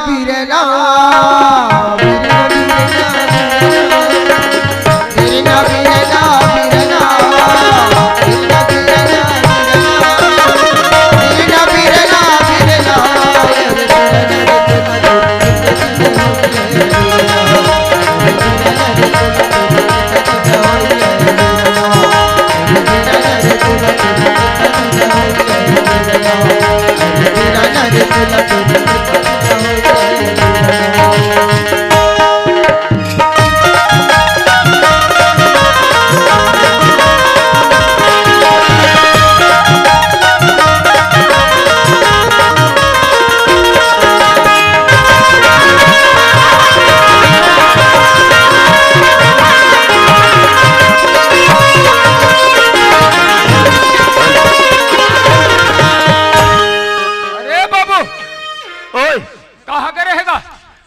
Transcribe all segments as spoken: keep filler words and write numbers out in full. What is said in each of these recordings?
बिरना, बिरना, बिरना, बिरना, बिरना, बिरना, बिरना, बिरना, बिरना, बिरना, बिरना। अरे बाबू, ओए, कहाँ के रहेगा?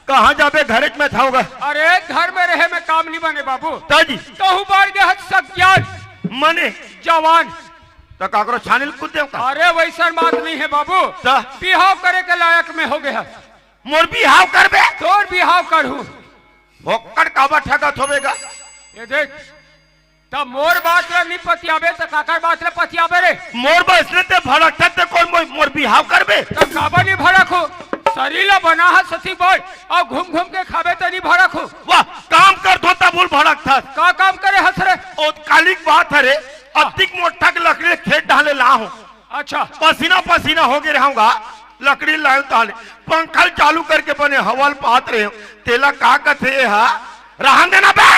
कहाँ जाबे? घरे में था होगा। अरे, घर में रहे में काम नहीं बने बाबू। ताजी। कहूँ बार गए हत सब ज्ञान। मने? जवान। तो काकरो छानिल कूद देव का? अरे, वैसन बात नहीं है बाबू। तो? बिहाव करे के लायक में हो गए हत। मोर बिहाव करबे? तोर बिहाव करहूँ। होक्कड़ काबर ठगत होबे गा? ये देख, तब मोर बात ल नी पतियाबे, त काकर बात ल पतियाबे रे? मोर बस ने ते भड़कथस ते कोन मोर, मोर बिहाव करबे? तब काबर नी भड़क हो? शरीर ल बना ह सती बोल, अउ घूम घूम के खाबे त नी भड़क हो? वाह, काम करथों तब भड़कथस। का काम करे हस रे? ओ काली के बात हरे, अतिक मोटका के लकड़ी खेत डाले ला हो। अच्छा। पसीना पसीना हो गए रहूंगा, लकड़ी लायो ताले, पंखा ल चालू करके बने हवा ल पात रहे हो, तेला का कथे ये हा? रहन देना बे,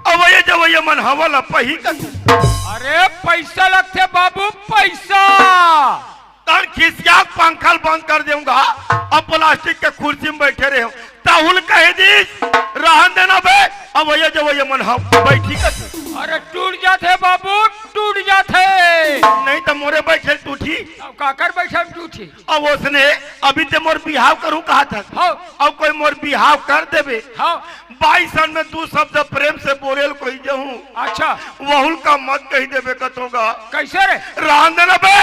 अवैया जवैया मन हवा ल पही कथे। अरे पैसा लगथे बाबू, पैसा। तन खिसिया पंखा ल बंद कर देऊंगा, अब प्लास्टिक के कुर्सी में बैठे रहे हो, ताहू ल कहे दिस, रहन देना बे, अवैया जवैया मन हम बैठी कथे। अरे टूट जाथे बाबू, टूट जाथे। नहीं तो मोरे बैठे टूटी। अब काकर बैठे में टूटी? अब उसने अभी ते मोर बिहाव करूं कहा था। हाँ। अब कोई मोर बिहाव कर देबे। हाँ। बाईस साल में दू शब्द प्रेम से बोले ल कोई जहूं। अच्छा। वहुल का मत कही देबे कथों गा। कैसे रे? रहन देना बे,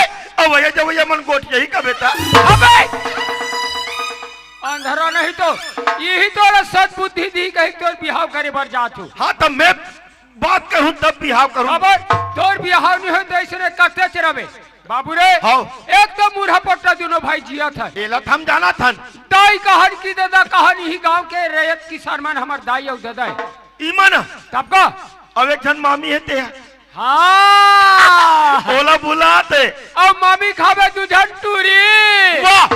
अवैया जवैया मन गोठियाही कबे ता। अबे! अंधरा नहीं तो, यही तोला सद्बुद्धि दी कही तोर बिहाव करे बर जात हूँ। हाँ, तब मैं बात करूँ तब बिहाव करूँ। अब तोर बिहाव नहीं हो तो ऐसने करते रहे। बाबू रे, हाँ। एक तो मूढ़ा पोट्टा दोनों भाई जियत हे। एला त हम जानत हन। दाई कहन कि ददा कहन, इही गांव के रैयत किसान मन हमर दाई अउ ददा हे। ई मन? तब का? अब एक झन मामी हे ते। हाँ। ओला बुलात हे। अउ मामी खाबे दू झन टूरी। वाह,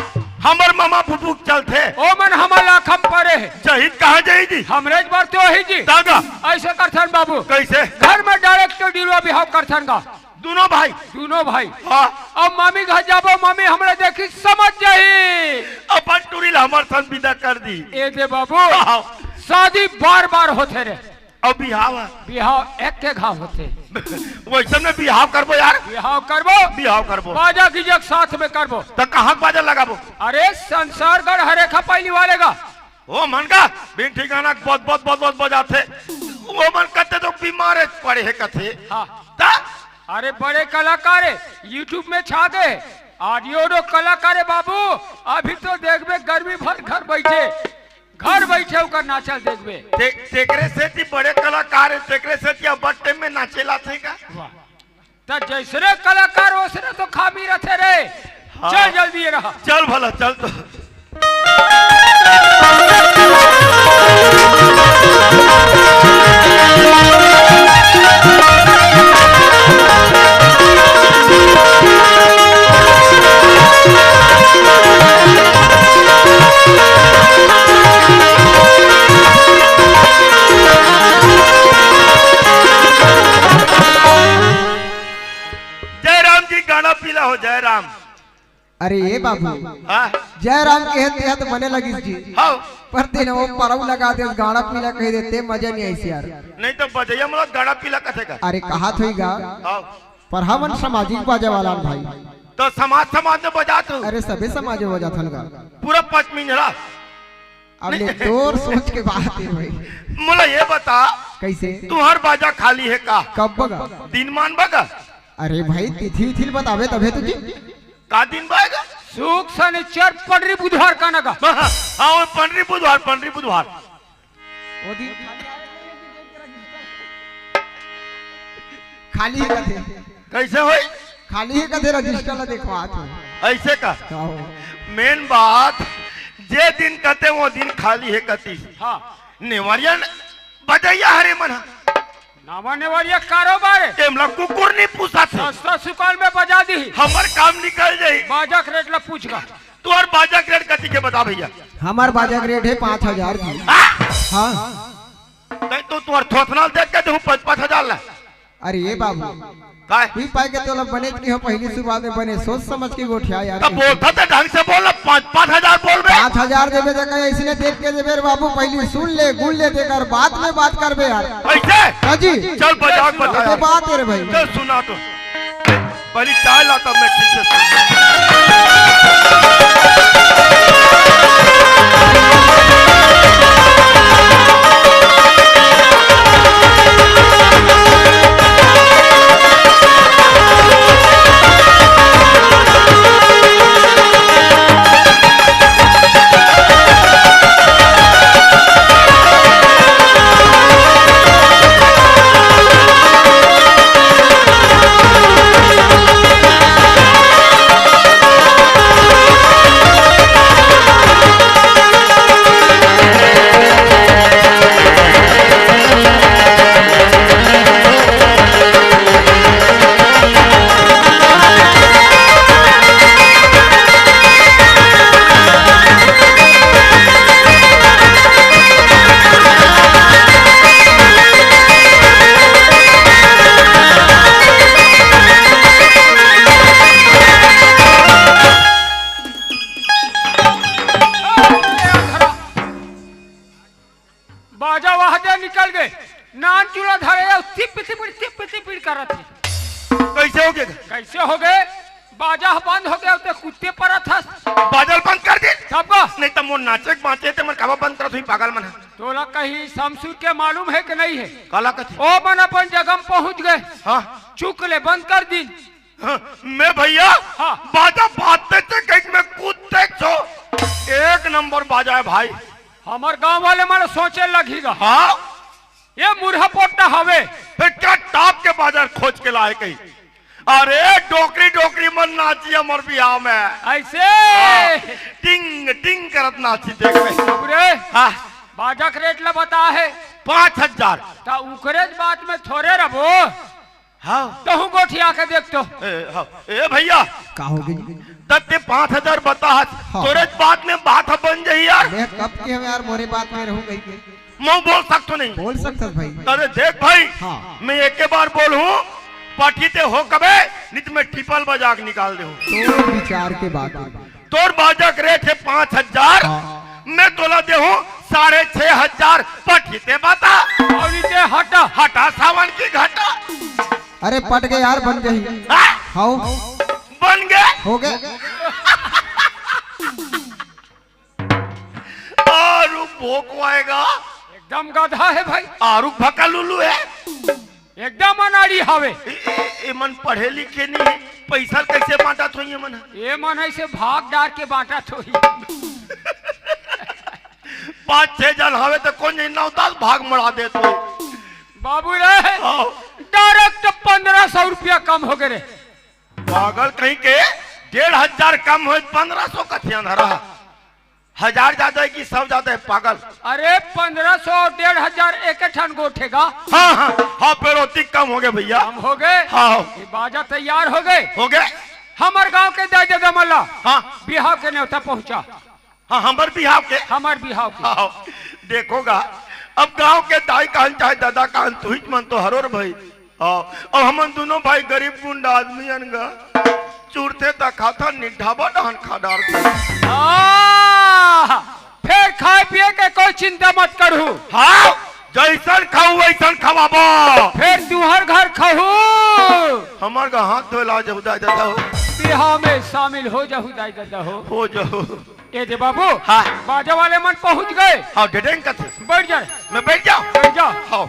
हमर मामा फुफू के चलथे। ओ मन हमर लाखम परे हे। जहित कहाँ जाही जी? हमरे बर तो ही जी। दादा। ऐसे करथन बाबू। कैसे? घर में direct तो डिलवा बिहाव करथन गा। दोनों भाई? दोनों भाई। हाँ। अब मामी घर जाबो, मामी हमला देखी समझ जाही। अपन टूरी ला हमर संग विदा कर दी। ए दे बाबू, हाँ। शादी बार बार होथे रे। अब बिहाव हे। बिहाव एक के घाव होथे। वैसन में बिहाव करबो यार। बिहाव करबो। बिहाव करबो। बाजा गिजक साथ में करबो। त कहाँ के बाजा लगाबो? अरे संसारगढ़ हरेखा पैली वाले गा। ओ मन का बिन ठिकाना बद बद बद बद बजाथे। ओ मन कथे तो बीमार पड़े हे कथे। हाँ। त? अरे बड़े कलाकार हे, YouTube में छा गे। Audio रो कलाकार हे बाबू। अभी तो देखबे गर्मी भर घर बैठे, घर बैठे ओकर नाचल देखबे। ते-, तेकरे सेती बड़े कलाकार हे, तेकरे सेती अब time में नाचे ला थे का? वाह। त जैसने कलाकार ओसने तो खामी रथे रे। हाँ। चल जल्दी रहा। चल भला, चल तो। जय राम जी, गाना पीला हो, जय राम। अरे ए बाबू, हाँ? जय राम कहे तेहा तो बने लगिस जी। हाँ। पर तेन वो परऊ लगा दे, गाना पीला कह देते, मजा नहीं आइस यार। नहीं तो बजैया मतलब गाना पीला कथे का? अरे कहा थोई गा। हाँ। पर हमन सामाजिक बाजा वाला भाई। तो समाज, समाज में बजा तू। अरे सबे समाज में बजा थन गा। पूरा पाँच मिनट। अब ले नहीं। तोर सोच के बात हे भाई। मोला ये बता। कैसे? तुहर बाजा खाली हे का? कब बगा? दिन मान बगा? अरे भाई, तिथि विथि ल बताबे तभे तो जी। का दिन बाय गा? सुख सनिचर पंडरी बुधवार का नगा। हाँ, हाँ, वो पंडरी बुधवार, पंडरी बुधवार। वो दिन खाली हे कथे। कइसे होही? खाली हे कथे, रजिस्टर ला देखवात हे। अइसे का? हाँ। मेन बात, जे दिन कथे वो दिन खाली हे कथे। हाँ। नेवरिया बजइया हरे मन ह। नावा नेवरिया कारोबार हे। एमला कुकुर नइ पूछत हे। सस्ता सुकाल में बजा दिही। हमर काम निकल जाही। बाजा के रेट ला पूछ गा। तोर बाजा के रेट कति के बता भइया। हमर बाजा के रेट हे पाँच हजार जी। हाँ? हाँ। तैं तो तोर थोथना ल देख के देहूँ पाँच, पाँच हजार ला। अरे ये बाबू, काय? ई पाय के तोला बनेच के हो, पहिली शुरुआत में बने सोच समझ के गोठिया यार। तब बोलता तो ढंग से बोल, पाँच, पाँच हजार बोल बे। पाँच हजार देबे त कहे अइसने देख के देबे रे बाबू, पहिली सुन ले, गुन ले, तेकर बाद में बात करबे यार। अइसे? हाँ जी। चल बजाओ, बजाओ। ये बात हे रे भाई। चल सुना तो। पहिली चाय ला तब मैं ठीक से सुन। बाजा वहा दे निकल गे, नान चूल्हा धरे हे, तिप तिपिड़, तिप तिपिड़ करत हे। कइसे होगे? कइसे होगे? बाजा ह बंद होगे, ते कुत्ते परत हस। बाजा ल बंद कर दे। तब का? नहीं त मोर नाचे के बाँचे हे, ते मन काबर बंद करत होही पागल मन ह। तोला कहीं समसुर के मालूम हे कि नहीं हे? काला कथे? ओ मन अपन जगह में पहुँच गे। हाँ। चुक ले बंद कर दिन। हाँ, मैं भइया, हाँ। बाजा बाजते थे कहीं में कूदते छो। एक नंबर बाजा हे भाई। हमर गाँव वाले मन सोचे लगही गा। हाँ। ये मुरहा पोट्टा हवे। फेर का टाप के बाजा खोज के लाए कहीं। अरे डोकरी डोकरी मन नाची हमर बिहाव में। अइसे? हाँ, टिंग टिंग करत नाची देख बे। बाबू रे, हाँ। बाजा के रेट ला बता हे। पाँच हजार। त उकरे बात में थोरे रबो। हाँ। तहूँ गोठिया के देख तो। ए, हाँ। ए भइया। का होगे? त ते पाँच हजार बता हस, हाँ। तोरे बात में बात ह बन जाही यार। मैं कब के हँव यार, मोरे बात में रहूँ कहिके। मैं बोल सकथों नहीं? बोल सकथस भाई। अरे देख भाई, हाँ। मैं एके बार बोलहूँ, पटही ते हो कबे, नहीं त मैं ट्रिपल बजा के निकाल देहूँ। तोर विचार के बात हे। तोर बाजा के रेट हे पाँच हजार, हाँ। मैं तोला देहूँ साढ़े छह हजार, पटही ते बता। अउ नीचे हटा। हटा सावन की घटा। अरे पट गे यार, बन जाही। हाँ? हाँ। बन गे? होगे। आरू भोकवाएगा। एकदम गधा हे भाई। आरू भका लुलू हे। एकदम अनाड़ी हवे। ए, ए, ए मन पढ़े लिखे नहीं हे, पइसा ल कइसे बाँटत होही ए मन ह? ए मन अइसे भाग डार के बाँटत होही। पाँच छह जन हवे त कोन जनी नौ दस भाग मड़ा देत होही। बाबू रे, हाँ। डायरेक्ट पंद्रह सौ रुपया कम होगे रे। पागल कहीं के, डेढ़ हजार कम होय, पंद्रह सौ कथे अंधरा। हजार जादा हे कि सौ जादा हे, पागल? अरे, पंद्रह सौ अउ डेढ़ हजार एक ठन गोठे गा। हाँ, हाँ, हाँ, फेर ओतिक कम होगे भइया। कम होगे? हाँ। ये बाजा तैयार होगे। होगे? हमर गाँव के दाई ददा मन ला हाँ। बिहाव के नेवता पहुँचा। हाँ, हमर बिहाव के। हमर बिहाव के। हाँ, देखो गा, अब गाँव के दाई कहन चाहे ददा कहन, तुहिच मन तो हरो रे भाई। हाँ, अउ हमन दूनों भाई गरीब गुंडा आदमी अन गा, चुरथे त खाथन, निक ढाबा डहन खा डारथन। आह, फेर खाए पिए के कोई चिंता मत करहू। हाँ, जइसन खाहू वइसन खवाबो। फेर तुँहर घर खाहू। हमर गा हाथ धोए ला जाहू दाई ददा हो। बिहाव में शामिल हो जाहू दाई ददा हो। हो जाहू। ए दे बाबू, हाँ। बाजा वाले मन पहुँच गे। हाँ, डेडेंग कथे। बइठ जा। मैं बइठ जाँव? बइठ जा। हाँ।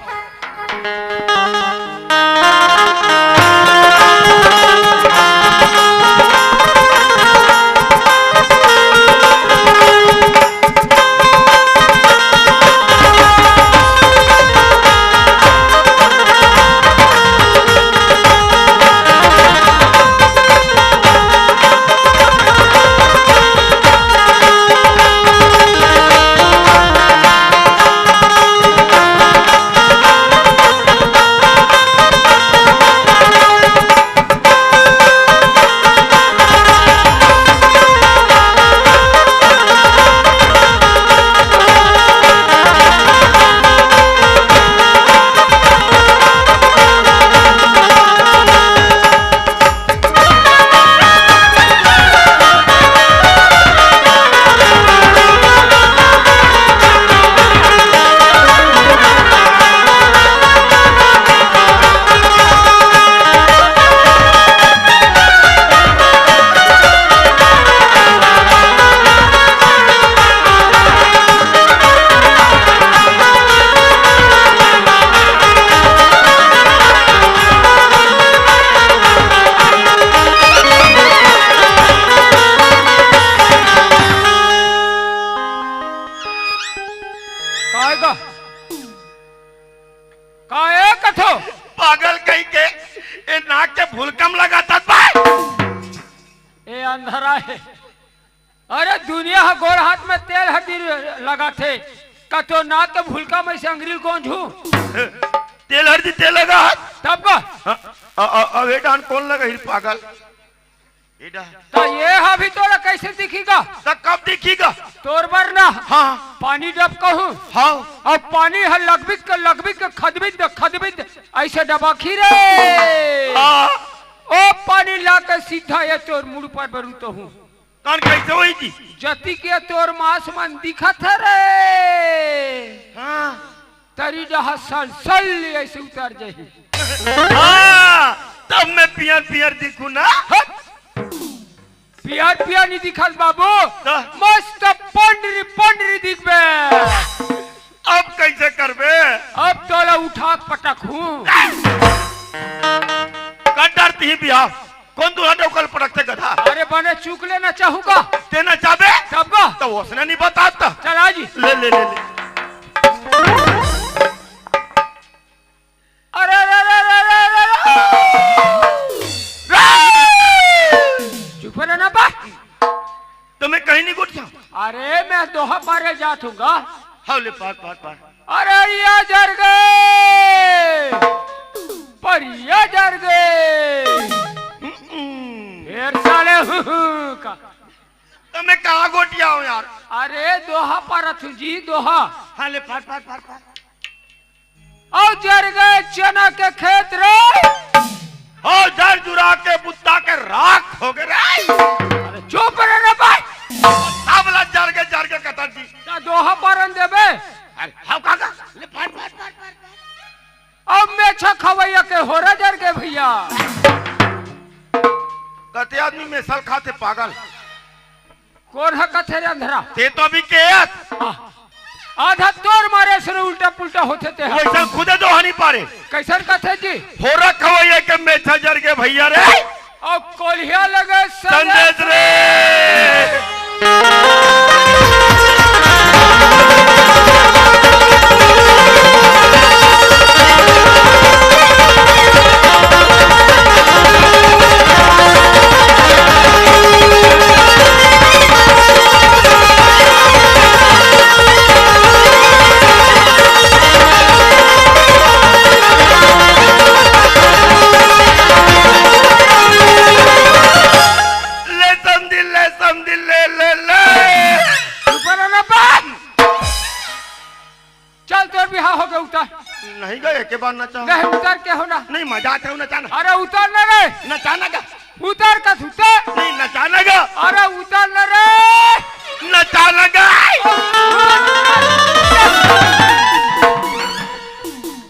का? का ए कथो? पागल कहीं के, ए नाक के भुलकम लगाथस बे। ए अंधरा हे। अरे दुनिया ह गोड़ हाथ में तेल हरदी लगाथे, का तोर नाक के भुलकम अइसे अंगरी ल गोंजहूं? तेल हरदी तेल लगा हाथ। तब का? हाँ, अ, अ, अब ए डाहन कोन लगा ही पागल? ए डाहन। त ए ह भी तोला कइसे दिखही गा? त कब दिखही गा? तोर बर ना। हाँ। पानी डबकहूं। हाँ। अउ पानी ह लगबिक के, लगबिक के, खदबिक दे, खदबिक दे, अइसे डबकही रे। हाँ। ओ पानी लाके सीधा ए तोर मुड़ पर बरूतहूं। कौन कइसे होही जी? जतिक ए तोर मांस मन दिखत हे रे। हाँ। तरी डहा सल सल अइसे उतर जाही। हाँ, तब मैं पियर पियर दिखूं ना। हट। पियर पियर नहीं दिखस बाबू। तो? मस्त पंडरी पंडरी दिखबे। अब कइसे करबे? अब तोला उठा के पटकहूं। का डरत ही बिहाव? कोन दूल्हा डउका ल पटकथे गधा? अरे बने चूक ले नचाहूं का? ते नचाबे? तब का? त ओसने नहीं बतात। चल आ जी। ले, ले, ले, ले। अरे, अरे, अरे, अरे, अरे, अरे, अरे। चुप रह ना बा। त मैं कहीं नहीं गोठियाहूं। अरे मैं दोहा पारे जात हूं गा। हव ले पार, पार, पार। अरे या जर गे, परिया जर गे। हम्म। फेर साले हूं, हूं का। त मैं कहां गोठियाहूं यार? अरे दोहा पारत हूं जी, दोहा। हाँ ले पार, पार, पार, पार। अउ जर गे चना के खेत रे। हो जर जुरा के बुत्ता के राख होगे रे। अरे चुप रह रे बे। तब ला जर गे, जर गे कथस जी। त दोहा पारन देबे। अरे हव का का? ले पार, पार, पार, पार, पार। अब मेछा खवइया के होरा जर गे भइया। कते आदमी मेछा ल खाथे पागल। कोन ह कथे रे अंधरा? ते तो अभी केहेस। आ, आधा तोर मारे से उल्टा पुल्टा होथे ते ह। वइसन खुदे दोहा नहीं पारे। कइसन कथे जी? होरा खवइया के मेछा जर गे भइया रे। अउ कोलिहा लगे संदेश संदेश रे। ले समधी, ले समधी, ले, ले, ले। ऊपर वाला बाप। चल, तोर बिहाव होगे, उतर। नहीं गा, एके बार नचा। नहीं, उतर के हो ना। नहीं, मजा आथे नचाना। अरे, उतर ना रे। नचाना गा। उतर का उतर। नहीं, नचाना गा। अरे, उतर ना रे। नचाना गा।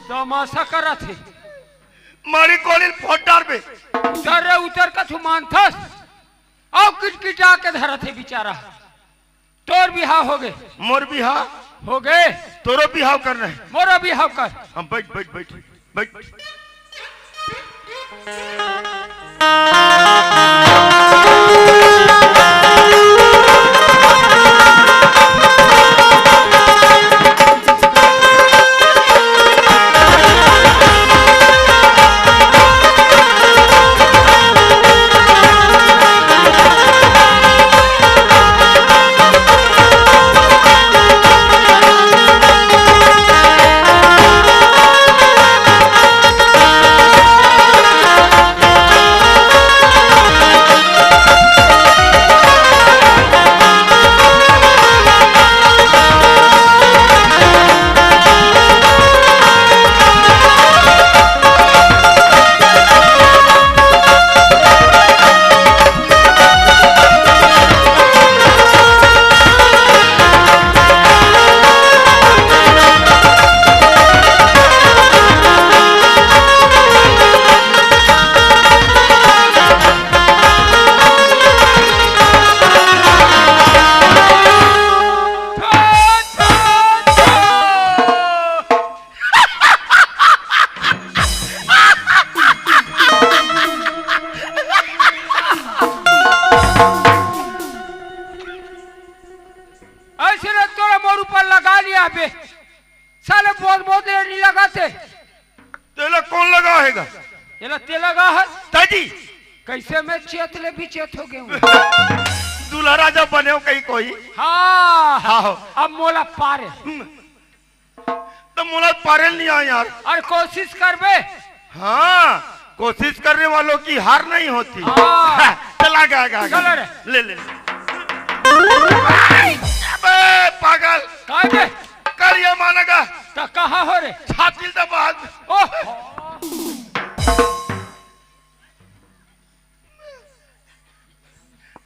तमाशा करत हे। मारी कोली ल फोड़ डारबे। उतर रे, उतर का मानथस। अउ किटकिटा के धरत हे बेचारा। तोर बिहाव होगे। मोर बिहाव? होगे। तोरो बिहाव करना हे। मोरो बिहाव कर। हाँ, बइठ, बइठ, बइठ, बइठ। अइसे ना तोला मोर ऊपर लगा लिया बे। साले बोध बोध ले नहीं लगाते। तेला कौन लगा हेगा? तेला ते लगा है। ताजी। कैसे मैं चेत ले भी चेत हो गया हूँ। दूल्हा राजा बने हो कहीं कोई? हाँ। हाँ हो। अब मोला पारे। हम्म। तो मोला पारे नहीं आ यार। और कोशिश करबे। हाँ, कोशिश करने वालों की हार नहीं होती। हाँ। चला गया, गया, गया। चलो रे। ले, ले, ले। अबे पागल। काय बे? कल ये मानेगा। तो कहाँ हो रे? छाती दबा। ओह।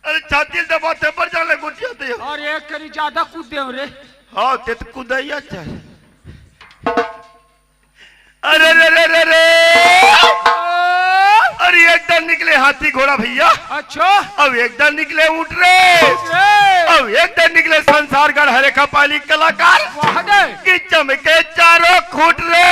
अरे छाती दबा ते पर जाने गोटिया दे। और एक करी ज्यादा कूद दे रे। हाँ, ते तो कूदा ही अच्छा है। अरे रे रे रे रे। अरे एक डर निकले हाथी घोड़ा भैया। अच्छा। अब एक डर निकले ऊँट रे। रे। अब एक डर निकले संसार गढ़ हरे खपाली कलाकार। वाह रे। कि चमके चारों खूंट रे।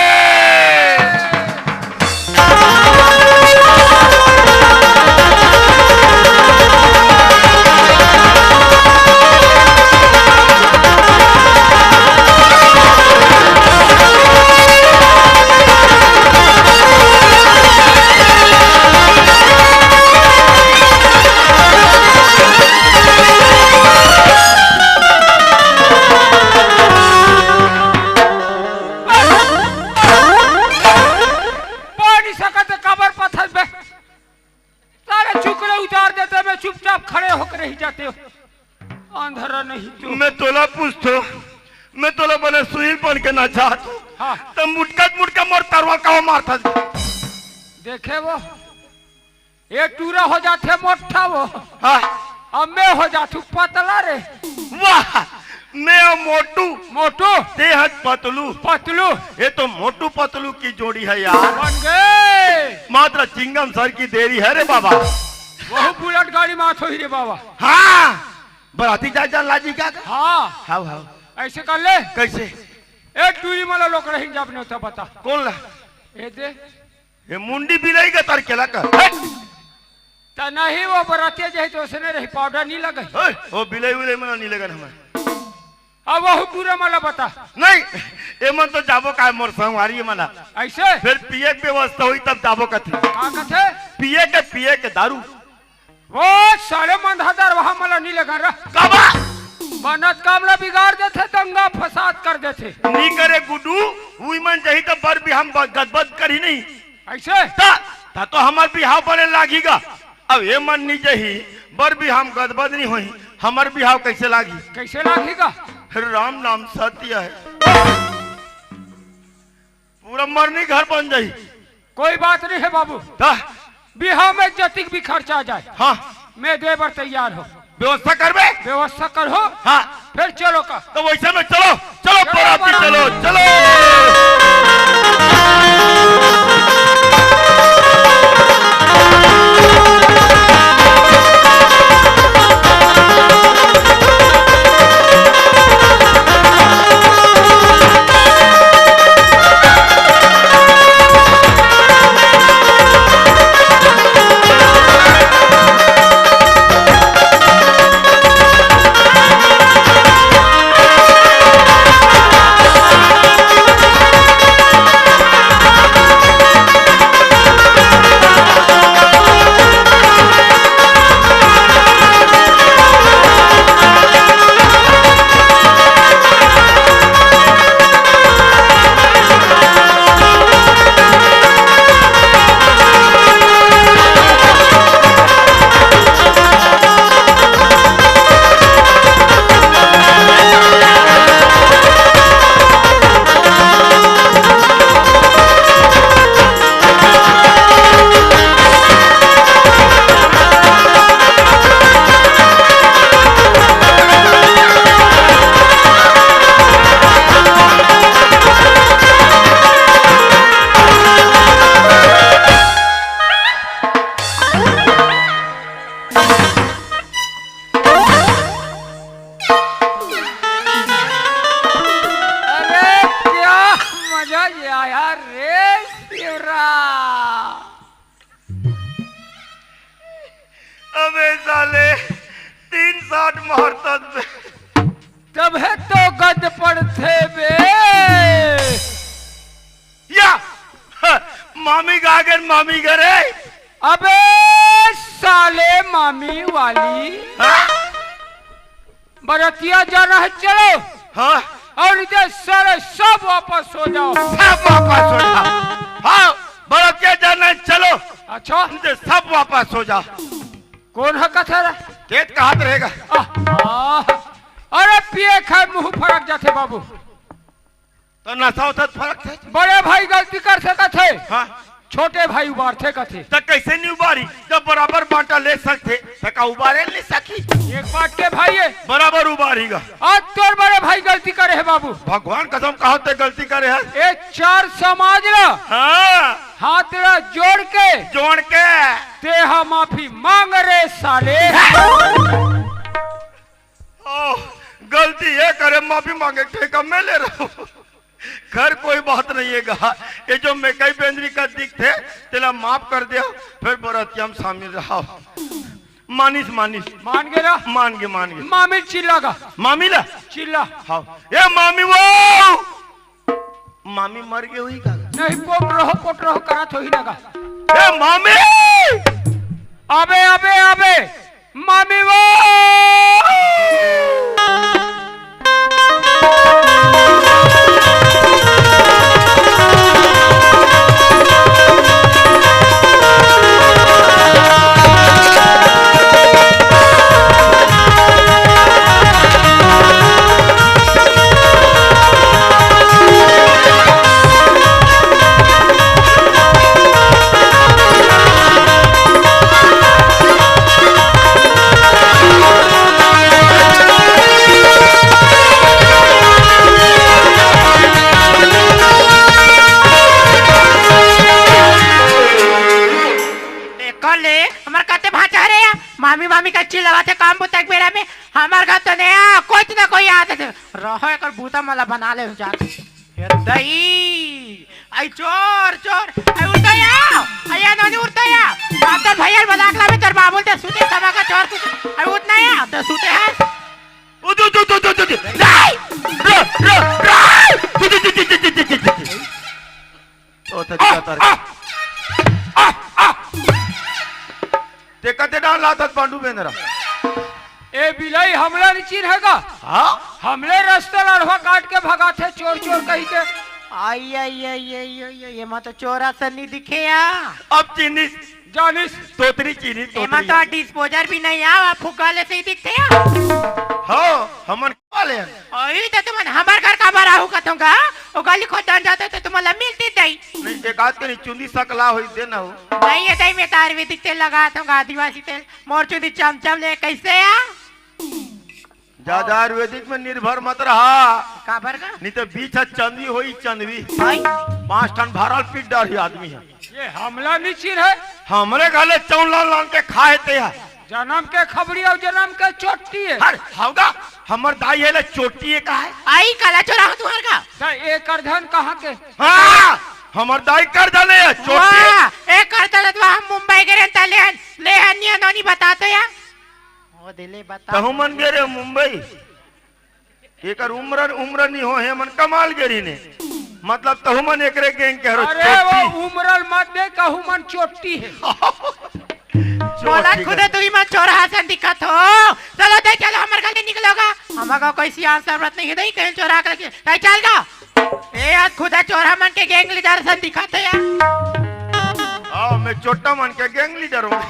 पानी सकत काबर पथल बे? सारे चुकले उतार देते, मैं चुपचाप खड़े होकर रह जाते हो। अंधरा नहीं तू। मैं तोला पूछतो, मैं तोला बने सुई बन के ना चाहतो। हाँ। तो मुटकत मुटका मोर तरवा का मारता। देखे वो, ये टूरा हो जाते मोटा वो। हाँ। अब मैं हो जातू पतला रे। वाह, मैं मोटू। मोटू। ते हत पतलू। पतलू। ये तो मोटू पतलू की जोड़ी है यार। बन गए। मात्र चिंगम सर की देरी है रे बाबा। वहू बुलेट गाड़ी में आत होही रे बाबा। हाँ, बराती जा जा लाजी का का? हाँ। हाव, हाव। ऐसे कर ले। कैसे? ए टूरी मला लोग रही जब ने होता बता। कौन ला? ए दे। ये मुंडी बिलाई का तार केला का। हट। त नहीं वो बरातिया जाए तो उसने रही पाउडर नहीं लगे। ओए, वो बिलाई उलाई मना नहीं लगन हमें। अब वहू टूरा मला बता। नहीं, ये मन तो जाबो का मोर संगवारी ये मना। ऐसे? फिर पिए के व्यवस्था हुई तब जाबो कथी। का कथे? पिए के, पिए के दारू। वो साले मंधादार वहाँ मला नहीं लगा रहा। काबा? बनत काम ला बिगाड़ देथे, दंगा फसाद कर देथे। नी करे गुड्डू, उई मन जही तो बर भी हम ब-, गदबद करी नहीं। ऐसे? ता, ता तो हमर बिहाव बने लागी गा। अब ये मन नहीं जही, बर भी हम गदबद नहीं होई, हमर बिहाव कैसे लागी? कैसे लागी गा? राम नाम सत्य है। पूरा मरनी घर बन जाई। कोई बात नहीं है बाबू। हाँ। बिहाव में जतिक भी खर्चा आ जाए, हाँ। मैं दे बर तैयार हो। व्यवस्था करबे? व्यवस्था कर हो। हाँ। फिर चलो का। तो वैसे में चलो, चलो चलो बराती बाराती। चलो, चलो। अरे क्या मजा ये आया रे शिवराम। अबे साले, तीन साठ मारता बे। तब है तो गद पड़थे बे। मामी करे। अबे साले मामी वाली। हाँ? बरतिया जाना है, चलो। हाँ। और इधर सारे सब वापस हो जाओ। सब वापस हो जाओ। हाँ, बरतिया जाना है, चलो। अच्छा। इधर सब वापस हो जाओ। कोन ह कथे रे? तेत कहत रहेगा। आह, आह। अरे पिए खाए मुंह फरक जाथे बाबू। तो नशा होता तो फरक थे। बड़े भाई गलती कर सकत हे। हाँ। छोटे भाई उबारथे कथे। तो कैसे नहीं उबारी? जब बराबर बांटा ले सकथे, तो का उबारे नहीं सकी? एक बात के भाई है। बराबर उबारी गा। आज तोर बड़े भाई गलती करे हे बाबू। भगवान कसम कहा ते गलती करे हे। ए चार समाज ला। हाँ। हाथ ला जोड़ के। जोड़ के। तेहा माफी मांग रे साले। ओ, गलती ये करे, माफी मांगे, ठेका मैं ले रहा हूँ। खैर, कोई बात नहीं हे गा। ये जो मैं कई बेंदरी का दिखथे, तेला माफ कर दे, फिर बरतिया में शामिल रहा। मानिस, मानिस। मान गे ना? मान गे, मान गे। मामी चिल्ला गा। मामी ला? चिल्ला। हाँ। ए मामी वो! मामी मर गे होही का? नहीं, पोट रहो, पोट रहो, करत होही ना गा। ए मामी! अबे, अबे, अबे, मामी वो! एकर ले, हमर कते भांचा हरे या? मामी, मामी का चिल्लावत हे काम बुता के बेरा में। हमर घर तो नया, कोई तो ना कोई आदत हे। रहो, एकर बूता मला बना ले जाके। ए दई, आई चोर, चोर, आई उठा या, आई या नोनी उठा या। बात तो भैया मजाक लावे, तोर बाबुल ते सुते समा का चोर कुछ, आई उठना या, तो सुते है। उठ, उठ, उठ, उठ, उठ, उठ। नहीं! रो, रो, रो! उठ, उठ, उठ, उठ। ओ, थक जाता रे। आ, आ, आ। ते कते डाल लाथस पांडू बेंदरा? ए बिलाई, हमला नहीं चिन्हे गा? हाँ? हमले रस्ता लड़वा काट के भगाथे चोर चोर कही के। आई, आई, आई, आई, आई, आई, एमा तो चोर असन नहीं दिखे या। अब चिन्हिस। जानिस। तोतरी चिन्हिस, एमा तोतरी। तो डिस्पोजर भी नहीं आवा, फुग्गा ले से ही दिखथे या। हाँ, हमन वाले हैं। अई त तुमन हमर घर काबर आहू कथों गा? ओ गली खोदन जाते त तुमन ला मिलती दई। नहीं, एक आध के नहीं चुंदी सकला होई दे ना हो। नहीं, ये दई में त आयुर्वेदिक तेल लगाथों गा, आदिवासी तेल। मोर चुंदी चमचम ले कैसे या? ज्यादा आयुर्वेदिक में निर्भर मत रहा। काबर का? नहीं तो बीच है चंदी होई चंदवी। आई। पांच ठन भरल पीट डरही आदमी है। ये हमला नहीं चिन्हे। हमरे घले चौला लान के खाए ते है। जनम के खबड़ी अउ जनम के चोट्टी हे। हर हौगा, हमर दाई हे ले चोट्टी हे का हे? आई काला चोरा हो तुहर का? त एकर धन कहाँ के? हाँ, हमर दाई कर धन हे चोट्टी। वाह, एकर धन तो हम मुंबई गे रेन त लेहन, लेहन निया नोनी बताते या। ओ दिले बता। तहू मन गे रे मुंबई। एकर उम्र, उम्र नहीं हो हे, मन कमाल गेरी ने। मतलब तहू मन एकरे गैंग के हरो अरे चोट्टी। वो उम्र मत दे, कहू मन चोट्टी हे। चोट्टी मोला खुदे के। तुही मन चोरहा सन दिखत हो। चलो दे, चलो हमर घर ले निकलो गा। हमर का कोई सियान जरूरत नहीं हे, नहीं कहीं चोरा के रखे। नहीं चल गा। ए आज खुदे चोरहा मन के गैंग लीडर सन दिखत हे यार। आओ, मैं चोट्टा मन के गैंग लीडर हूँ।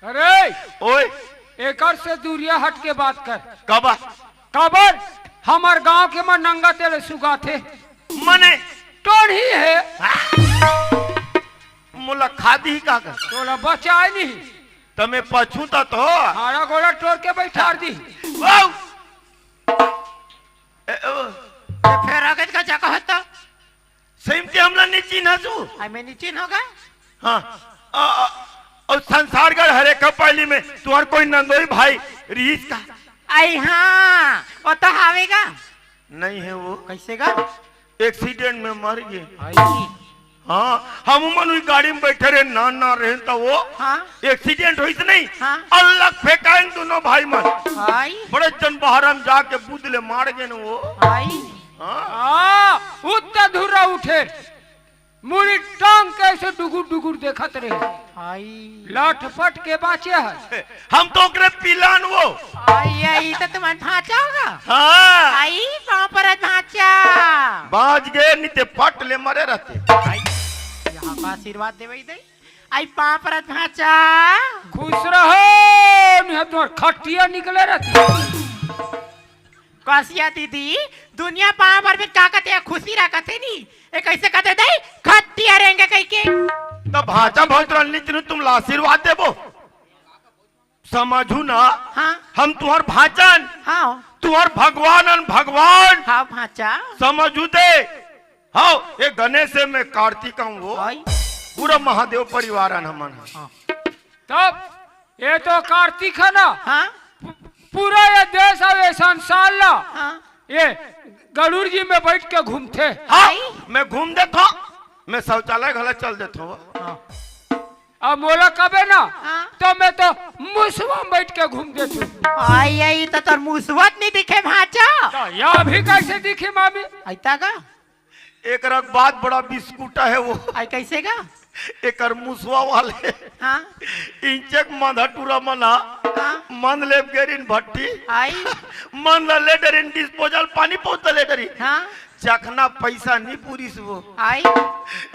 अरे ओए। एकर से दूरिया हट के बात कर। काबर? काबर? हमर गांव के मन नंगा तेल सुगाथे। मने? टोढ़ी हे। मोला खादी ही का कर? तोला बचाए नहीं। त मैं पछूता तो। हाड़ा गोड़ा टोर के बैठार दी। वाओ। ए, ओ। ये फेर आगे का जगह होता। सही में ते हमला नहीं चिन्हस तू? आई मैं नहीं चिन्होगा। हाँ। आ, आ, और संसारगढ़ हरे कपाली में तुहर कोई नंदोई भाई रिहिस का? आई हाँ, वो तो हावेगा। नहीं हे वो। कैसे गा? एक्सीडेंट में मर गे। आई। हाँ, हम मन उही गाड़ी में बैठे रहे, ना, ना रहे त वो हाँ। एक्सीडेंट होइस नहीं। हाँ। अलग फेंकाइन दोनों भाई मन। आई। बड़े जन बहरा में जाके बुध ले मार गे न वो। आई। हाँ। हाँ, उत्ता धुर्रा उठे। मुड़ी टांग के ऐसे डुगुर डुगुर देखत रहे। आई। लटपट के बाँचे हे। हम तो ओकरे पिलान वो। आई, आई, तो तुम्हार भांचा होगा। हाँ। आई, पाँव परत भांचा। बाँच गे, नहीं ते पट ले मरे रहते। आई, यहाँ का आशीर्वाद देवई दे। आई, पाँव परत भांचा। खुश रहो, नहीं तुम्हार खटिया निकले रहती। कसिया दीदी, दुनिया पाँव परबे का कथे, खुशी रहा कथे नी। ए, कैसे कथे दई? खट्टी अरेंगे कहि के। त भांचा भौज रहन नी, तुम ला आशीर्वाद देबो। समझू ना? हाँ। हम तुहर भांचन, हाँ। तुहर भगवान अन भगवान। हाँ, भांचा। समझू ते। हाँ, ए गणेश में कार्तिक हूँ वो। आई। पूरा महादेव परिवार अन हमन। हाँ। तब ये तो कार्तिक हे ना? हाँ। पू-, पूरा ये देश अउ ये संसार ला हाँ। ये गरुड़ जी में बैठ के घूमथे। हाँ, आई। मैं घूम देथों, मैं शौचालय घला चल देथों। हाँ। अब मोला कबे ना, हाँ। तो मैं तो मुसवा में बैठ के घूम देथों। आई, आई, तो तोर मुसवा त नहीं दिखे भांचा। तो या भी कैसे दिखी मामी? अइता का? एकर बात बड़ा बिस्कुटा हे वो। आई, कैसे का? एकर मुसवा वाले हाँ। इंचक मंधा टूरा मन हा। हाँ। मन लेब गेरिन भट्टी। आई। मन ला ले डरिन disposal पानी पहुंचता ले डरिन। हाँ। चखना पैसा नहीं पूरिस वो। आई।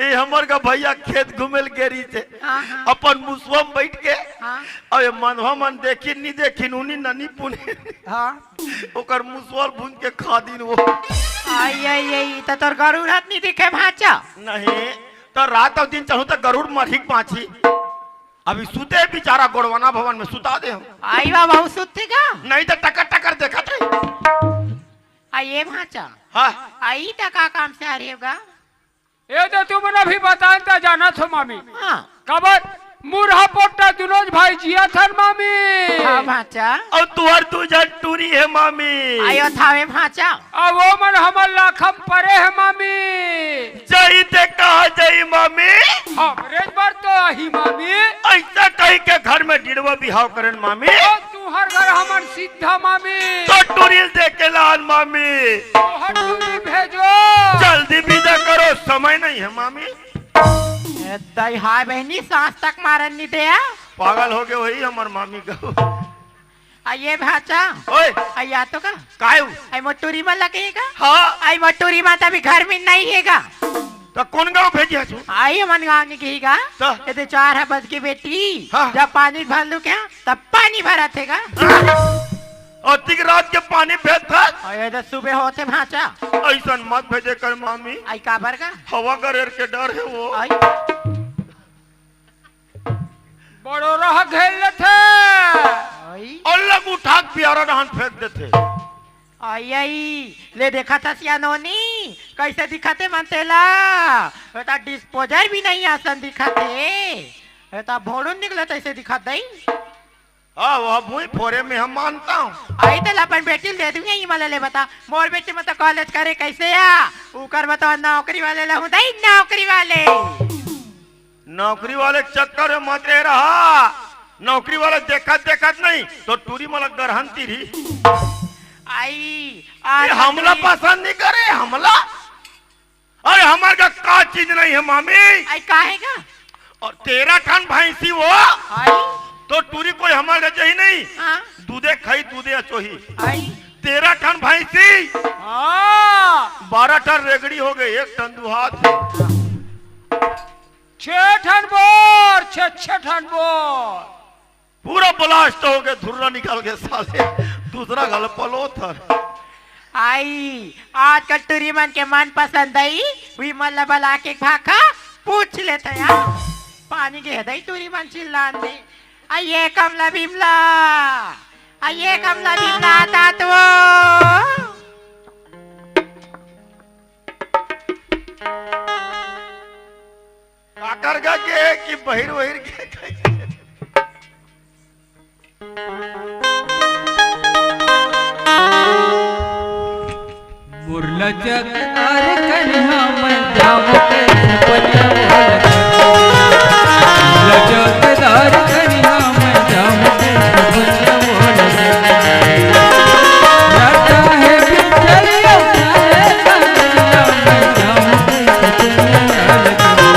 ए हमर का भैया खेत घूमे ल गेरी थे। हाँ, हाँ। अपन मुसवा में बैठ के। हाँ। अब ये मनवा मन देखिन नहीं देखिन, उनी ननी पुनी। हाँ। ओकर मुसवा ल भूंज के खा दिन वो। आई, आई, आई, त तोर गरुड़ हा त नहीं दिखे भांचा। नहीं, त रात अउ दिन चढ़ू त गरुड़ मरही के बांची। अभी सुते बेचारा गोड़वाना भवन में सुता दे हम। आई बा, बहुत सुत्ती का? नहीं त टकर टकर देखत रही। आ ये भांचा। हाँ। आई त का काम से आ रही होगा? ए तो तुमन अभी बताएन त जानत हो मामी। हाँ। काबर मुरहा पोट्टा दुनों भाई जियत हन मामी। हाँ भांचा। अउ तुहर दू झन टूरी हे मामी। आयो थावे भांचा। अब वो मन हमर लाखम परे हे मामी। जही ते कहा जही मामी। हमरे बर तो आही मामी। ऐसा कही के घर में डिड़वा बिहाव करेन मामी। ओ तुहर घर हमन सीधा मामी। तो टूरी ल दे के लान मामी। तोहर टूरी भेजो। जल्दी विदा करो, समय नहीं है मामी। ए, दई हाय बहिनी, सांस तक मारन नहीं दे। पागल हो गए वही हमर मामी का। आ ये भांचा। ओए। आ या तो का? काहे? आई मोर टूरी मन लगे का? हाँ। आई मोर टूरी मन त अभी घर में नहीं हे का? त कौन गांव भेजे हस? आई हमन गांव नहीं गई का? त? ये तो चार है बज के बेटी। हाँ। जब पानी भर लू क्या? तब पानी भरत हे का? हाँ। अतिक रात के पानी भेजत हस? अरे, त सुबह होथे भांचा। ऐसन मत भेजे कर मामी। आई काबर का? हवा गरेर के डर हे वो। आई। बड़ो रह घेर लेथे। आई। अलग उठा के पियारा डहान फेंक देथे। आई, आई, ले देखत हस या नोनी, कैसे दिखत हे मन तेला? ए त disposal भी नहीं असन दिखत हे। ए त भोड़ुन निकले तैसे दिखत दई। हाँ, वो भुई फोरे में हम मानता हूँ। आई त ला अपन बेटी ल दे दूंगी, ये मला ले बता। मोर बेटी में तो college करे कैसे आ? उकर में तो नौकरी वाले ला हूँ दई, नौकरी वाले। नौकरी वाले के चक्कर में मत रह रहा। नौकरी वाले देखत देखत नहीं तो टूरी मला गरहन तीरी। आई, आज ये हमला तक पसंद नहीं करे, हमला। अरे हमर का, का चीज नहीं है मामी। आई काहे का? और तेरह ठन भैंसी वो। आई। तो टूरी कोई हमर का जही नहीं। हाँ। दूधे खाई, दूधे अचोही। आई। तेरह ठन भैंसी। हाँ। बारह ठन रेगड़ी हो गए, एक ठन दुहात है। छह ठन बोर, छह, छह ठन बोर। पूरा blast हो गए, धुर्रा निकल गए साले। दूसरा घल पलोथर। आई, आजकल टूरी मन के मन पसंद आई, वी मन ला बला के भाखा पूछ लेत हे यार। पानी गे दई टूरी मन चिल्लान दे। आ ये कमला बिमला, आ ये कमला बिमला आता तो। काकर गा के कि बहिर वहिर के? मुरला चकदार कनिहा मैं जाऊं कैसे बनिया वाला। मुरला चकदार कनिहा मैं जाऊं कैसे बनिया वाला। राता है बिचलिया, मैं जाऊं कैसे बनिया वाला।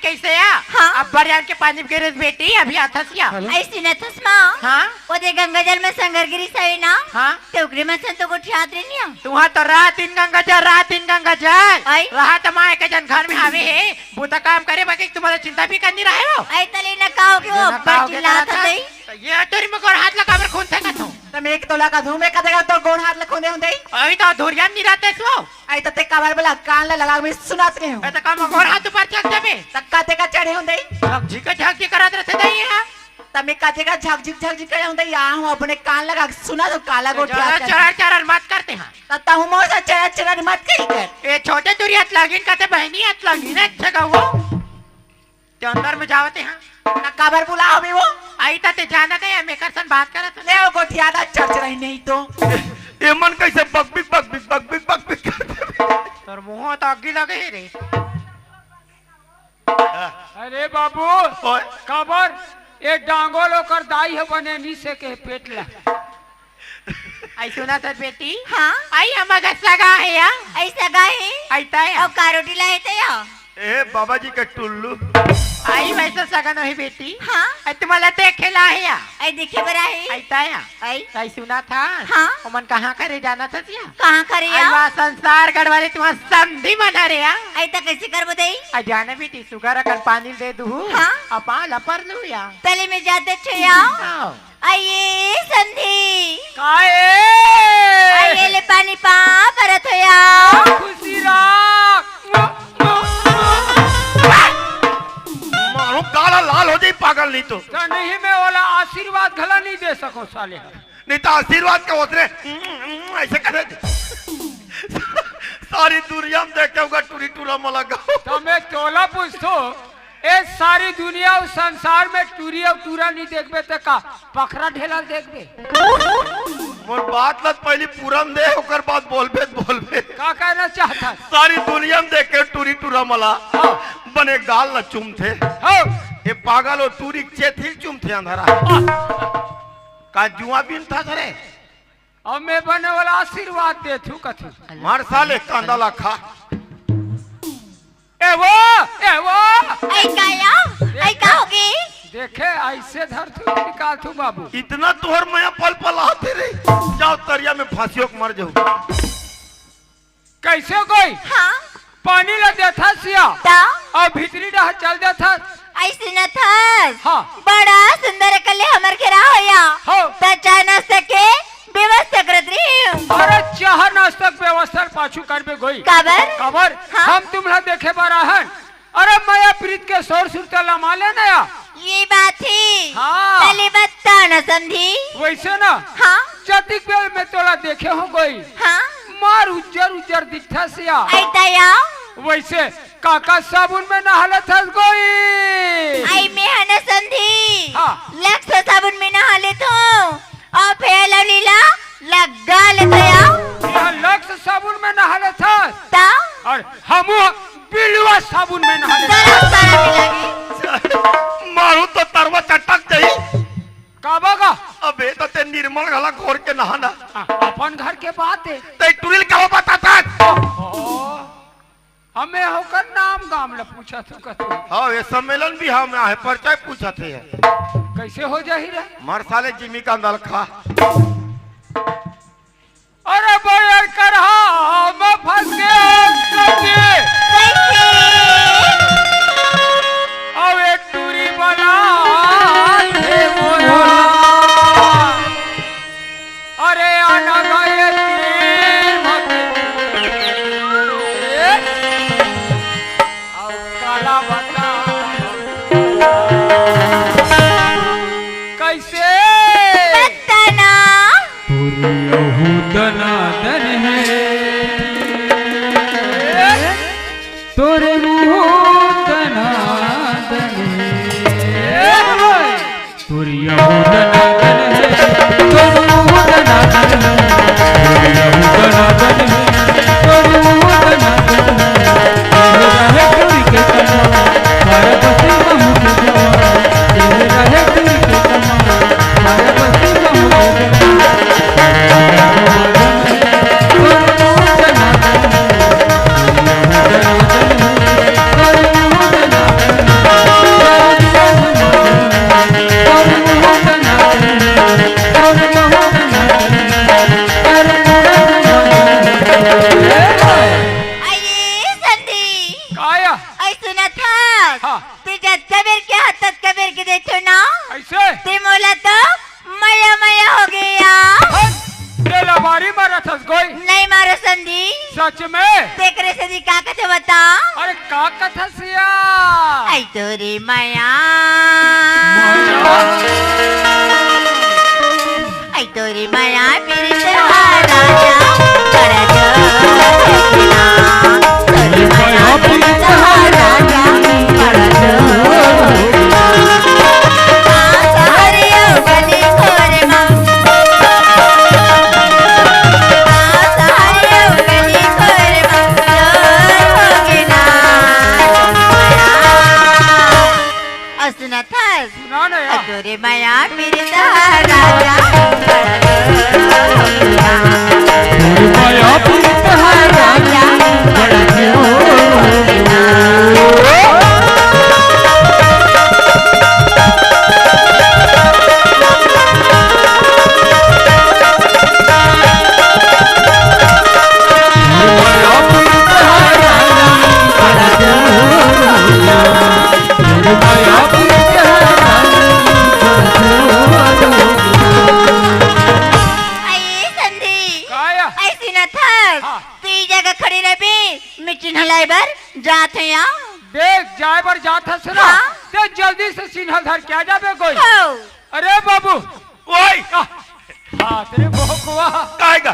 कइसे या? हाँ। अब्बड़ जान के पानी गिरिस बेटी, अभी आथस या। हेलो। अइसे नथस मा। हाँ। ओ दे गंगा जल में संगर गिरिस हवे ना। हाँ। ते ओकरे मन सन तो गोठियात रहिन या। तुहा तो रात दिन गंगा जल, रात दिन गंगा जल। आई। रहा तो माँ एक जन घर में हवे हे, बूता काम करे, बाकी तुम्हारा चिंता भी करनी रहे हो। आई तले न का हो गयो, ये ना का हो गया चिल्लात करा था? हतई। ये तोरी में गोड़ हाथ लगा बर खून फेंकत हो। त मैं एक तोला का धूम एक देगा तो गोड़ हाथ लखोने होंदे। अभी तो धुरिया नहीं रहते सो। आई त ते काबर बोला कान ला लगा मैं सुनात रहे हूँ। ए, त का मगोर हाथ ऊपर चल देबे? त का ते का चढ़े होंदे? झकझी के झकझी करत रहते नहीं है। त मैं का ते का झकझिक झकझिक करे होंदे? या हूँ अपने कान लगा के सुना तो काला गोठिया चढ़, चढ़। चढ़, चढ़ मत करते हैं। त तहु मोर से चढ़, चढ़ मत करी कर। ए, छोटे तुरी हाथ लागिन, कहते बहनी हाथ लागिन, अच्छा का वो। ते अंदर में जावत हे, हाँ। ना काबर बुलाओ भी वो? आई त ते जानत हे, मैं कर सन बात करत हूँ। ले वो गोठिया दा चर्च रही नहीं तो। ए, ए मन कैसे बकबिक, बकबिक, बकबिक, बकबिक करते हैं? तोर मुंह तो आगी लगे हे रे। अरे बाबू, ओए। काबर? ए डांगोल ओकर दाई हे बने नी से के पेट ला। आई सुना सर बेटी। हाँ? आई हमर घर सगा हे या? आई सगा हे? आई तय या? अउ का रोटी लाए तय या? ए बाबा जी का टुल्लू। आई वैसा सगा नहीं बेटी। हाँ? आई तुम्हाला देखे ला हे या? आई देखे बर आहे? आई तय या? आई? आई सुना था? हाँ? ओमन कहाँ करे जाना था सिया? कहाँ करे आई या? वहाँ संसार गढ़ वाले तुम्हारा समधी मन हरे या? आई त कैसे कर बताई? आई जाने बेटी सुगर अकन पानी दे दू। हाँ? अपा लपर लू या? तले में जाते छे या? हाँ। आइए समधी। काए? आइए ले पानी पा परत होया। खुशी राख। मारो काला लाल हो जाई पागल नहीं तो। त नहीं मैं वाला आशीर्वाद घला नहीं दे सको साले। नहीं तो आशीर्वाद का होत रे। ऐसे करे। सारी दुनिया में देखे होगा टूरी टूरा मला गाओ। त मैं तोला पूछतो, ए सारी दुनिया अउ संसार में टूरी अउ टूरा नहीं देखबे त का पखरा ढेला देखबे? मोर बात ल पहली पूरन दे, ओकर बाद बोलबे त बोलबे। का कहना चाहता? सारी दुनिया में देखे टूरी टूरा मला हाँ। बने गाल ल चूमथे। हाँ। ए पागल हो टूरी के चेत ही चूमथे अंधारा। हाँ। का जुआ बिन था सरे? अब मैं बने वाला आशीर्वाद दे थू कथू। मार साले कांदा ला खा। ए वो, ए वो। ऐ का या? ऐ का होगे? देखे, ऐसे धर थू, निकाल थू बाबू। इतना तोहर मया पल पल आते रे। जाओ तरिया में फांसियों के मर जाओ। कैसे कोई? हाँ। पानी ला देथस या। त? अउ भीतरी डहर चल देथस। ऐसे न थस। हाँ। बड़ा सुंदर कले हमर घेरा होया। हो। त चाय नाश्ता के व्यवस्था करत रही हूँ। अरे चाह नाश्ता के व्यवस्था पाछू करबे गोई। काबर? काबर? हाँ। हम तुमला देखे बर आहन। अरे मया प्रीत के सौर सुरता लमा लेना या। ये बात है। हाँ। तले बता ना समधी। वैसे ना। हाँ। जतिक बेर में तोला देखे हो गोई। हाँ। मार उज्जर उज्जर दिखथस या। आई दया। वैसे काका साबुन में नहा लेथस गोई। आई मैं हन समधी। हाँ। लक्स साबुन में नहा लेथो। अउ फेर लवली ला लगा लेथो या। यहाँ लक्स साबुन में नहा लेथस। ता? अउ हमू बिलवा साबुन में नहा लेथस। तरस तरस लागे। मारू तो तरवा चटक जाई। काबा का? अबे त ते निर्मल घला घोर के नहाना। आ, अपन घर के बात हे। ते टुरिल का बताथस? ओ, हमें होकर नाम गाम ल पूछत हूँ कथू। हाँ, ये सम्मेलन भी हम आहे, परिचय पूछत हे। कैसे हो जाही रे? मार साले जिमी का अंदर खा। अरे बयर करहा में फंस गए हो सखी। कैसे? अब एक टूरी बना थे मोरा। अरे आना गए तीर मत। अब काला बता। कैसे? बताना। हाँ। ते जतका बेर के हा, ततका बेर के देथो ना। अइसे? ते मोला तो मया मया हो गया। हट, ते लबारी मारत हस गोई। नहीं मारो संदी। सच में? तेकरे से दी का कथे बता? अरे का कथा सिया? आई तोरे मया। मया। आई तोरे मया पीरित हा राजा, बड़ा जोर होगे ना। तोरे मया पीरित हा राजा, बड़ा जोर होगे ना। आ सहरिया गली खोरे मा, आ सहरिया गली खोरे मा, जोर होगे ना। अउ सुनत हस? सुना ना यार। अतोरे मया पीरित हा राजा, बड़ा जोर होगे ना। तोरे मया पीरित हा राजा, बड़ा जोर होगे ना। आई संदी। का या? अइसे न थस। हाँ। तू ई जगह खड़े रहिबे, मैं चिन्हा लाए बर जात हँव। देख, जाए बर जात हस ना, हाँ। ते जल्दी से चिन्हा धर के आ जाबे गोई। हो। अरे बाबू, ओए! आ, हाँ, तेरे भोकवा। काय गा?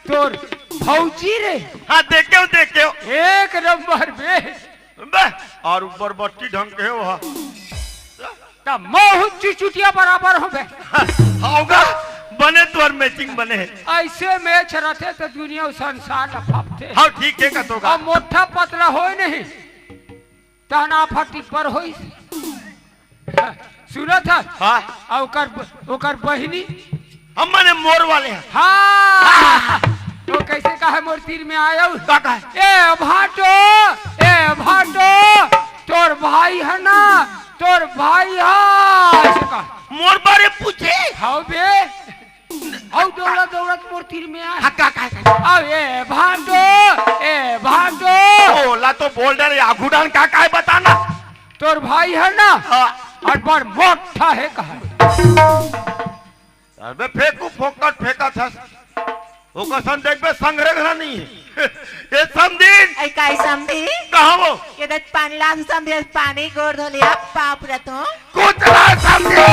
तोर भौजी रे। हाँ, देखेंव, देखेंव। एक नंबर बे। बे, अउ ऊपर बत्ती ढंग के हो हा। त महूँ चुचुटिया बराबर होबे। हव गा, बने तोर matching बने हे। अइसे match रथे त दुनिया अउ संसार ल फापथे। हाँ, ठीक हे कथों गा। अउ मोटा पतला होय नहीं, तहना फटी पर होइस। सुनत हस? हाँ। अउ ओकर, ओकर बहिनी? हम मने मोर वाले हैं। हाँ। तो कइसे कहा मोर तीर में आया? का कहा? ए भाटो, ए भाटो, तोर भाई हे ना, तोर भाई हे, अइसे कहा। मोर बारे पूछे? हव बे। अउ दौड़त दौड़त मोर तीर में आय। हाँ, का, का, का? अउ ए भाटो, ए भाटो। ओला तो बोल डरे, आगू डाहन का, का हे बता ना। तोर भाई हे ना? हाँ। अब्बड़ मोटा हे कहा। अबे फेंकू, फोकट फेंकत हस। ओकर सन देखबे, संघरे घला नहीं हे। ए समधिन। अई काय समधी? कहाँ वो? ये देख पानी लान समधी, पानी गोड़ धो लिया, पाँव पूरा तो। कुछ ना समधी।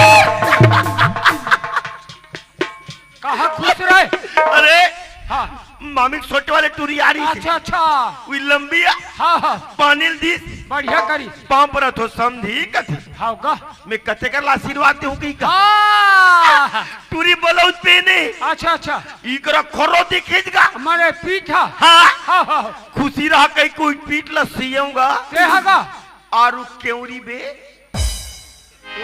कहाँ खुश रहे? अरे, हाँ। मामी के छोटे वाले टूरी आ रही थी। अच्छा, अच्छा। वही लंबी है। हाँ, हाँ। पानी ल दीस। बढ़िया करी। पाँव परत हों समधी कथे। हाँ, का? मैं कथे कर आशीर्वाद देहूँ कही का? हाँ। टूरी ब्लाउज पहने। अच्छा, अच्छा। इकरा खोरो दिखिस गा। माने पीठ हा। हाँ। हाँ, हाँ। खुशी रहा कहीं कोई पीठ ला सियेंव गा। ते हा गा? अउ केवरी बे।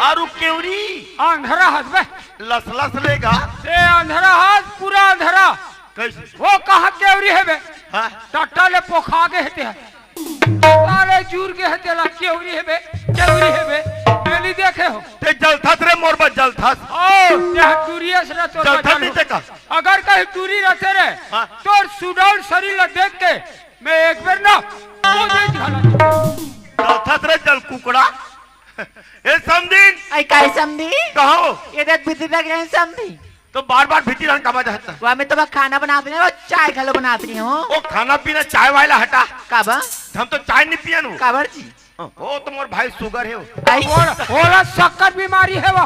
अउ केवरी। अंधरा हस बे। लसलस लेगा। ते अंधरा हस, पूरा अंधरा। कइसे? वो कहाँ केवरी हे बे? हाँ। टट्टा ले पोखा गे हे ते। साले जुर गे हे तेला, केवरी हे बे, केवरी हे बे। मैं नहीं देखे हों। ते जलथस रे मोर बर जलथस। ओ, ते टूरी अस रे तोर जलथस बचल नहीं हो। ते का? अगर कहीं टूरी रहिते रे, हाँ। तोर सुडौल शरीर ला देख के मैं एक बेर ना, वो दे झाला। जलथस रे जल कुकड़ा। ए समधिन। अई काय समधी? कहाँ वो? ये देख बुद्धि लग रहे हैं समधी। तो बार-बार भीतरी रहन काबर जात हस? वा, मैं तो बस खाना बनात रहेंव, अउ चाय घलो बनात रहेंव। ओ खाना पीना, चाय वाय ला हटा। काबर? हम तो चाय नहीं पियन वो। काबर जी? हाँ, वो तो मोर भाई sugar हे वो। अई। ओला, ओला शक्कर बीमारी हे वो।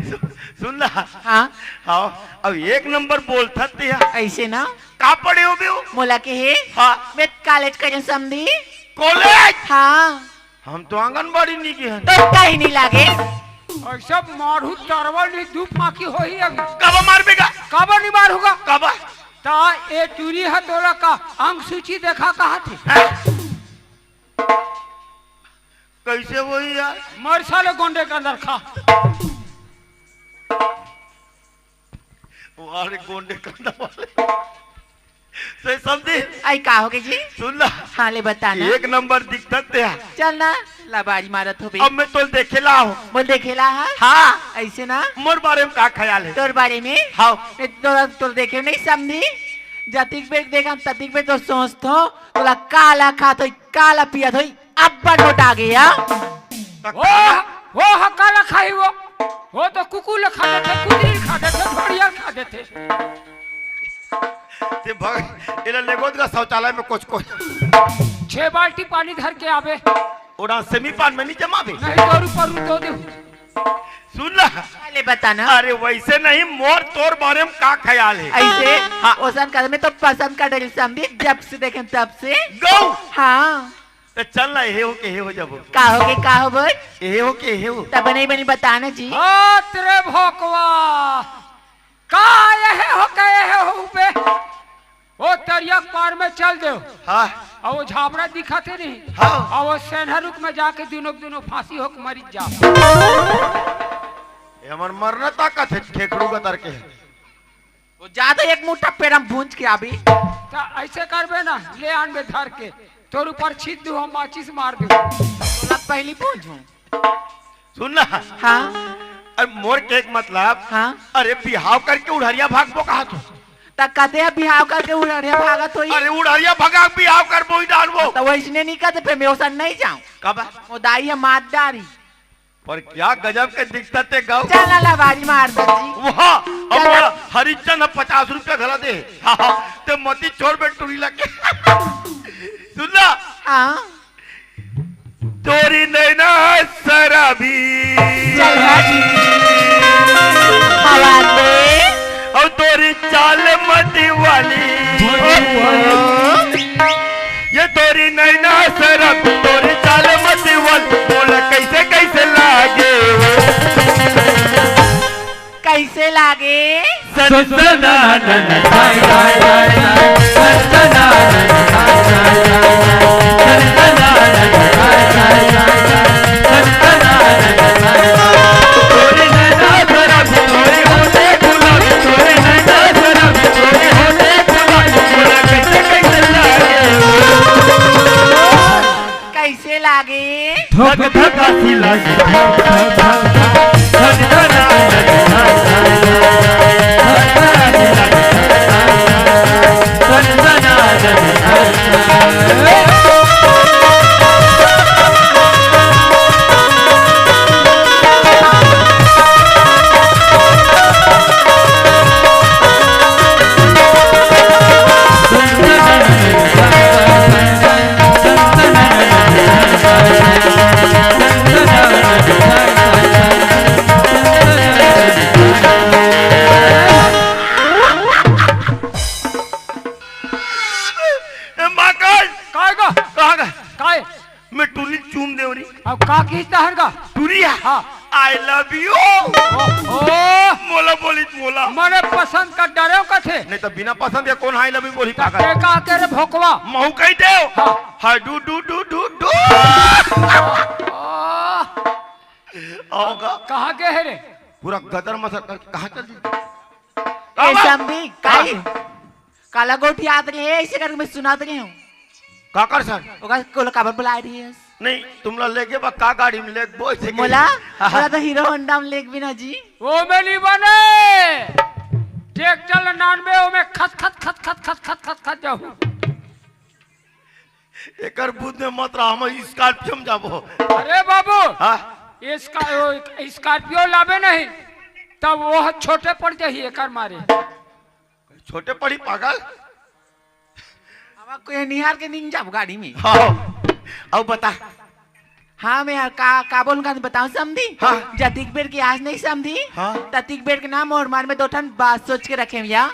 सु-, सुन ना। हाँ। हाँ, अब एक नंबर बोलथस ते हा। अइसे ना? का पढ़े हो बे वो? मोला कहे? हाँ। मैं college करेंव समधी। College? हाँ। हम तो आंगनबाड़ी नहीं गे हन। तो कहीं नहीं लागे। अइसे मारहूँ तरवल नहीं, दू फांकी होही अभी। काबर मारबे गा? काबर नहीं मारहूँ गा? काबर? त ए टूरी ह तोला का अंग सूची देखा कहा थे? हैं? कइसे होही यार? मर साले गोंडे के अंदर खा। अरे गोंडे कंधा वाले। सही समधी? अई का होगे जी? सुन ना। हाँ, ले बता ना। एक नंबर दिखथस ते हा। चल ना, लबारी मारत होबे। अब मैं तोला देखे ला हँव। मोला देखे ला हा? हाँ। अइसे ना? मोर बारे में का ख्याल हे? तोर बारे में? हाँ। मैं तोला, तोला देखेंव नहीं समधी। जतिक बेर देखन, ततिक बेर तो सोचथों, तोला काला खात होई, काला पियत होई, अब्बड़ मोटा गे, हाँ? वो, वो ह काला खाही वो। वो तो कुकुर ल खा देथे, कुतरी ल खा देथे, भेड़िया ल खा देथे। ते भग, एला लेगोत का शौचालय में कोच कोच। छह बाल्टी पानी धर के आबे। ओड़ा सेमी पान में नहीं जमाबे। नहीं, तोर ऊपर रू दो दे। सुन ला। ले बता ना। अरे वैसे नहीं, मोर तोर बारे में का ख्याल हे? ऐसे? हाँ। ओसन कर, मैं तो पसंद कर डरी समझी, जब से देखे तब से। गौ। हाँ। तो चल ना, एहे हो के एहे हो जाबो। का हो के का हो बोल? एहे हो के एहे हो। तब नहीं बनी बता ना जी। हाथ रे भोकवा। का एहे हो के एहे हो बे? ओ तरिया के पार में चल देव। हाँ। अउ वो झाबड़ा दिखत हे नहीं? हाँ। अउ वो सेन्हा रुख में जाके दुनों के दुनों फांसी होके मरिच जा। ये हमर मरना ताकत हे, खेखड़ू का तर के। वो जादा एक मुट्ठा पेड़ा में भूंज के आबी। त ऐसे करबे ना, ले आनबे धर के, तोर ऊपर छीत दू, हम माचिस मार दू। तोला पहली भूंज हूँ। सुन ना। हाँ। अरे मोर के एक मतलब। हाँ। अरे बिहाव करके उड़हरिया भागबो कहा तू? त कते ह बिहाव करके उड़हरिया भागत होई? अरे उड़हरिया भगा बिहाव करबो ही डालबो। त वैसने नहीं कहते, फिर मैं ओसन नहीं जाऊँ। कब? वो दाई ह मार डारी। पर क्या गजब के दिखता ते गौ। चल ना लबारी मार दे जी। वाह, अब चल। हरिचंद ह पचास रुपया घला दे। हाँ, हाँ, ते मती छोड़ बे टूरी लगे। सुन ना। हाँ। तोरी नैना शराबी। चल हट। हवा दे। और तोरी चाल मती वाली। ये तोरी नैना शराब, तोरी चाल मती वाली, बोला कैसे कैसे लागे। कैसे लागे? सनसनानन, धाय, धाय, धाय, धाय, सनसनानन, धाय, धाय, धाय, धाय, सनसनानन, धाय, धाय, धाय, धाय, सनसनानन, धाय, धाय, धाय, तोरी नैना शराब, तोरी होठे गुलाब, तोरी नैना शराब, तोरी होठे गुलाब, तोरा कैसे, कैसे लागे? कैसे लागे? धक धक आसी लागे, धक धक धक धक, धक धक आसी लागे, धक धक आसी लागे, धक धक आसी लागे, धक धक आसी लागे। ए, माकन! काय गा? कहाँ गा? काय? मैं टूरी चूम देव री। अब का किहिस तहर गा? टूरी है? हाँ। I love you। ओहो। मोला बोलिस, मोला। मने पसंद कर डरेव कथे। नहीं तो बिना पसंद के कौन I love you बोली त पागल? ते का के रे भोकवा? महू कहि देव। हाँ। हाय डू डू डू डू डू। ओह। आओ गा। कहाँ गे हे रे? पूरा गदर मसर करके कहाँ चल दी? ए, समधी, काई? हाँ। काला गोठियात रहे, ऐसे करके मैं सुनात रहे हूँ। काकर सर? ओका कोला काबर बुलाए रहे हस? नहीं, तुमला लेगे बा का गाड़ी में लेगबो ऐसे के? मोला? हाँ, हाँ। मोला तो हीरो होंडा में लेगबे ना जी। ओ में नहीं बने। ट्रैक्टर ल नानबे, ओ में खत, खत, खत जाहू। एकर बुध में मत रहा, हम स्कॉर्पियो में जाबो। अरे बाबू, हाँ? इसका, ओ, स्कॉर्पियो लाबे नहीं, तब वो छोटे पड़ जाही एकर मारे। छोटे पड़ी पागल। अब कोई निहार के नहीं जाबो गाड़ी में। हाँ, अब बता। हाँ, मैं यार का, का बोलूं का बताऊं समधी? हाँ। जतिक बेर के आज नहीं समधी? हाँ। ततिक बेर के नाम और मन में दो ठन बात सोच के रखे हूँ या।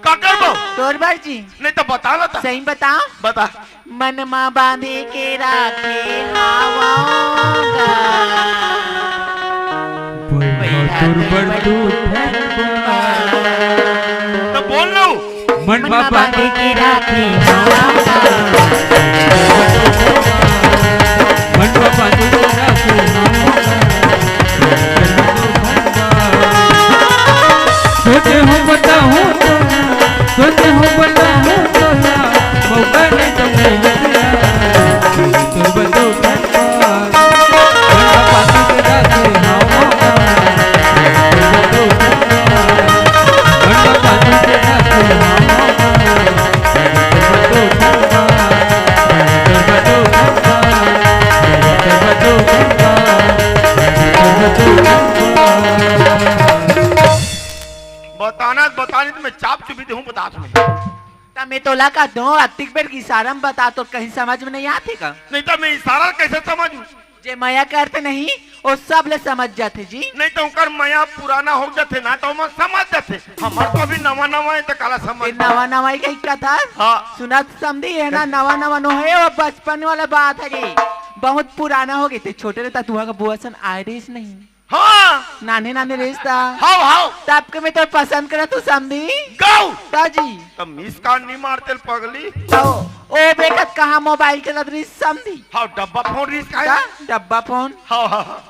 का करबो? तोर बर जी। नहीं तो बता ना ता। सही बता। बता। मन मा बांधे के राखे हावंगा। बैठा तोर बर दू ठन बोंगा। तो बोल लो। मन मा बांधे के राखे हावंगा। मन मा बांधे के राखे हावंगा। सोचे हूँ बताऊँ तो, सोचे हूँ बताऊँ तो ना, मौका नहीं तो नहीं मिला। तो बतो ठंडा, ठंडा पानी के राखे हावंगा। तो बतो ठंडा, ठंडा पानी के राखे हावंगा। चाप चुबी देहूं, बतात हंव। त मैं तोला का दों, अतिक बेर के इशारा म बता, तो कहीं समझ में नहीं आथे का? नहीं त मैं इशारा कैसे समझूं? जे मया करथे नहीं, वो सब ले समझ जाथे जी। नहीं त ओकर मया पुराना हो जाथे ना, त ओमन समझ जाथे। हमर तो अभी नवा नवा हे, त काला समझ? ये नवा नवा ही कही कथा। हाँ। सुनत समधी हे ना, नवा नवा नो हे, वो बचपन वाला बात हे जी। बहुत पुराना हो गे, ते छोटे रहता तुहा का बुआ सन आए रहिस नहीं। हाँ। नाने नाने रिश्ता। हाव, हाव। तब के मैं तो पसंद करत हंव समधी। गौ। त जी। त मिस कॉल नहीं मारते पगली। तो ओ बेकत कहाँ मोबाइल चलत रहिस समधी। हाव, डब्बा फोन रहिस का? त डब्बा फोन। हाव, हाव, हाव।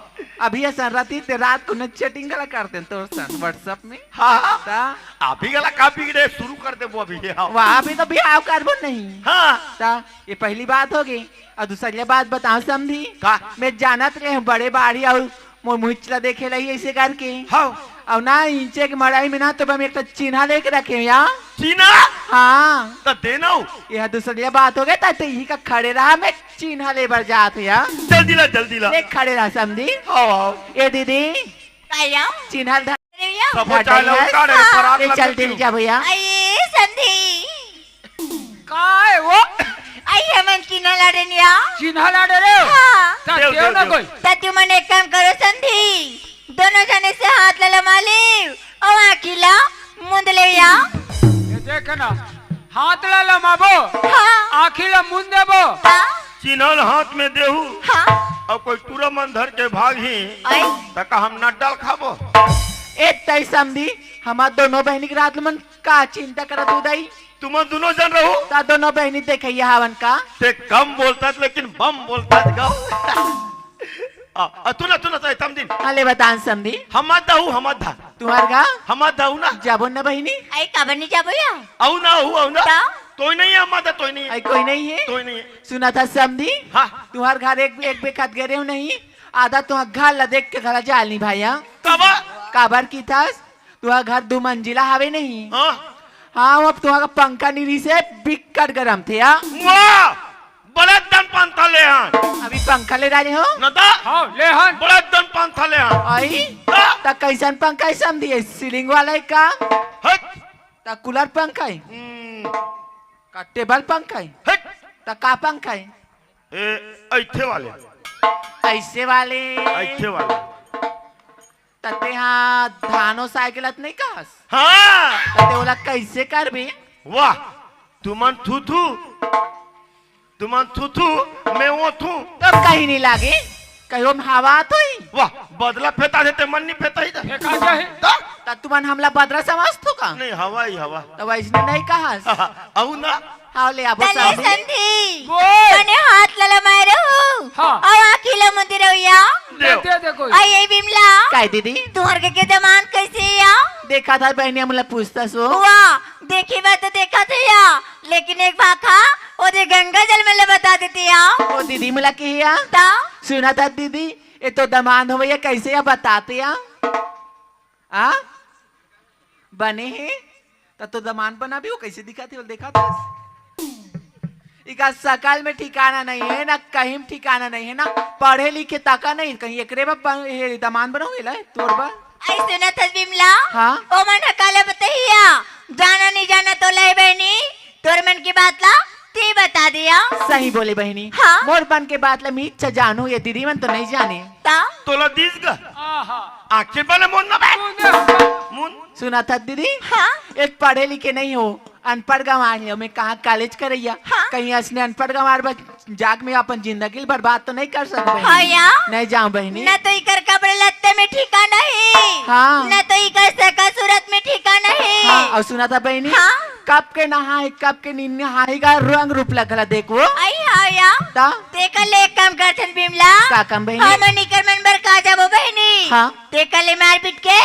अभी असन रतिस ते रात को न चैटिंग घला करते हैं तोर सन WhatsApp में। हाँ, हाँ। त? अभी घला का बिगड़े, शुरू कर देबो अभी, हाव। वाह, अभी तो बिहाव करबो नहीं। हाँ। त ये पहली बात हो गे। अउ दूसर ले बात बतावं समधी। का? मैं जानत रहे हंव बड़े बाड़ी अउ मोर मुहिच ला देखे ला ही ऐसे करके। हाव। अउ ना इंचे के मड़ई में ना तो मैं एक ठो चिन्हा लेके रखे हंव या। चिन्हा? हाँ। त देना हो। ये दूसर ले बात हो गे, त इही का खड़े रहा, मैं चिन्हा ले बर जात हंव या। जल्दी ला, जल्दी ला। ले खड़े रहा समधी। हाव, हाव। ए दीदी। काया? चिन्हा ल धर। अरे या। सब धर चाहे दे ला हस। उतार, अरे हाँ। परात ले ला चल दे। दे जा भैया। अये समधी। काय वो? आई हमन चिन्हा लाड़े निया। चिन्हा लाड़े रे? हाँ। त देव, देव देव, ना देव। कोई। त तुमन एक काम करो समधी, दोनों जने से हाथ ला लमा लेव अउ आँखी ला मूंद लेव या। ये देख ना, हाथ ला लमाबो, हाँ। आँखी ला मूंद देबो। हाँ। चिन्हा ल हाथ में देहू, हाँ। अउ कोई टूरा मन धर के भागही, आई। त का हम नड्डा ल खाबो? ए तई समधी, हमर दोनों बहिनी के रात मन का चिंता करत हस दई? तुमन दुनों जन रहू। त दोनों बहिनी देखइया हवन का? ते कम बोलथस, लेकिन बम बोलथस गौ। आ, आ, तू ना, तू ना, तू ना, समधिन। हाँ, ले बतावं समधी। हमर दहू, हमर धा। तुंहर घर? हमर दहू ना। जाबो न बहिनी। आई, काबर नहीं जाबो या? अउ ना, हू, अउ ना। त? तोय नहीं हे, हमर धा, तोय नहीं हे। आई, कोई नहीं हे? तोय नहीं हे। सुनथस समधी? हाँ। तुंहर घर एक, एक बेखत गे रहेंव नहीं, आधा तुंहर घर ला देख के घला जाल नहीं भाया। काबर? काबर किथस? तुंहर घर दू मंजिला हवे नहीं? हाँ। हाँ, वो अब तुंहर पंखा नहीं रहिसे, बिक्कट गरम थे, हाँ? वाह! बड़े दन पंखा ले हन। अभी पंखा ले डाले हो? न त? हाँ, ले हन। बड़े दन पंखा ले हन। आई? त? त कैसन पंखा हे समधी? सीलिंग वाला हे का? हट। त कूलर पंखा हे? हम्म। का टेबल पंखा हे? हट। त का पंखा हे? ए, ऐठे वाले। ऐसे वाले? ऐठे वाले। त तेहा धान ओसाय के ला त नहीं कहस? हाँ। त ते ओला कैसे करबे? वाह, तुमन थू थू, तुमन थू थू, मैं वो थू। त कहीं नहीं लागे, कहीं ओमा हवा तो ही। वाह, बदला फेंकाथे ते मन नहीं फेंकाही त। फेंका जाही। त? त तुमन हमला बदरा समझथो का? नहीं, हवा ही हवा। त वैसने नहीं कहस। अउ ना। हाँ, ले आबो त ले समधी। समधी। बोल। बने हाथ ला लमाए रहू। हाँ। अउ आँखी ला मूंदे रहू या। देव। दे, दे, दे कोई। अये बिमला। काय दीदी? तुंहर घर के दमांद कैसे हे या? देखत हंव बहिनी, हमला पूछथस वो। वाह, देखे बर तो देखत हंव या, लेकिन एक भाखा ओदे गंगा जल में ले बता देते या। ओ दीदी, मोला कहे या। त? सुनथस दीदी, ये तो दमांद होवय या, कैसे या बता तो या। आ? बने हे? त तो दमांद बनाबे, वो कैसे दिखत हे, वो देखत हस? इका सकल में ठिकाना नहीं हे ना, कहीं में ठिकाना नहीं हे ना, पढ़े लिखे तक नहीं, कहीं एकरे में ब-, हे दमांद बनाहूं एला, तोर बर। आई सुनथस बिमला? हाँ? ओमन ह काला बताही या, जाना नहीं जाना तोला हे बहिनी, तोर मन के बात ला ते बता दे या। सही बोले बहिनी। हाँ। मोर मन के बात ला मीच जानहूं, ये दीदी मन तो नहीं जाने। त? तोला दिस गा? आहा। आखिर बने मुन ना बे। मुन ना। मुन। सुनथस दीदी? हाँ। एक पढ़े लिखे नहीं हों, अनपढ़ गंवार हंव, मैं कहाँ कॉलेज करइया। हाँ। कहीं असने अनपढ़ गंवार बस जाके मैं अपन जिंदगी ल बर्बाद तो नहीं कर सकंव बहिनी? हाँ या। नहीं जांव बहिनी। न तो इकर कपड़े लत्ते में ठिकाना हे। हाँ। न तो इकर सकल सूरत में ठिकाना हे। हाँ, अउ सुनथस बहिनी? हाँ। कब के नहाही, कब के नी नहाही का रंग रूप ला घला देखबो। आई हाँ या। त? तेकर ले एक काम करथन बिमला। का काम बहिनी? हमन इकर मन बर का जाबो बहिनी? हाँ। तेकर ले मारपीट के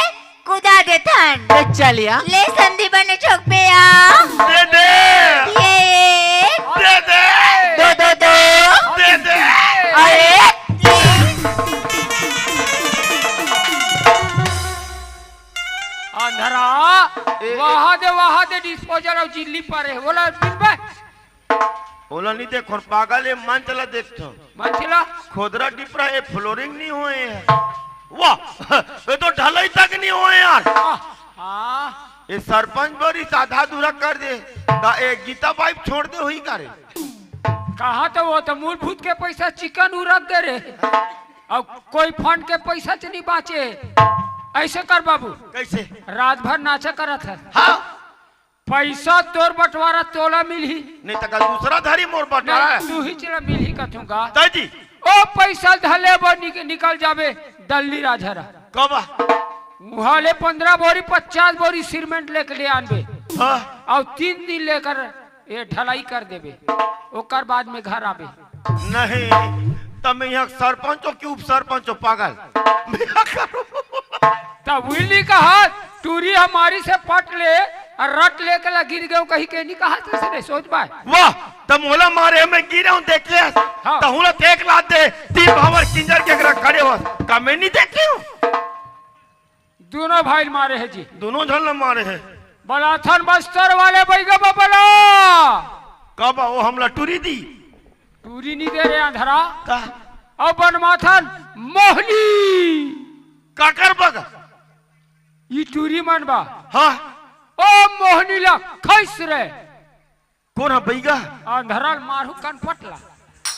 कुदा देथन। ले चल या। ले समधी बने झोंकबे या। दे दे। ये एक। दे दे। दो, दो, दो। दे दे। अरे। अंधरा, ए, ए। वहाँ दे, वहाँ दे disposal अउ जिल्ली परे हे। ओला बिन बे। ओला नहीं देखों, पागल, ये मंच ला देखथों। मंच ला? खोदरा डिपरा, ये flooring नहीं होय हे। वाह, ये तो ढलई तक नहीं होय हे यार। आह, आह। ये सरपंच बरी साधा दूरा कर दे, त ए गीता बाई छोड़ दे होही का रे? कहा तो वो तो मूलभूत के पैसा चिकन उरक दे रे, अउ कोई फंड के पैसा तो नहीं बाँचे। ऐसे कर बाबू, कैसे? रात भर नाचा करत है। हाँ। पैसा तोर बंटवारा तोला मिलही। नहीं त का दूसरा धरी मोर बंटवारा नहीं, है। तू ही चला मिलही कथूंगा। ताई जी। ओ पैसा धले बर निक-, निकल जाबे दल्ली राजहरा। कब? उहाँ ले पंद्रह बोरी, पचास बोरी सीमेंट लेके ले आनबे। हाँ। अउ तीन दिन लेकर ये ढलाई कर देबे, ओकर बाद में घर आबे। नहीं, त मैं यहाँ सरपंच हो कि उप सरपंच हो, पागल? मैं क्या करूँ? त उइली कहा, टूरी हमारी से पट ले, अउ रट लेके ला गिर गयो कही के नहीं कहा, तैसे नहीं सोच पाए। वाह, त मोला मारे, मैं गिरे हूँ, देख ले। हाँ। त हुला देख ला दे, तीन भावर किंजर के अगरा खड़े हो, का मैं नहीं देखे हूँ? दोनों भाई मारे है जी। दोनों झन ल मारे है। बलाथन बस्तर वाले बैगा बबला। कब वो हमला टूरी दी? टूरी नहीं दे रे अंधरा। का? अब बनमाथन मोहनी। काकर बगा? ई टूरी मन बा। हाँ। ओ मोहनी ला खैस रे। कोन ह बइगा? अंधरा ल मारू कनपट ला।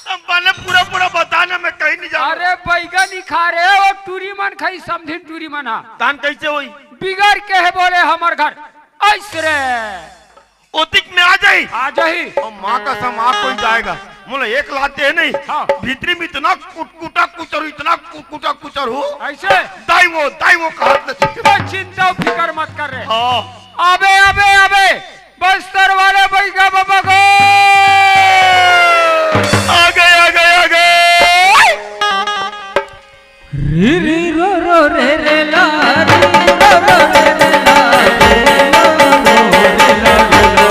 अब बने पूरा पूरा बता ना, मैं कहीं नहीं जाऊँ। अरे बइगा नहीं खा रे, वो टूरी मन खाई, समधिन टूरी मन हा। तान कैसे होई? बिगड़ के है बोले हमर घर। ऐस रे। ओतिक में आ जाई। आ जाही। ओ माँ कसम, आ कोई जाएगा। मोला एक लात दे नहीं। हाँ। भीतरी में इतना कुटकुटा कुचर, इतना कुटकुटा कुचर हो। ऐसे? दाई वो, दाई वो कहत न चिंता फिकर मत कर रे। हाँ। अबे, अबे, अबे। बस्तर वाले बैगा बाबा को। आ गए, आ गए, आ गए। री री रो रो रे रे ला, री रो रो रे रे ला, री रो रो रे ला, री रो रो रे ला।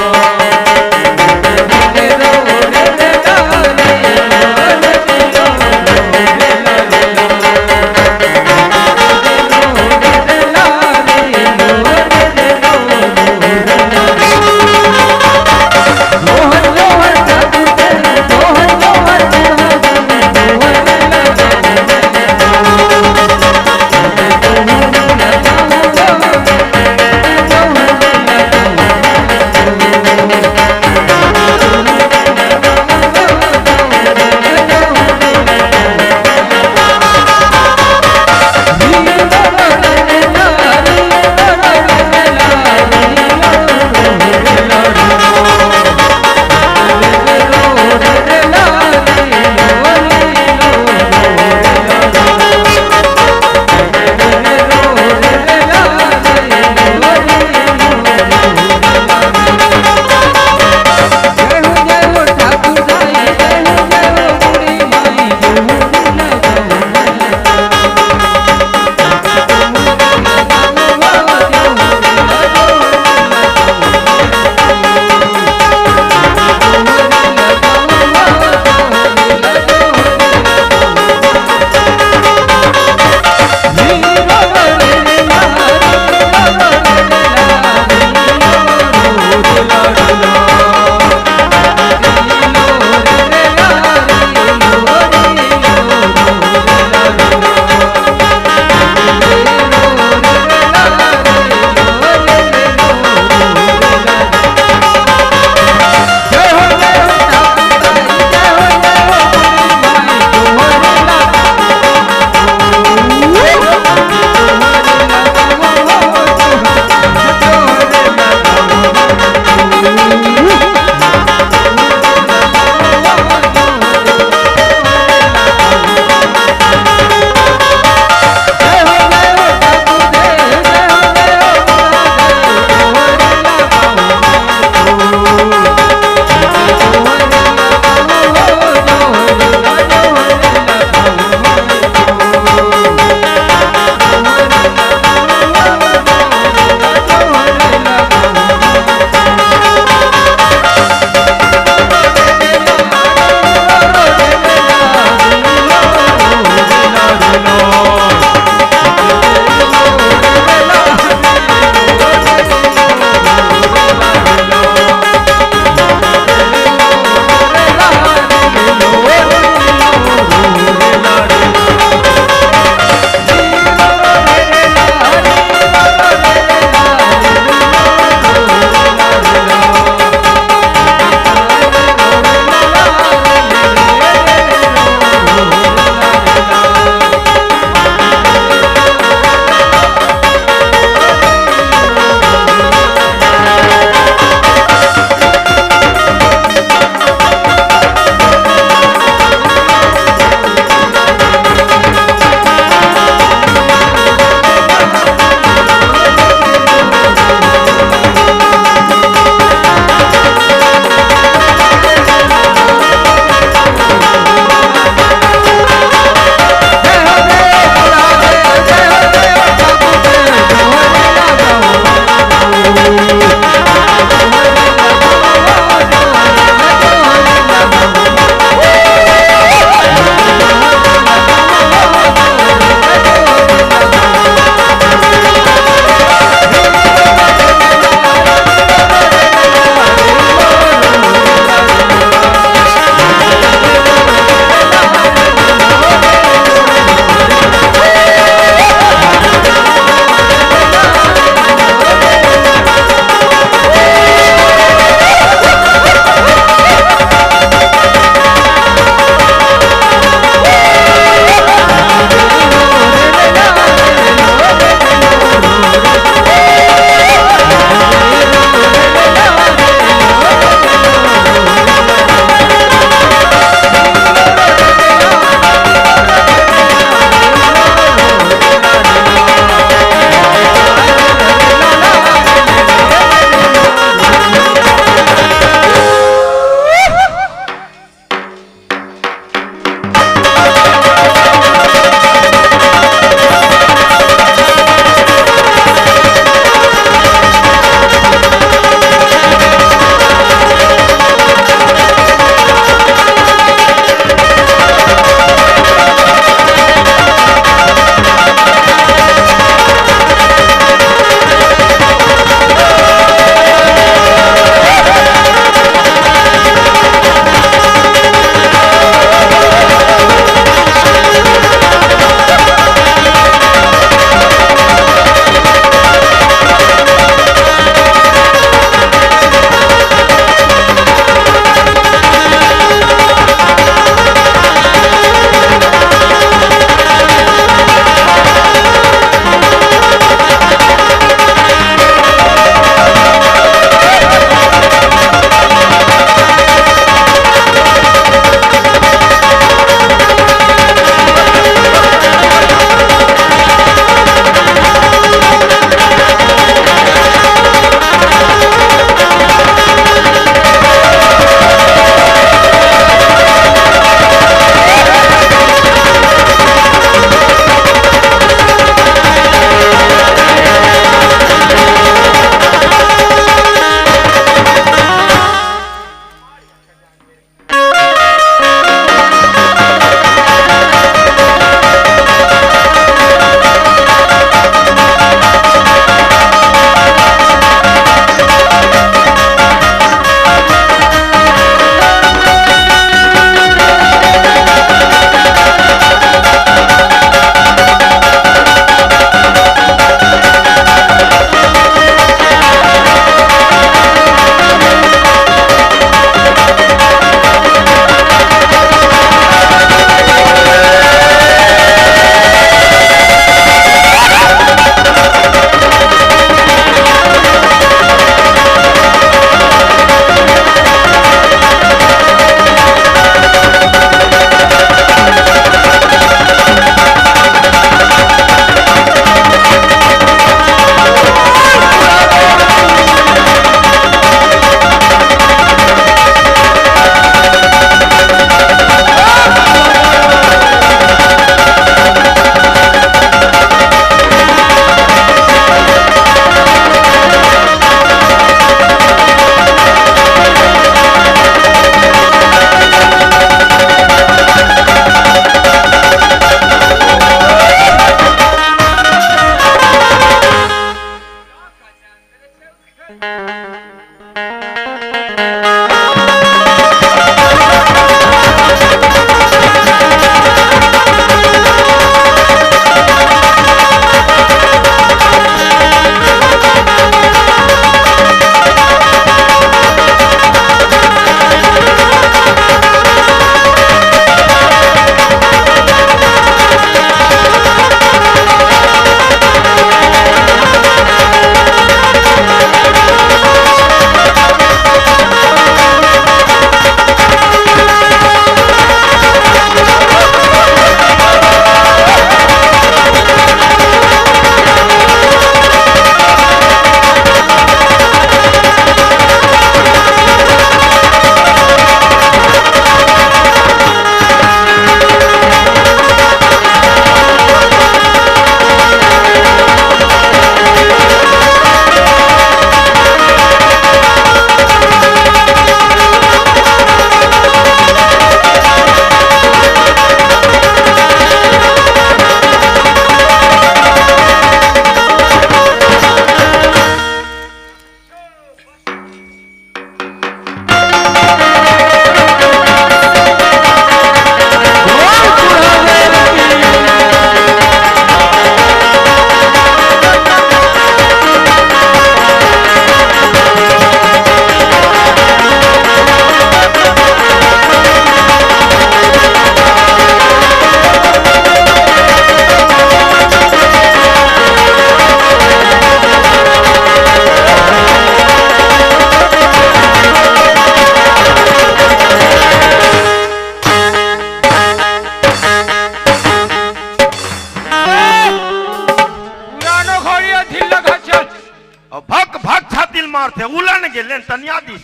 मारथे, उलन गे, लेन तनिया दिस।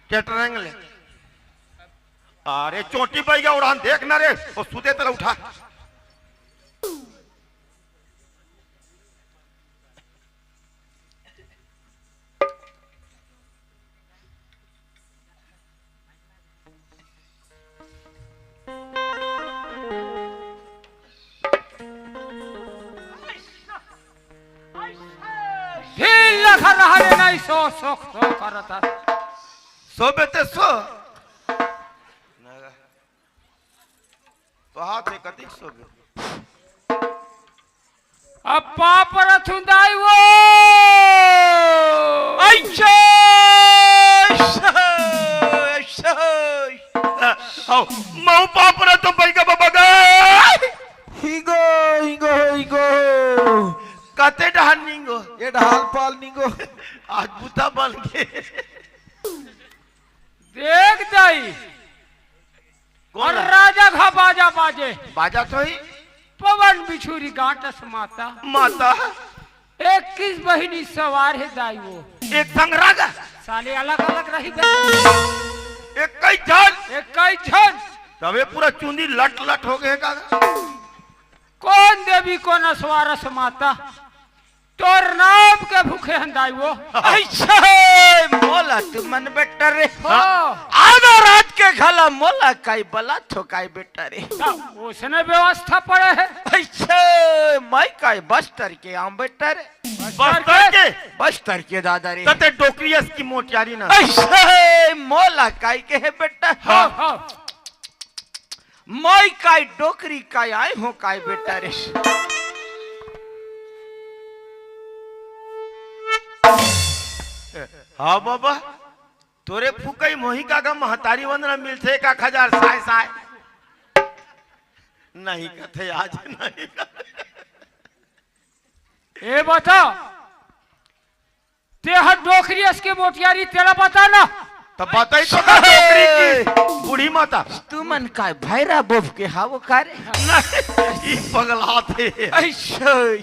केटरेंग ले। अरे चोटी पै गया उड़ान, देख ना रे, ओ सुते तला उठा। ढील लखा रहा रे, नहीं सो, सो, सो करत हे। सोबे ते सो। पहात हे कतिक सोबे। अब पाप रथुन दाई वो। अच्छा, अच्छा, अच्छा। आओ, मऊ पाप रथो बैगा बाबा गा। हिंगो, हिंगो, हिंगो। कते डहान निंगो? ये डहान पाल निंगो। आज बुता बन के। देख दाई। कौन और ला? राजा घा बाजा बाजे। बाजा तो ही। पवन बिछुरी गांटस माता। माता। इक्कीस बहिनी सवार हे दाई वो। एक संग राजा। साले अलग-अलग रही बे। इक्कीस झन। इक्कीस झन। तबे पूरा चुंदी लट लट हो गए का। कौन देवी कौन असवारस माता। तोर नाम के भूखे हन दाई वो। अच्छा, मोला तुमन बेटा रे। हाँ। आधा रात के घला मोला काई बला थो काई बेटा रे। ता ओसने व्यवस्था पड़े हे। अच्छा, मैं काई बस्तर के आम बेटा रे। बस्तर के? बस्तर के दादा रे। तते डोकरी अस की मोटियारी ना। अच्छा, मोला काई के हे बेटा। हाँ, हाँ। मैं काय डोकरी काय आय हों काय बेटा रे। हाँ बाबा, तोरे फुकई मोही का गा महतारी वंदना मिलथे एक आख हजार साय साय। नहीं कथे आज नहीं कथे। ए बता, ते हर डोकरी अस के मोटियारी तेला बता ना। तब बताई तो ना डोकरी की बूढ़ी माता। तुमन काय भैरा बोफ के हावो का रे? नहीं, ई पगला थे। ऐसे।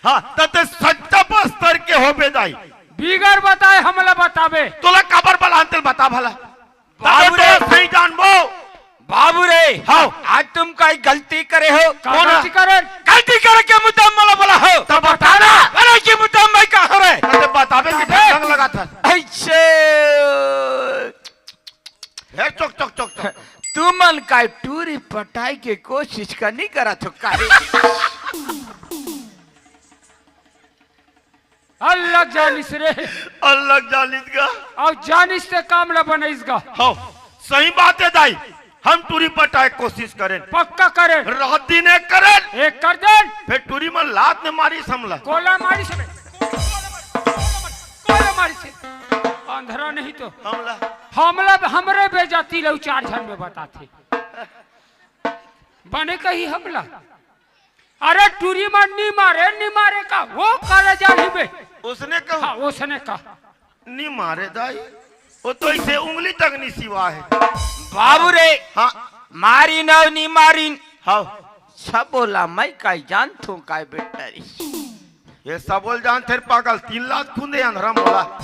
हाँ, तते सच्चा बस्तर के होबे दाई। बिगर बताए हमला बताबे। तोला काबर बलान तेल बता भला। बाबू रे। तते तो सही जानबो। बाबू रे, हाँ। आज तुम काई गलती करे हो। का कौन? गलती करे? गलती करे के मुद्दा मला बोला हो। तब बता ना। अरे के मुद्दा मैं का हो रे? अरे बताबे कि अबे। ढंग लगा था। ऐसे। हे चुक, चुक, चुक, चुक। तुमन काई टूरी पटाई के कोशिश का नहीं करा थो काई? अलग जानिस रे। अलग जानिस गा। अउ जानिस ते काम ला बनाइस गा। हाँ, सही बात हे दाई। हम टूरी पटाए कोशिश करेन। पक्का करेन। रात दिन एक करेन। एक कर देन। फिर टूरी मन लात ने मारिस हमला। कोला मारिस बे। कोला मारिस। अंधरा नहीं तो। हमला। हमला, हमरे बेजाती लऊ चार झन में बताथे। बने कही हमला। अरे टूरी मन नी मारे, नी मारे का? वो काला जान ही बे। उसने कहूँ। हाँ, उसने कहा। नी मारे दाई। वो तो इसे उंगली तक नी सिवा हे। बाबू रे। हाँ। मारिन अउ नी मारिन। हाँ। सब बोला मैं काई जानथों काई बेटा रे। ये सब बोल जानथे पागल, तीन लात खुंदे अंधरा मोला।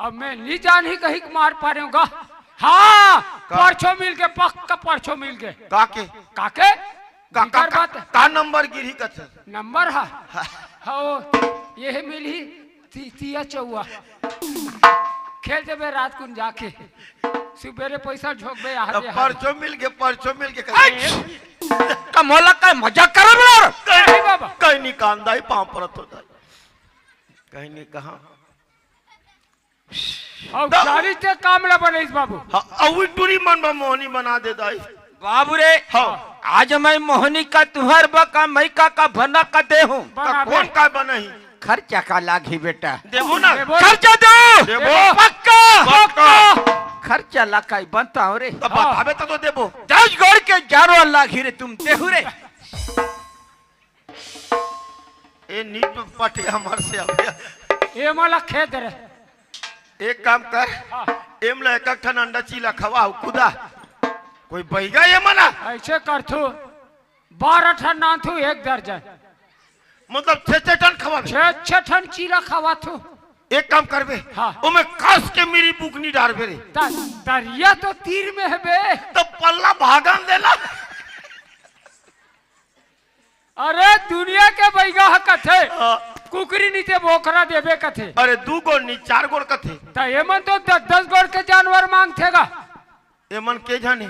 अब मैं नी जान ही कहीं के मार पा रहे हूँ गा। हाँ, का? परछो मिल के, पक्का परछो मिल के। का के? का के? का, का, बिगर का, बात। का नंबर गिरही कथे? नंबर हा? हाँ। हाँ, ये मिलही ती-, तिया चौवा। खेल देबे रात कुन जाके। सुबेरे पैसा झोंकबे यहाँ तब दे परछो मिल के, परछो मिल के कहे। का मोला का मजाक करे बोला? कहीं नहीं बाबा। कहीं नहीं कांदा ही पाँव परत होता है। कहीं नहीं कहा। अउ त- गाड़ी ते काम ला बनइस बाबू। हाँ, अउ टूरी मन बा मोहनी बना दे दाई। बाबू रे, हाँ। आज मैं मोहनी का तुहर बा का मैं का का बना का दे हूँ। बना का दे। कौन का बनही? खर्चा का लागही बेटा। देबो ना। देबो। खर्चा दे। देबो। पक्का। पक्का। खर्चा ला काई बनता हो रे। तब हाँ। बताबे तो, तो देबो। दस गोड़ के जारो लागही रे तुम देहू रे। ए नीट पटे हमर से अब। ए मला खेद रे। एक काम कर, हाँ। एम ला एक, एक ठन अंडा चीला खवा, कुदा। कोई बहिगा ये मना? ऐसे कर थू, बारह ठन नान थू, एक दर्जन। मतलब छे छे ठन खवा। छे छे ठन चीला खवा थू। एक काम करबे, हाँ। ओमे कस के मेरी बुकनी डारबे रे। त-, तरिया तो तीर में हे बे। त पल्ला भागन देला। अरे दुनिया के बइगा ह कथे, हाँ। कुकरी नी ते बोकरा देबे कथे। अरे दू गोड़ नी, चार गोड़ कथे। त एमन तो दस दस गोड़ के जानवर मांगथे गा। एमन के झन हे?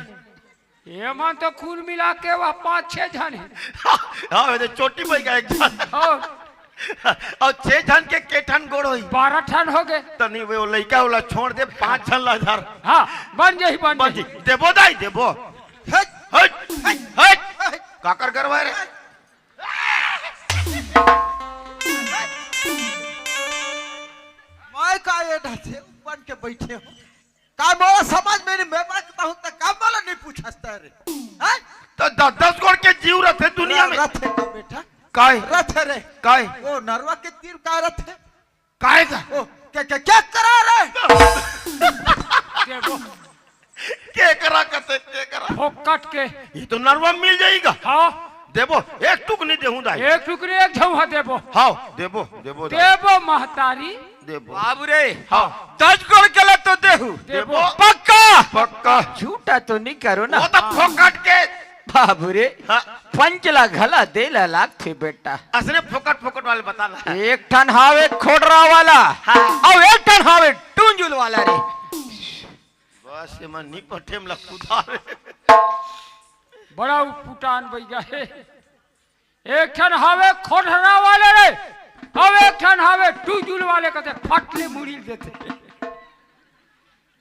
एमन तो कुल मिला के वह पाँच छह झन हे। हाँ, वो तो चोटी बइगा एक झन। और? अउ छह झन के के ठन गोड़ होही? बारह ठन हो गे। त नी, वो लइका वाला छोड़ दे, पाँच झन ला धर। हाँ, बन जाही, बन बन जाही। जी, देबो दाई, देबो। हट, हट, हट। काकर गरवा रे? मैं का ये ढांचे बन के बैठे हूँ? का मोला समझ में नहीं, मैं बात कहूँ त का मोला नहीं पूछस त रे? हैं? त दस दस गोड़ के जीव रथे दुनिया में। रथे का बेटा? काय? रथे रे। काय? ओ नरवा के तीर का रथे? काय का? ओ, के, के, के करा रे? देबो। के करा कथे, के करा? फोकट के। ये तो नरवा मिल जाएगा। हाँ। देबो, एक टुकनी देहूं दाई। एक टुकनी, एक झौहा देबो। हाँ, देबो, देबो दाई। देबो महतारी। देबो। बाबू रे। हाँ। दस गोड़ के ला तो देहू। देबो। पक्का। पक्का। झूठा तो नहीं करो ना। वो तो फोकट के। बाबू रे। हाँ। पंच ला घला दे ला लागथे बेटा। असने फोकट फोकट वाले बता ला। एक ठन हावे खोडरा वाला। हाँ। अउ एक ठन हावे टुंजुल वाला रे। बस ये मन नहीं पठे मला कुदार। बड़ा उटपुटान बइगा हे। एक ठन हावे खोडरा वाले रे, अउ एक ठन हावे टुंजुल वाले कथे फटले मुड़ी देथे।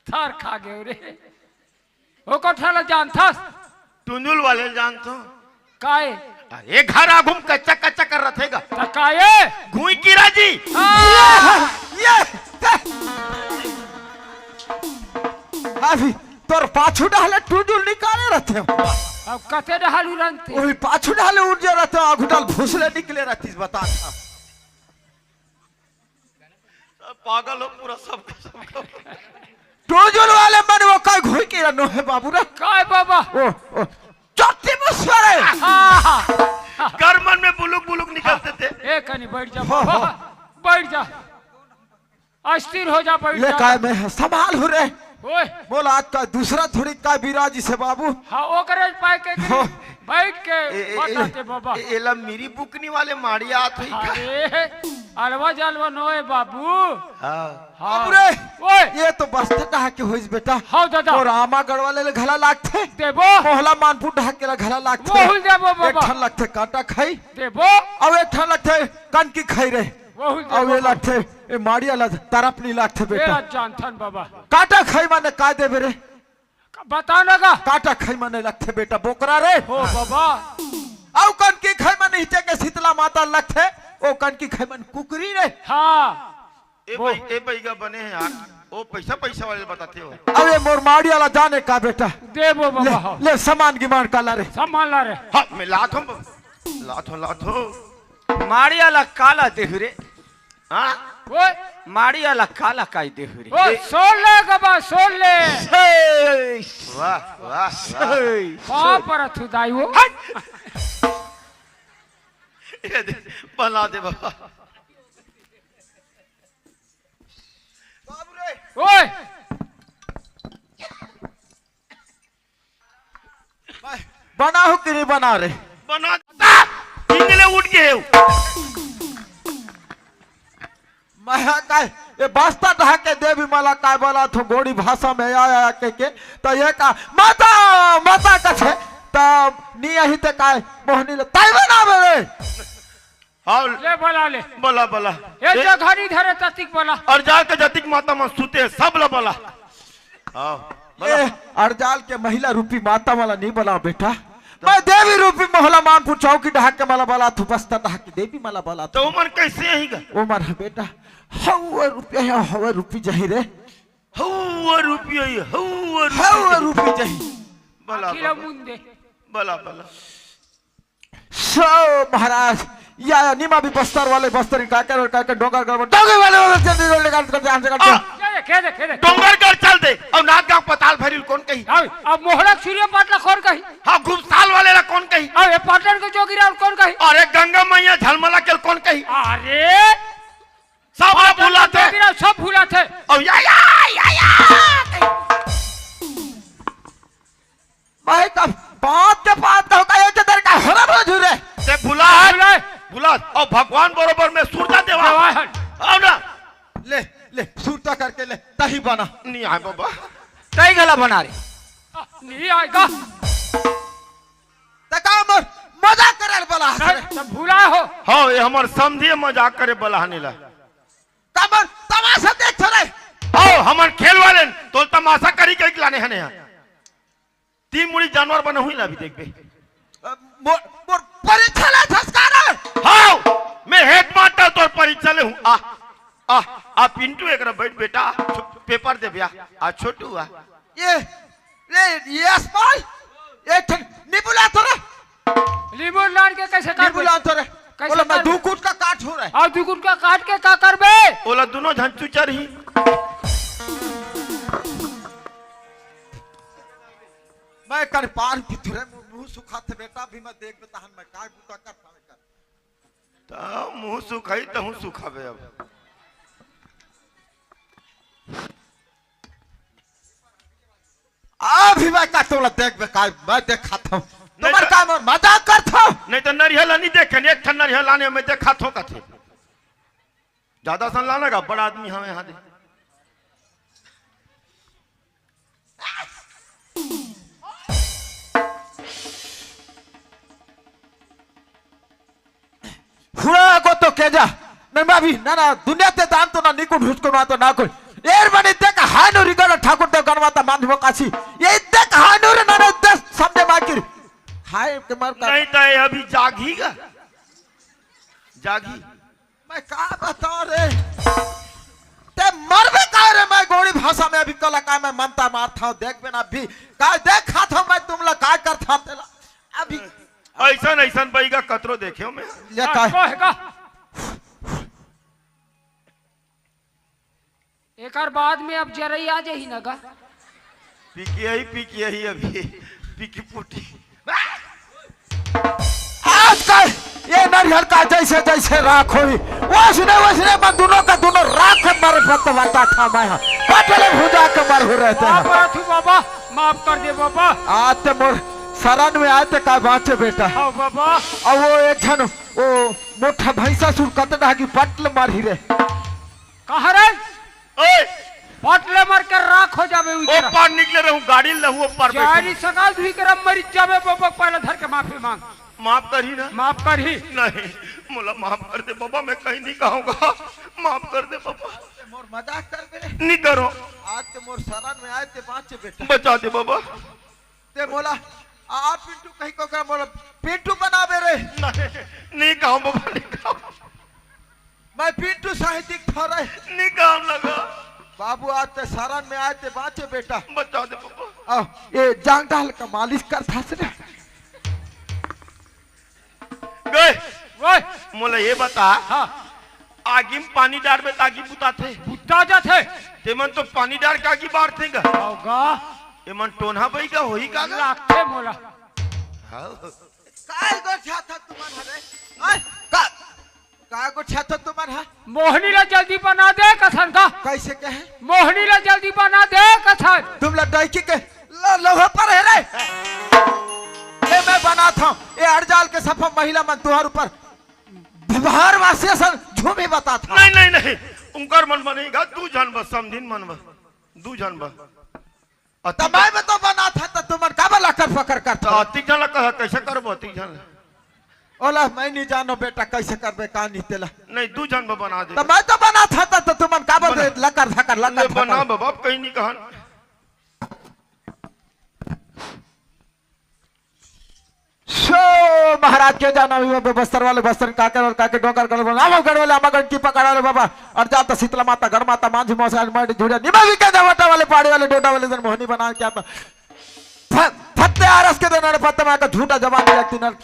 थर खा गे रे। ओकर ठन ला जानथस? टुंजुल वाले जानथो। काय? अरे घर आगू म कच्चा कच्चा कर रथे गा। त काय? घुई किरा जी। आ! ये, ये, अभी तोर पाछू डाले टुंजुल निकाले रथे। अब कते डालू रंगते? ओही पाछू डाले उर्जा रथे, आगू डाल भूसले निकले रथिस, बता। सब पागल हो पूरा, सबका, सबका। टुंजुल वाले मन वो काय घुई किरा नो हे बाबू रे। काय बाबा? ओ, ओ, चट्टी मुसरे। हाँ, हाँ। कर मन में बुलुक बुलुक निकलते थे। ए, कनी बैठ जा हो, बाबा, हो। बैठ जा। अस्थिर हो जा, बैठ ले जा। काय मैं संभाल हूँ रे। ओए। बोला आज का दूसरा थोड़ी का बिराजी से बाबू। हाँ, ओकरे पाए के हो। बैठ के ए, ए, बताते ए, बाबा। ए, एला मेरी बुकनी वाले माड़ी आत हुई का? अरे, अलवा जलवा नोए बाबू। हाँ। हाँ। बाबू रे, ओए। ये तो बस्ता डहा के होइस बेटा। हाँ दादा। और आमा गढ़वाले ले घला लागथे। देबो। मोहला मानपुर डहा के ला घला लागथे। मोहुल देबो बाबा। एक ठन लागथे कांटा खाई। देबो। अउ एक ठन लागथे कनकी खाई रे। बहुत अउ ये देबो। लगथे, ए माड़िया ला तरफ नहीं लगथे बेटा। तेरा जानथन बाबा। काटा खाई माने का देबे रे? बता ना गा। काटा खाई माने लगथे बेटा बोकरा रे। हो बाबा। अउ कनकी खाई माने हिते के शीतला माता लगथे, ओ कनकी खाई माने कुकरी रे। हाँ। ए वो भाई, ए भाई का बने हैं यार। ओ पैसा, पैसा वाले बताते हो। अबे मोर माड़िया ला जाने का बेटा। देबो ले, बाबा, हाँ। ले सामान गिमान का ला रे। सामान ला रे। हाँ, मैं लात हूँ, लात हूँ, लात हूँ। माड़िया ला काला देहु रे। हाँ? ओए। माड़िया ला काला काई देहु रे। ओ, सोल ले गबा, सोल ले। सही। वाह, वाह, वाह। सही। पाँव परत हूँ दाई वो। हट। ये दे, बना दे बाबा। बाबू रे। ओए। बनाहू कि नहीं बना रे? बना। इंगले उठ के हेव। मैं काय, ये बस्ता ढाके देवी मला काय बोला थो गोड़ी भाषा में आया, आया के, के, तो ये का, माता, माता कछे, तो नी यही ते काय, मोहनी ले, ताई बना बे रे। हाँ। ले बोला ले। बोला, बोला। ये ए, जो घड़ी धरे ततिक बोला। अरजाल के जतिक माता मन सुते, सब ला बोला। हाँ, बोला। ए, अरजाल के महिला रूपी माता मला नहीं बोला बेटा। मैं देवी रूपी मोहला मानपुर चौकी ढाक के मला बोला थू, बस्ता ढाक के देवी मला बोला तो थू। उमन कैसे आही गा? उमन ह बेटा, हवा रुपया है, हवा रूपी जही रे। हवा रुपया है, हवा रुपया हवा जही। रूपी जही। बोला, अखिला बोला। मुंदे। बोला, बोला। सो महाराज, या, या, निमा भी बस्तर वाले बस्तर का कर, का कर, डोंगरगढ़ में, डोंगर वाले, वाले, जल्दी, जल्दी, निकाल, निकाल, निकाल, निकाल। आ, खेदे, खेदे, खेदे। डोंगरगढ़ चल दे, अउ नांदगांव पताल भैरी ल कोन कही? अब, अब मोहड़ा सूर्य पाटला कोन कही? हाँ, घुमसाल वाले ला कोन कही? अरे, पाटन के जोगिरा ल कोन कही? अरे, गंगा मैया झलमला के ल कोन कही? अरे, सब ला भुलाथे। सब भुलाथे। अउ या, या, या, या। भाई, का बात के बात कहूं का, एक तरीका हरा बोझू रे। ते भुला है? भुला है। भुला। अउ भगवान बरोबर में सुरता देवा। देवा है। अउ ना। ले, ले, सुरता करके ले, तही बना। नहीं आय बाबा। तही घला बना रे। नहीं आय का? त का मोर मजाक करे बला हस रे? नहीं, त भुला हो। हाँ, ये हमर समधी मजाक करे बला हने ला। त मोर तमाशा देख रे। आओ, हमन खेल वाले, तोल तमाशा करी के लाने हने हा। तीन मुड़ी जानवर बना हुई ला भी देखबे। अ, मोर, मोर परीक्षा ले छसकारा। हाँ, मैं हेडमास्टर तोर परीक्षा ले हूँ। आ, आ, आ पिंटू एक बैठ बेटा, छो-, पेपर दे भैया। आ छोटू आ। ये, ले, ये असपाल, एक ठन नींबू ला थोड़ा। नींबू लान के कैसे नींबू काटबे? ला थोड़ा। कैसे बोला, मैं काटबे? दू गुटका काट हो रहा है। और दू गुटका काट के का करबे? बोला, दोनों झन चुचर ही। मैं कर पार की तुरे मुंह, मुंह सुखाथे बेटा, अभी मैं देख में तहन मैं काय बूता कर पावे कर। त मुंह सुखाई, तहूं सुखाबे अब। अभी मैं का तोला देख बे, का मैं देखात हूं। नहीं तुम्हार तो का मैं मजाक करत हूं? नहीं तो नरिहल नहीं देखे, एक ठन नरिहल आने में देखात हूं कथे। ज्यादा सन लाना का, बड़ा आदमी हवे यहां दे। हुड़ा को तो केजा। नन बाबी, ना, ना, दुनिया ते दान तो ना निकुट हुचको ना तो ना कोई। एर बनी देख हाय नो रिगड़ ठाकुर देव गणमाता मान हो काशी। ये देख हाय नो रे ना, ना, देख समझे माकिर। हाय के मर का। नहीं तो ये अभी जागी गा। जागी। मैं का बताओ रे? ते मरबे का रे? मैं गोड़ी भाषा में अभी कला का मैं मंता मारता हूं, देख बे ना अभी। का देखात हूं मैं तुम ला का करता तेला। अभी ऐसन, ऐसन बैगा कतरो देखे हो मैं। ले हाँ, का? कहे का? एकर बाद में अब जरई आ जाही ना गा। पिकियही, पिकियही अभी। पिकी पुटी। आजकल ये नरिहर का जैसे जैसे राख होई, वैसने वैसने मन दोनों का दोनों राख मारे पत्त बता था मैं। पटले भुजा के मर हो रहते हैं। माफ कर दे बाबा, माफ कर दे बाबा। आते मोर शरण में आते का बाँचे बेटा। हाँ बाबा। अब वो एक झन वो मोटा भैंसा सुर कत डागी पटल मारी रे। कहाँ रे? ओए! पटले मार के राख हो जाबे ओ उजरा। पार निकले रहूं, गाड़ी लहू ओ पार बैठे। जारी सकाल धुई के रम मरी जाबे बाबा, पहले धर के माफी मांग। माफ करही ना? माफ करही। नहीं, मोला माफ कर दे बाबा, मैं कहीं नहीं कहूंगा। माफ कर दे बाबा। मोर मजाक कर बे। नहीं करो। आज ते मोर शरण में आए ते बाँचे बेटा। बचा दे बाबा। ते मोला, आ, आ पिंटू कहीं को कर मोला पिंटू बनाबे रे। नहीं, नहीं कहूं बाबा, नहीं कहूं। मैं पिंटू साहित्यिक थोड़े। नहीं कहूं लगा। बाबू, आज ते शरण में आए ते बाँचे बेटा। बचा दे बाबा। आ, ये जांग डाल का मालिश कर था से। गए। ओए। मोला ये बता। हाँ। आगी में पानी डारबे त आगी बुताथे। बुता जाथे। तेमन तो पानी डार के आगी बारथे गा। होगा। एमन टोनहा बई का होही का गा? लागथे मोला। हाँ। काय गोठियाथा तुमन हरे? आय, का, काय गोठियाथा तुमन हा? मोहनी ला जल्दी बना दे कथन का। कैसे कहे? मोहनी ला जल्दी बना दे कथन। तुम ला डौकी के ल-, लोहा पर है रे। ये मैं बनात हूं। ये अड़जाल के सफा महिला मन तुहार ऊपर बाहर वासी असन झूमी बतात हंव। नहीं, नहीं, नहीं। उंकर मन बनेगा, दू झन बस, समधिन मन बस। दू झन बस। अति त मैं में तो बनात हंव, त तुमन काबर लकर फकर करत त हव? अति झन ला कहा, कैसे करबो अति झन ला? ओला मैं नहीं जानो बेटा, कैसे करबे का नहीं तेला। नहीं, दू झन बर बना दे। त मैं तो बनात हंव, त, त तुमन काबर बना। लकर धकर, लकर नहीं, धकर। बना बाबा, अब कहीं नहीं कहन। सो महाराज के जाना हुआ बस्तर वाले बस्तर, काकर और काके डोंगर गढ़ वाले, आमगढ़ वाले आमगढ़ की पकड़ा ले बाबा। और जाता शीतला माता, गढ़ माता, मांझी मौसा, मर्द झूठा, निमा भी के जावटा वाले, पहाड़ी वाले, डोडा वाले, जन मोहनी बना के आता। फ-, फत्ते आरस के देना रे, फत्ते मार का झूठा जवान व्यक्ति नर।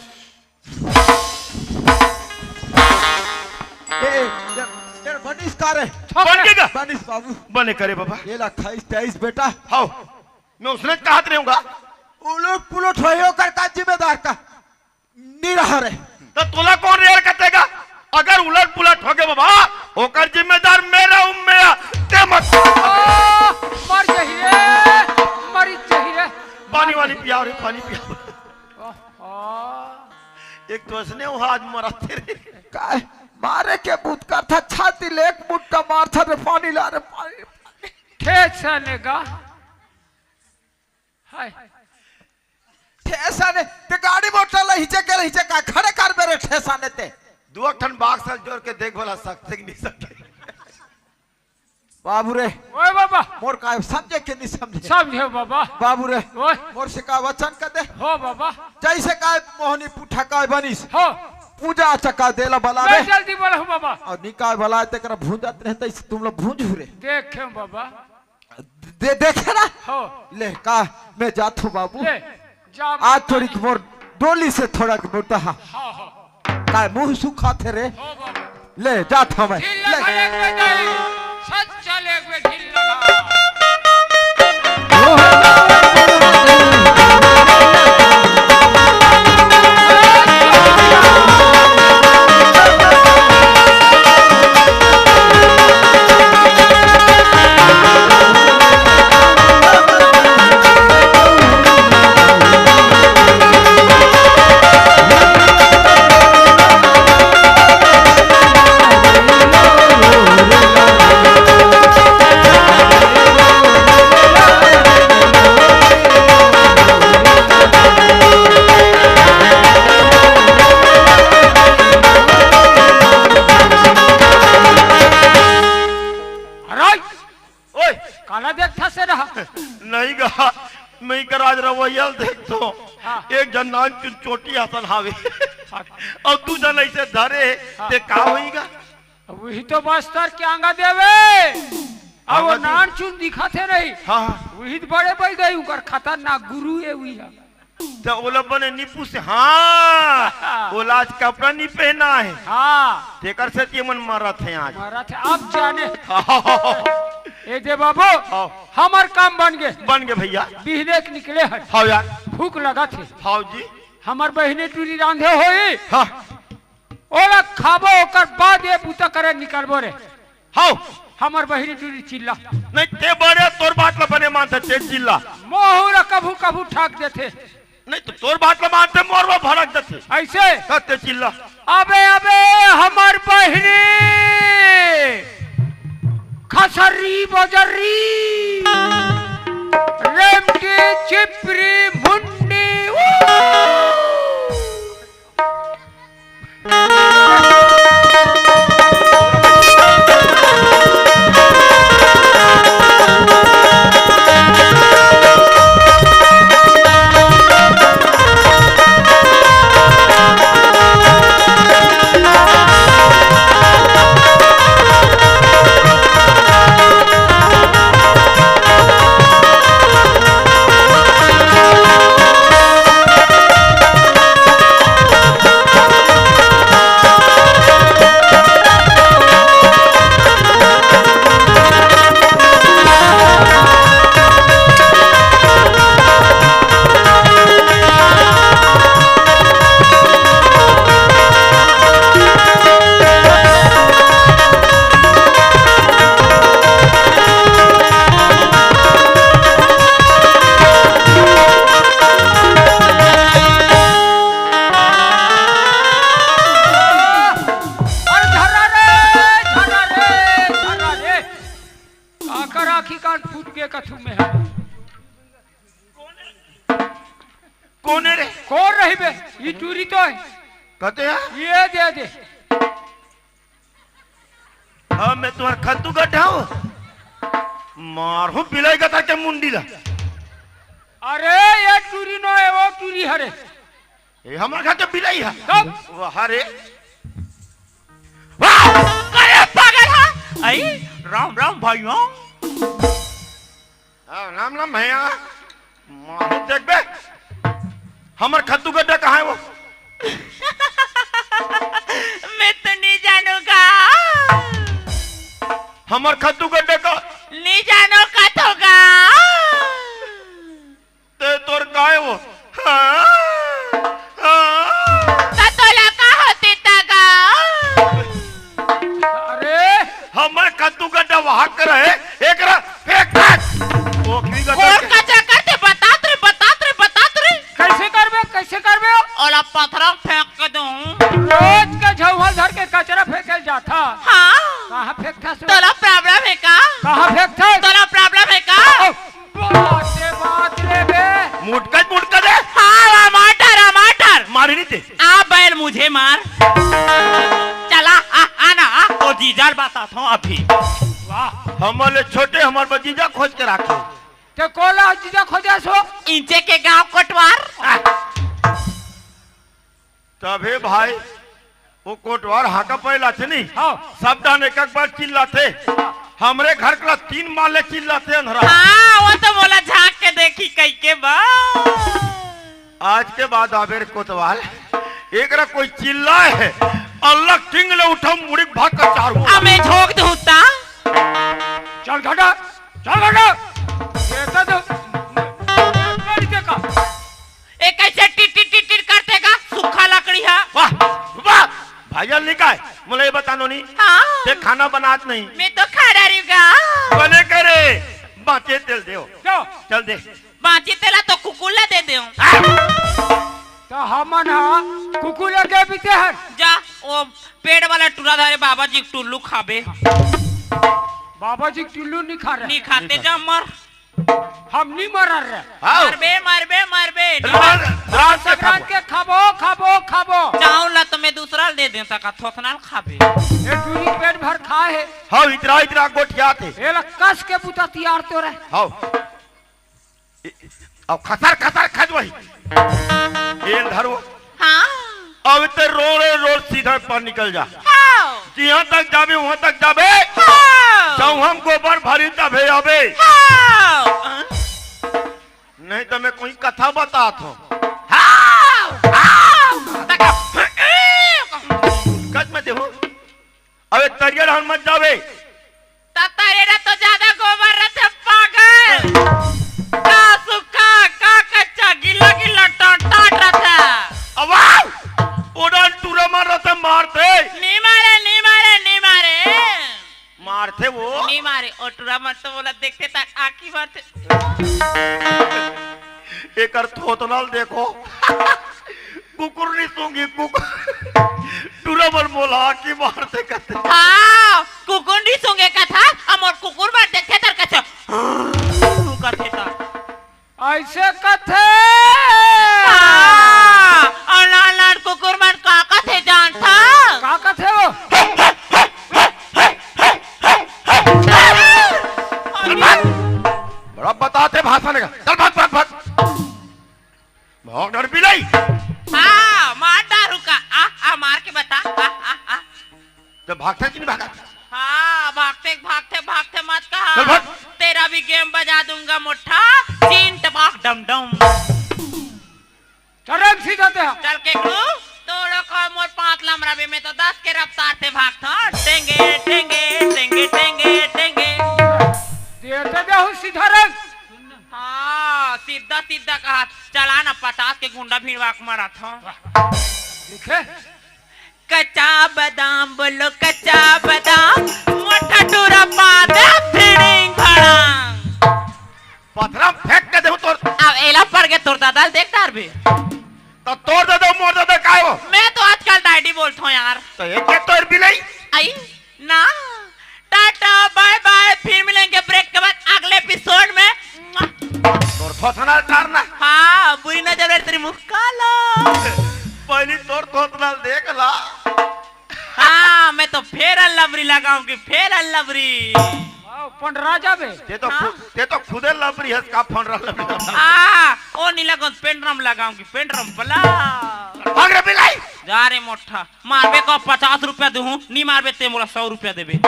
ए, ए, ए, ए, बनिस का रे? बन के का? बनिस बाबू। बने करे बाबा। ये ला खाइस, तेईस बेटा। हाओ। मैं उसने कहत रहूंगा। उलट पुलट होय ओकर का जिम्मेदार का? नहीं रहा रे। त तोला कौन रेल कटेगा? अगर उलट पुलट हो गया बाबा, ओकर जिम्मेदार मैं रहूं, मैं। ते मत। आ, मर जही रे, मर जही रे। पानी वानी पियाव रे, पानी पियाव। ओहो। एक तो असने वो आज मरथे रे। काय मारे के बूत करथा, छाती ले एक मुट्ठा मारथा रे, पानी ला रे, पानी। ठेस आने का। हाय। ठेस आने, ते गाड़ी मोटर ला हिचे के हिचे का खड़े कर मेरे ठेस आने ते। दू ठन बाक्स जोर के देख भला सकथे कि नहीं सकथे। बाबू रे। ओए बाबा। मोर काय समझे के नहीं समझे? समझे बाबा। बाबू रे। ओए। मोर से का वचन कर दे। हो बाबा। जैसे काय मोहनी पुठा काय बनिस। हो। पूजा चका देला बलावे। मैं जल्दी बोला हूँ बाबा। और निकाय बलाए तेकरा भूंजत नहीं तैसे तुम लोग भूंज हुरे। देखे बाबा। दे, देखे ना? हो। ले, का, मैं जात हूँ बाबू। ले, जा आज बाबू। थोड़ी मोर डोली से थोड़ा के मुर्दा हा। हाँ, हाँ। काय मुंह सुखाथे रे? हो बाबू। ले, जात हूँ मैं। ढील ले। लगा एक बे दाई, सच चल एक बे ढील लगा। अरे! ओए! काला देखथस रे हा? नहीं गा, मैं कर आज रवैया ल देखथों। हाँ। एक झन नानचुन चोटी असन हावे। हाँ। अउ दू झन अइसे धरे, हाँ। ते का होई गा? वही तो बस्तर के आंगा देवे। अब वो आंगा दे- नानचुन दिखथे नहीं। हाँ, हाँ। वही तो बड़े बइदई, उनकर खतरनाक गुरु हे वही हा। त ओला बने निपू से, हाँ, ओला आज कपड़ा नहीं पहना है। हाँ। तेकर से ते मन मरत हे आज। मरत हे, अब जाने। ए दे बाबू, हाँ। हमर काम बन गे। बन गे भैया। बिहने के निकले हन। हाँ यार। भूख लगत हे। हाँ जी। हमर बहिनी टूरी रांधे होई। हाँ। ओला खाबो, ओकर बाद ये बूता करे निकलबो रे। हौ। हमर बहिनी टूरी चिल्ला। नहीं, ते बड़े तोर बात ला बने मानथे, ते चिल्ला। मोहू ला कभू कभू ठाक देथे। नहीं तो तोर बात ला मानथे, मोर बर भड़क देथे। अइसे? त ते चिल्ला। अबे, अबे, हमर बहिनी खसर्री बजर्री, रेमटी चिपरी मुंडी, ऊ। अरे धरा रे, धरा रे, धरा रे। काकर आँखी कान फूट गे कछु में हे। कोन हे रे? कोन रहिबे? ई टूरी तो हे। कते हे? ये दे दे। हाँ, मैं तुम्हारा खत्तू गड्ढा हूँ। मारहूँ बिलाई का ताके मुंडी ला। अरे, ये टूरी नो हे, वो टूरी हरे। ये हमारे घर के बिलाई हे। कब? वो हरे। वाह! अरे पागल हे। आई, राम राम भाइयों। हाँ, राम राम भैया। मारो देख बे। हमर खत्तू गड्ढा कहाँ हे वो? मैं तो नहीं जानूंगा। हमर खत्तू गड्ढा का? नहीं जानो का तो गा। ते तोर काय वो? हाँ? हाँ? त तोला का होते तगा? अरे, पथरा फेंक के दूं। रोज के झउहा धर के कचरा फेंके जाथा। हाँ। कहाँ फेंकथा सो? तोला problem हे का? कहाँ फेंकथा? तोला problem हे का? ओ, बात रे बात रे बे। मुटकत मुटकत हे। हाँ, टमाटर, टमाटर। मारी नहीं ते। आ बैल मुझे मार। चला, आ, आ ना, आ। ओ जीजा ल बताथंव अभी। वाह, हमर ले छोटे हमर बर जीजा खोज के राखे। ते कोला जीजा खोजे सो? इंचे के गांव कोटवार। आ। तभे भाई, वो कोटवार हाका पै लाथे नहीं। हाँ। सब डान एक एक बार चिल्लाथे। हमरे घर करा तीन माले चिल्लाथे अंधरा। हाँ, वो तो मोला झांक के देखी कहिके बा। आज के बाद आबे रे कोतवाल, एकरा कोई चिल्लाय हे, अल्लाह किंग ले उठा मुड़ी भाग कर चार हुआ। अबे झोंक दूं ता। चल घटा, चल घटा। ये तो, तो, ये तो का? ए, कैसे टिट टिट टिट टिट करथे का? सूखा लकड़ी हा। वाह, वाह, भाई जान निकाय, मोला ये बता नोनी। हाँ। ते खाना बनात नहीं। मैं तो खा रही हूँ गा। बने करे, बाँचे तेल देव। क्यों? चल दे। बाँचे तेला तो कुकुर ला दे देव। हाँ। तो हमन हा कुकुर ला दे बीते हन। जा, वो पेड़ वाला टूरा धरे बाबा जी के टुल्लू खाबे। बाबा जी के टुल्लू नहीं खा रहे। नहीं खाते जा मर। हम नहीं मरर रे। हाँ। मरबे, मरबे, मरबे। रात, रात के संक्रांत खाबो। के खाबो, खाबो, खाबो। चाउर ला तो मैं दूसरा ल दे देता का, थोथना ल खाबे। ये टूरी पेट भर खाए हे। हाँ, इतरा, इतरा गोठियात हे। ये ला कस के बुता तियार तो रहे। हाँ। ए, अब खसर, खसर खजवही। ये धरो। हाँ। अब ते रोड़े रोड़ सीधा पर निकल जा। हाँ। जिहाँ तक जाबे, उहाँ तक जाबे। हाँ। जब हम गोबर भरी तभे आबे। हाँ। नहीं तो मैं कोई कथा बतात हूँ। हाँ। हाँ। तक। कच में देहू। अबे तरिया डहर मत जाबे। त तरिया तो ज्यादा गोबर रथे पागल। का सूखा, का कच्चा, गिल्ला गिल्ला टाट टाट रथे। अवाव! ओडन टूरा मन रथे मारथे। नी मारे, नी मारे, नी मारे। मारथे वो। नी मारे, ओ टूरा मन तो मोला देखथे त आँखी मारथे। एकर थोथना ल देखो। कुकुर नहीं सूंघी, कुकुर। टूरा मन मोला आँखी मारथे कथे। हाँ, कुकुर नहीं सूंघे कथा, अउ मोर कुकुर मन देखथे त कथे, कथे त। ऐसे कथे। हाँ, अउ लान लान कुकुर मन का कथे जानथा? का कथे वो? बड़ा बताथे भाषा ने का। चल भाग, भाग, भाग। भाग डर बिलाई। हाँ, मार डारू का। आ, आ, मार के बता। आ, आ, आ। तो भागथे कि नहीं भागथे? हाँ, भागथे, भागथे, भागथे मत कहा। चल भाग। तेरा भी game बजा दूंगा मोठा। चीन टपाक डम डम। चल रंग सीधा ते हम। चल केकरू, तोरो को मोर पाँच लमरा बे, मैं तो दस के रफ्तार से भागथो। टेंगे, टेंगे, टेंगे, टेंगे, टेंगे। दे तो देहू सीधा रंग। हाँ, सीधा सीधा कहा, चला ना पचास के गुंडा भिड़वा के मारत हूँ। देखे? कच्चा बादाम बोलो, कच्चा बादाम, मोटा टूरा पादे फिड़िंग भड़ांग। पथरा फेंक के देहू तोर। अब एला पड़ के तोर दादा ल देख डारबे। तो तोर दादा, मोर दादा काय हो? मैं तो आजकल डैडी बोलत हूँ यार। तो एक के तोर बिलाई? आई। ना, टाटा, बाय बाय, फिर मिलेंगे ब्रेक के बाद अगले एपिसोड में। तोर थोथना टारना। हाँ, बुरी नजर में तेरी मुँह काला। पहली तोर थोथना देख ला। हाँ, मैं तो Fair and Lovely लगाऊंगी, Fair and Lovely। वाह, पंडरा जाबे। ते तो हाँ। खुद, ते तो खुदे लबरी हस का पंडरा लबरी। हाँ, ओ नी लगाऊं, पेंड्रम लगाऊंगी, पेंड्रम बला। भाग रे बिलाई। जा रे मोठा। मारबे को पचास रुपया देहूं, नी मारबे ते मोला सौ रुपया देबे।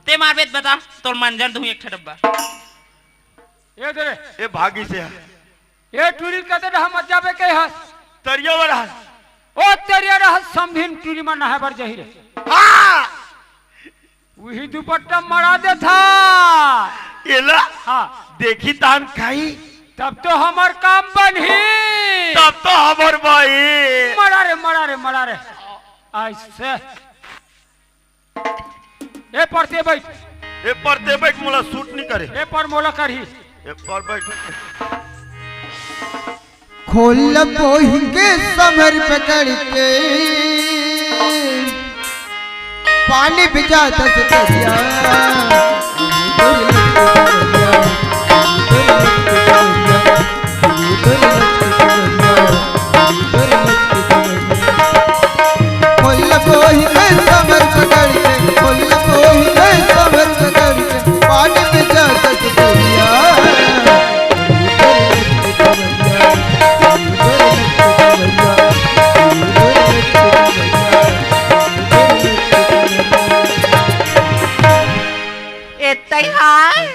ते मारबे त बता, तोर मंजन देहूं एक ठे डब्बा। ए दे रे। ए भागी से। ए टूरी कते डहा मत जाबे के हस? तरिया वाला हस। ओ तरिया रह समधिन टूरी मन नहाए बर जही रे। हाँ। उही दुपट्टा मड़ा देथा। एला। हाँ। देखी तान खाई। तब तो हमर काम बनही। तब तो हमर बाई। मड़ा रे, मड़ा रे, मड़ा रे। ऐसे। ए परते बैठ। ए परते बैठ, मोला सूट नहीं करे। ए पर मोला करही। ए पर बैठ। खोल पोहिंगे सब पर पकड़ के पानी पिजा दस दरिया। फूल कोई के कमर पकड़ के, फूल कोई के कमर पकड़ के, पानी में जा सक दरिया। ए तैहार,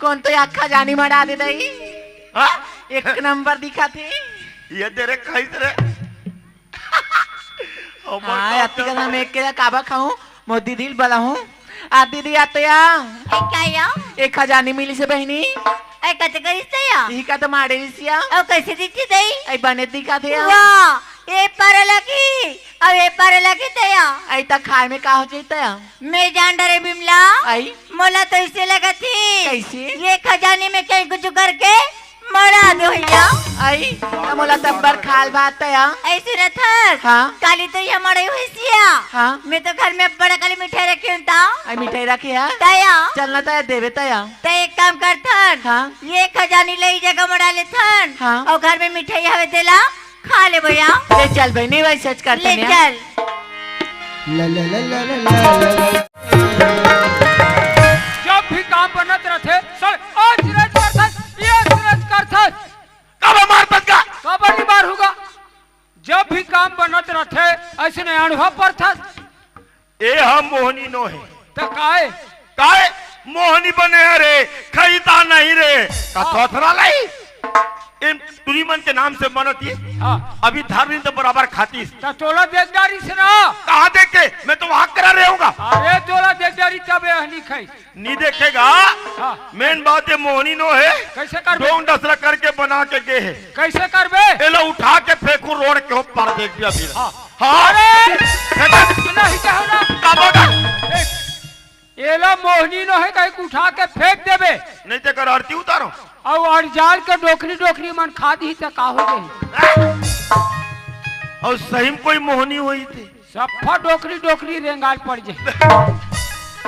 कौन तो अक्खा जानी मड़ा दे दई? हाँ? एक नंबर दिखा थे। ये दे रे, खाई दे रे। हमर हाँ, का अति कन हम एक के काबा खाऊं, मोर दीदी ल बलाहूं। आ दीदी, आ तो या। ए, का या? एक खजानी मिली से बहिनी। ए, कते करिस ते या? इही का तो माड़े रिसिया। ओ, कैसे दिखती दई? ए, बने दिखा थे या। वाह, ए पर लगी, अब ए पर लगी ते या। ए, त खाए में का हो जाता या? मैं जान डरे बिमला। आई? मोला तो इसे लगत ही। कैसे? ये खजानी में कहीं कुछ करके मरा दो भैया। आई, त मोला तब्बर खाल बात तया। ऐसे न थस। हाँ। काली तो ये मड़ई हुई सिया। हाँ। मैं तो घर में बड़ा काली मिठाई रखे हूँ ता। आई मिठाई रखे है? तया। चलना तया, देवे तया। त एक काम कर थन। हाँ। ये खजानी ले जगह मड़ा ले थन। हाँ। और घर में मिठाई हवे देला, खा ले भैया। ले चल भाई, नहीं भाई, सच कर ले तने। चल। ला, ला, ला। जब भी काम बनत रथे, सर, आज रच करथस, ये रच करथस। कब मार पतका? कब नहीं मार होगा? जब भी काम बनत रथे, ऐसे नहीं अनुभव परथस। ए हम मोहनी नो हे। त काय? काय? मोहनी बने हे रे, खईता नहीं रे। का हाँ। थोथरा लाई? इन टुरी मन के नाम से बनत ही। हाँ। अभी धर दिन तो बराबर खातीस। त तोला देख डारी से ना। कहाँ देख के? मैं तो वहाँ करा रहूंगा। अरे तोला देख डारी तब ए हनी खाई। नी देखेगा। हाँ। मेन बात ये मोहनी नो हे। कैसे करबे? डोंग डसरा करके बना के गे हे। कैसे करबे? एला उठा के फेंकू रोड के ऊपर, देख भी अभी। हाँ। हाँ। अरे! फेंका। नहीं कहो ना। काबा का? देख, एला मोहनी नो हे, कहीं उठा के फेंक देबे। नहीं ते कर आरती उतारो। अउ अरजाल के डोकरी डोकरी मन खा दी त का हो गई? अउ सही में कोई मोहनी होई थे। सफा डोकरी डोकरी रेंगाल पड़ जाए।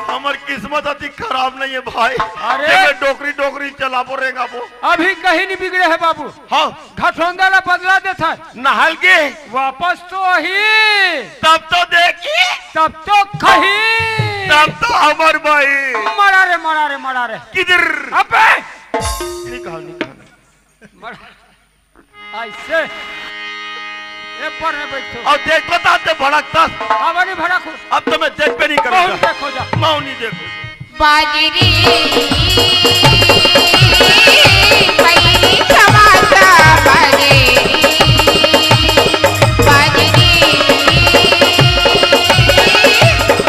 हमर किस्मत अति खराब नहीं है भाई। अरे। जेमे डोकरी डोकरी चलाबो रेंगाबो। अभी कहीं नहीं बिगड़े है बाबू। हाँ। घटोंदा ला बदला देथन। नहल के। वापस तो आही। तब तो देखी। तब तो खाही। तब तो हमर भाई। मरा रे, मरा रे, मरा रे। किधर? अबे। नहीं कहा, नहीं कहा। मरा। ऐसे। ए पर में बैठो। अब देख बता ते भड़कता। अब नहीं भड़कू। अब तो मैं देख पे नहीं करूँगा। बहुत देखो जा। मैं नहीं देखूँ। बाजरी, पई खवाता बाजरी, बाजरी,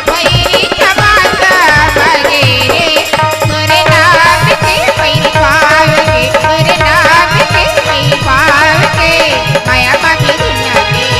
पई खवाता बाजरी, तोरे नाम के पई पाव के, तोरे नाम के पई पाव के, माया बाकी दुनिया के।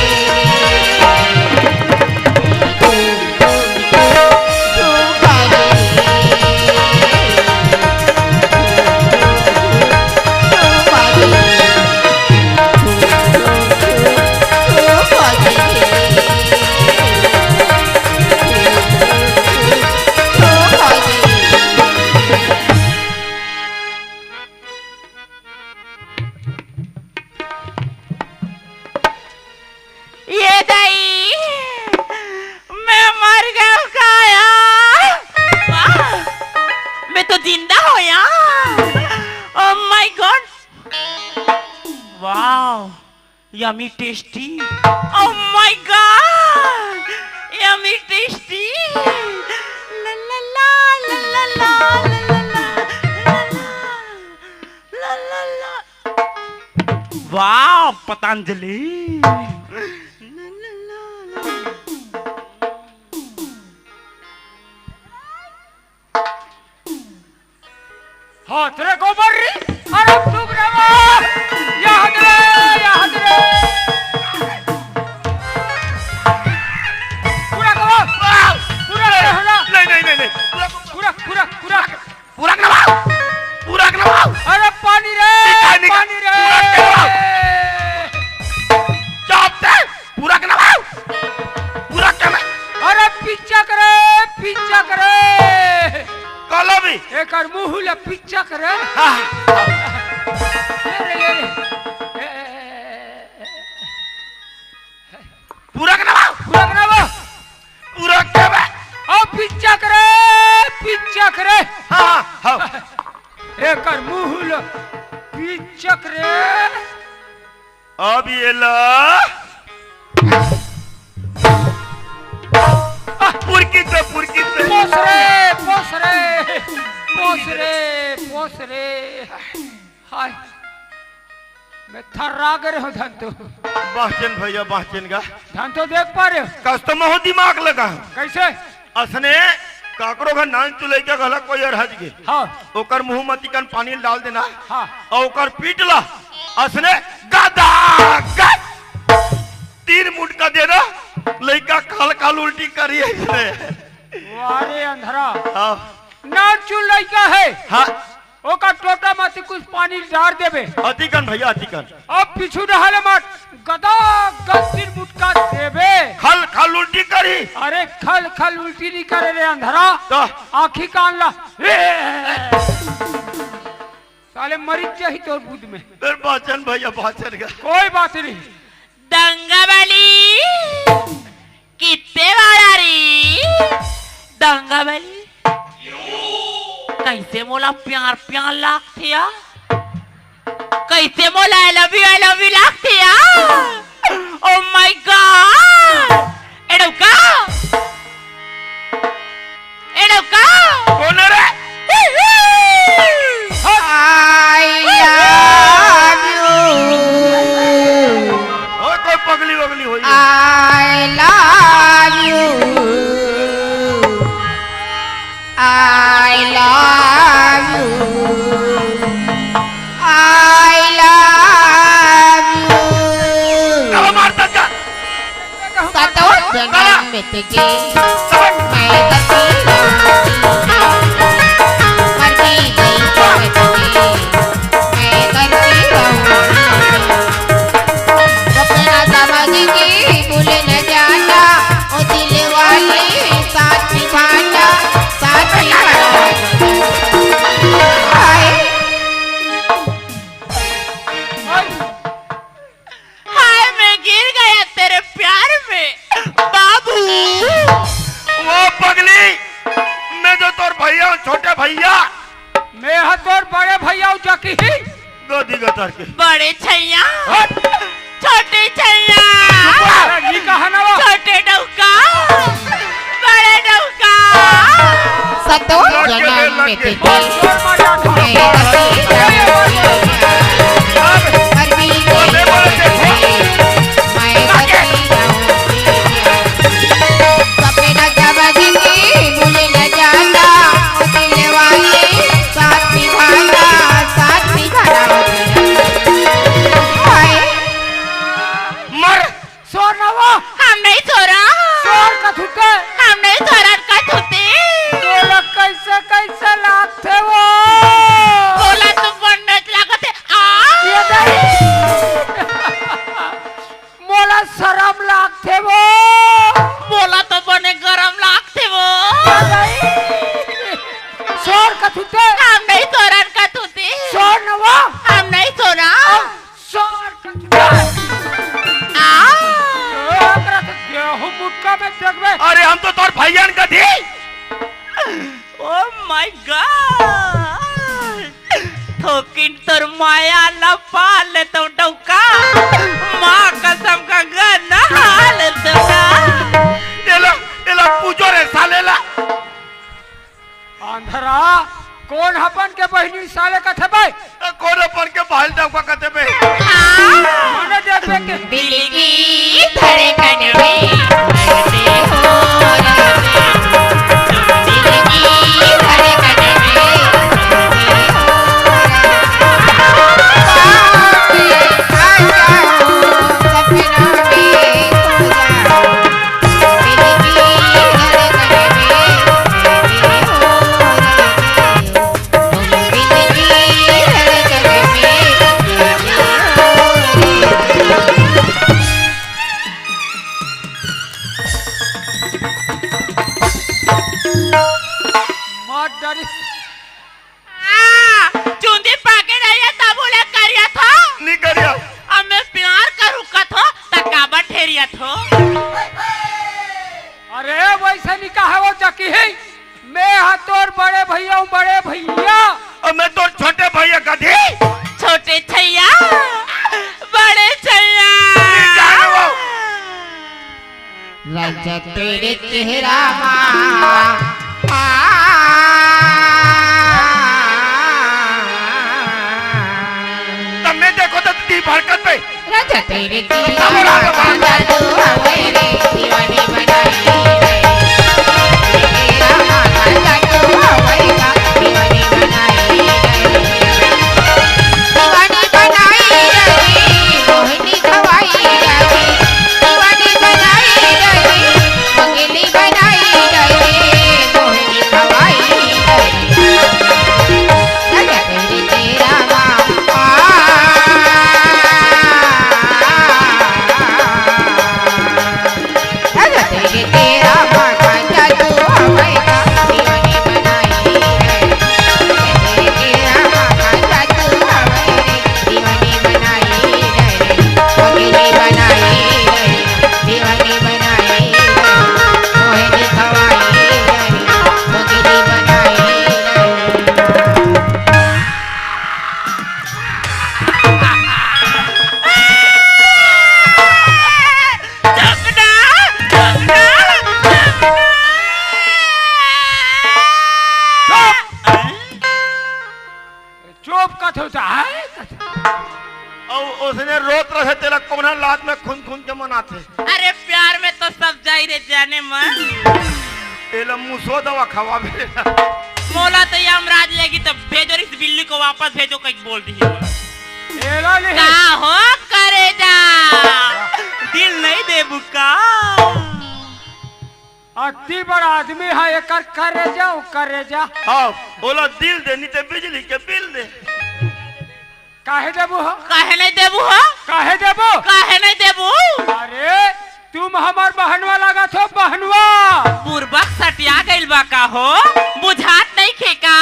ये दाई, मैं मर गया काया? वाह, मैं तो जिंदा हो या। Oh my God! Wow, yummy tasty! Oh my God, yummy tasty! La la la, la la la, la la la, la la la, la la la. वाह, पतंजलि। हाथ रे गोबर रे, अरे तू रे, याद रे, याद रे। पूरा करो, पूरा करो ना। नहीं, नहीं, नहीं, नहीं। पूरा, पूरा, पूरा, पूरा। पूरा करवाओ, पूरा करवाओ। अरे पानी रे, निकाल, निकाल। पानी रे। पूरा करवाओ। चाप कर मुंह ल पिच्चक रे। हाँ। ले रे, ले रे। ए, ए, ए, ए, ए। पूरा करना बा। पूरा करना बा। पूरा करना बा। ओ पिच्चक रे, पिच्चक रे। हाँ, हाँ, हाँ। एकर मुंह ल पिच्चक रे। अब ये ला। पुरकित पे, पुरकित पे। पोस रे, पोस रे, पोस रे, पोस रे। हाय, मैं थर्रा गे रहेंव धन तो। बाँचेन भैया, बाँचेन गा। धन तो देख पा रहे हो। कस तो महूँ दिमाग लगाहूँ। कैसे? असने काकरो घर नानचु लइका घला कोई अरहज गे। हाँ। ओकर मुंह म तिकन पानी ल डाल देना। हाँ। अउ ओकर पीट ला। असने गदा गद तीन मुटका देना। लइका खाल खाल उल्टी करी अइसने। वाह रे अंधरा। हाँ। नानचु लइका हे। हाँ। ओकर टोटा म तिकुन पानी ल डार देबे। अतिकन भैया, अतिकन। अब पीछू डहर ले मत, गदा गद तीन मुटका देबे। खल खल उल्टी करी। अरे खल खल उल्टी नहीं करे रे अंधरा। तो? आँखी कान ला। साले मरी जाही तोर बुध में। फिर बाँचेन भैया, बाँचेन गा। कोई बात नहीं। दंगा बली। कित्ते बार आ री? दंगा बली। कइसे मोला प्यार प्यार लागथे या? कइसे मोला I love you, I love you लागथे या? Oh my God! ए डौका! ए डौका! कोन रे? I love you। ओ, कोई पगली वगली होई। I love you। I love you। I love you। चलो मार दंगा। सतों जनम मिट के मैं करती रहूंगी, मर भी गई तो मैं करती रहूंगी। सपना समझ के भूल न जाना, ओ दिल वाले साथ निभाना, साथ निभाना। हाय। हाय, मैं गिर गया तेरे प्यार में, बाबू। वो पगली, मैं तो तोर भैया हूँ, छोटे भैया। मैं हा तोर बड़े भैया हूँ, जकी ही। गोदी गतर के। बड़े छैया। हट। छोटे छैया। अरे, नी कहा ना वो। छोटे डौका। बड़े डौका। सतों जनम मिट के मैं करती रहूंगी, मर भी गई तो मैं करती रहूंगी। सपना समझ के भूल न जाना, दिल वाले साथ निभाना, साथ निभाना। हाय। मर। सोर नवा। हम नहीं सोरा। सोर कथुते। हम नहीं सोरा कथुते। तोला कैसे, कैसे लागथे वो? तोला तो बन्नत लागथे। आ? ये नहीं। मोला शरम लागथे वो। मोला तो बने गरम लागथे वो। ये नहीं। सोर कथुते। हम नहीं सोरा कथुते। सोर नवा। हम नहीं सोरा। सोर कथुते। आ? ओकरा तो गेहूं मुटका में देखबे। अरे हम तो तोर भैयन कथी। Oh my God! थोकिन तोर माया ला पाल तो डौका, माँ कसम का गन्ना हाल तो ना। एला, एला पूछो रे साले ला। अंधरा, कोन अपन के बहिनी साले कथे बे? कोन अपन के बहिनी डौका कथे बे? हाँ। मने देखबे के। दिल की धड़कन में धड़कते हो राजा। दिल की धड़कन में धड़कते हो राजा। ख्वाब में आ जाओ, सपनों में सो जाओ। एरिया थो। अरे, वैसे नहीं कहा वो जकी ही। मैं हा तोर बड़े भैया हूँ, बड़े भैया। और मैं तोर छोटे भैया गधी। छोटे छैया, बड़े छैया। ये क्या है वो? राजा तेरे चेहरा मा, आ। तब मैं देखो तो दी भड़कत पे। राजा तेरे चेहरा मा, राजा तू हवे रे, दीवानी बनाई रे। तेरा मा, राजा तू हवे रे, दीवानी बनाई रे। दीवानी बनाई रे, मोहिनी खवाई रे। दीवानी बनाई रे, मंगली बनाई रे, मोहिनी खवाई रे। राजा तेरे चेहरा मा, आ। चुप ना, चुप ना, चुप ना। चुप। चुप कथो चाहे कथो। अउ उसने रोत रहे तेला कोना लात में खून खून के मनाथे। अरे प्यार में तो सब जाई रे जाने मन। एला मुसो दवा खवाबे। मोला तो यमराज लेगी तो भेजो इस बिल्ली को वापस भेजो कहीं बोल दी। एला नहीं। का हो करेजा? दिल नहीं देबू का? अति बड़ा आदमी है एकर करेजा, ओ करेजा। हाँ, ओला दिल दे, नहीं ते बिजली के बिल दे। काहे देबू हो? काहे नहीं देबू हो? काहे देबू? काहे नहीं देबू? अरे, तुम हमार बहनवा लागत हो, बहनवा। बुरबक सटिया गइल बा का हो? बुझात नहीं खे का?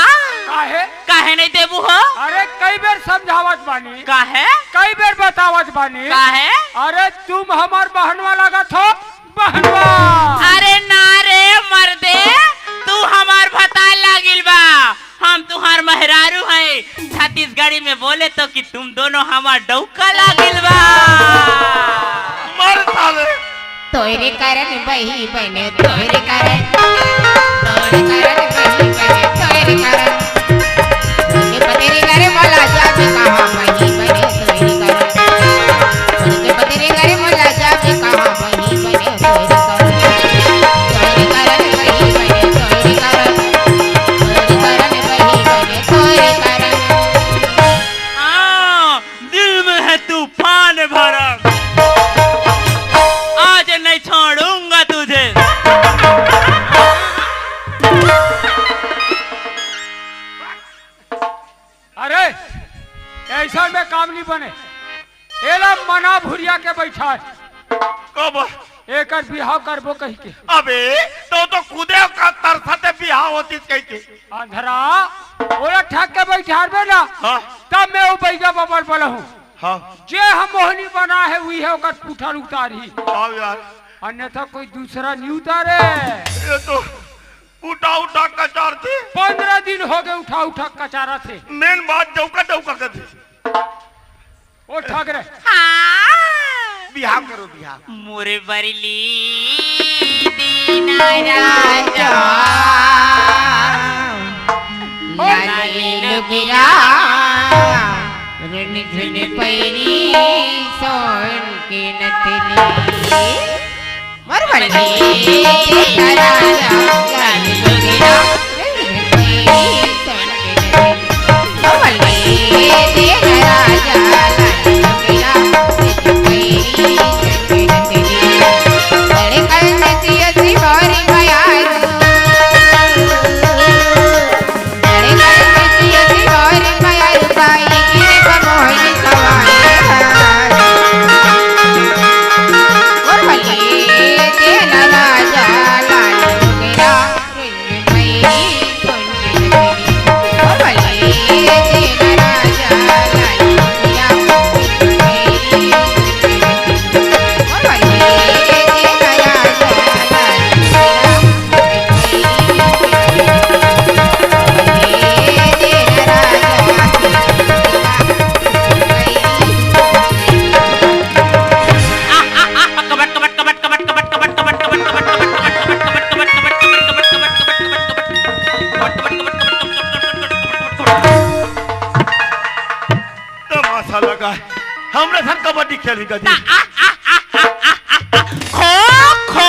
काहे? काहे नहीं देबू हो? अरे, कई बेर समझावत बानी। काहे? कई बेर बतावत बानी। काहे? अरे, तुम हमार बहनवा लागत हो, बहनवा। अरे ना रे मर्दे, तू हमार भतार लागिल बा। हम तुहार मेहरारू हैं। छत्तीसगढ़ी में बोले तो कि तुम दोनों हमार डौका लागिल बा। मर साले। तोरे करन बही बने, तोरे करन, तोरे करन बही बने, तोरे करन। तोरे पतरे करे मोला जाबे कहाँ बही बने, तोरे करन। तोरे पतरे करे मोला जाबे कहाँ बही बने, तोरे करन। तोरे करन बही बने, तोरे करन। तोरे करन बही बने, तोरे करन। हाँ, दिल में है तूफान भरा, आज नहीं छोड़ूंगा तुझे। अरे, ऐसा में काम नहीं बने। एला मना भुरिया के बैठा है। कब? एकर बिहाव करबो कही के। अबे, तो, तो खुदे का तरसा ते बिहाव होती कही के। अंधरा, ओला ठग के बैठारबे ना, हाँ। तब मैं वो बैगा बबर वाला हूँ। हाँ। जे हम मोहनी बना है, वही है ओकर पुठर उतारी। हाँ यार। अन्यथा कोई दूसरा नहीं उतारे। ये तो उठा उठा कचार थे। पंद्रह दिन हो गए उठा उठा कचारा थे। मेन बात डौका डौका कर थे। ओ ठग रे। हाँ। बिहाव करो, बिहाव। मोरे बरली दीना राजा, लाली लुगिया, रुन झुन पैरी सोन के नथनी। मोर बरली दीना राजा, लाली लुगिया, गदी। खो, खो,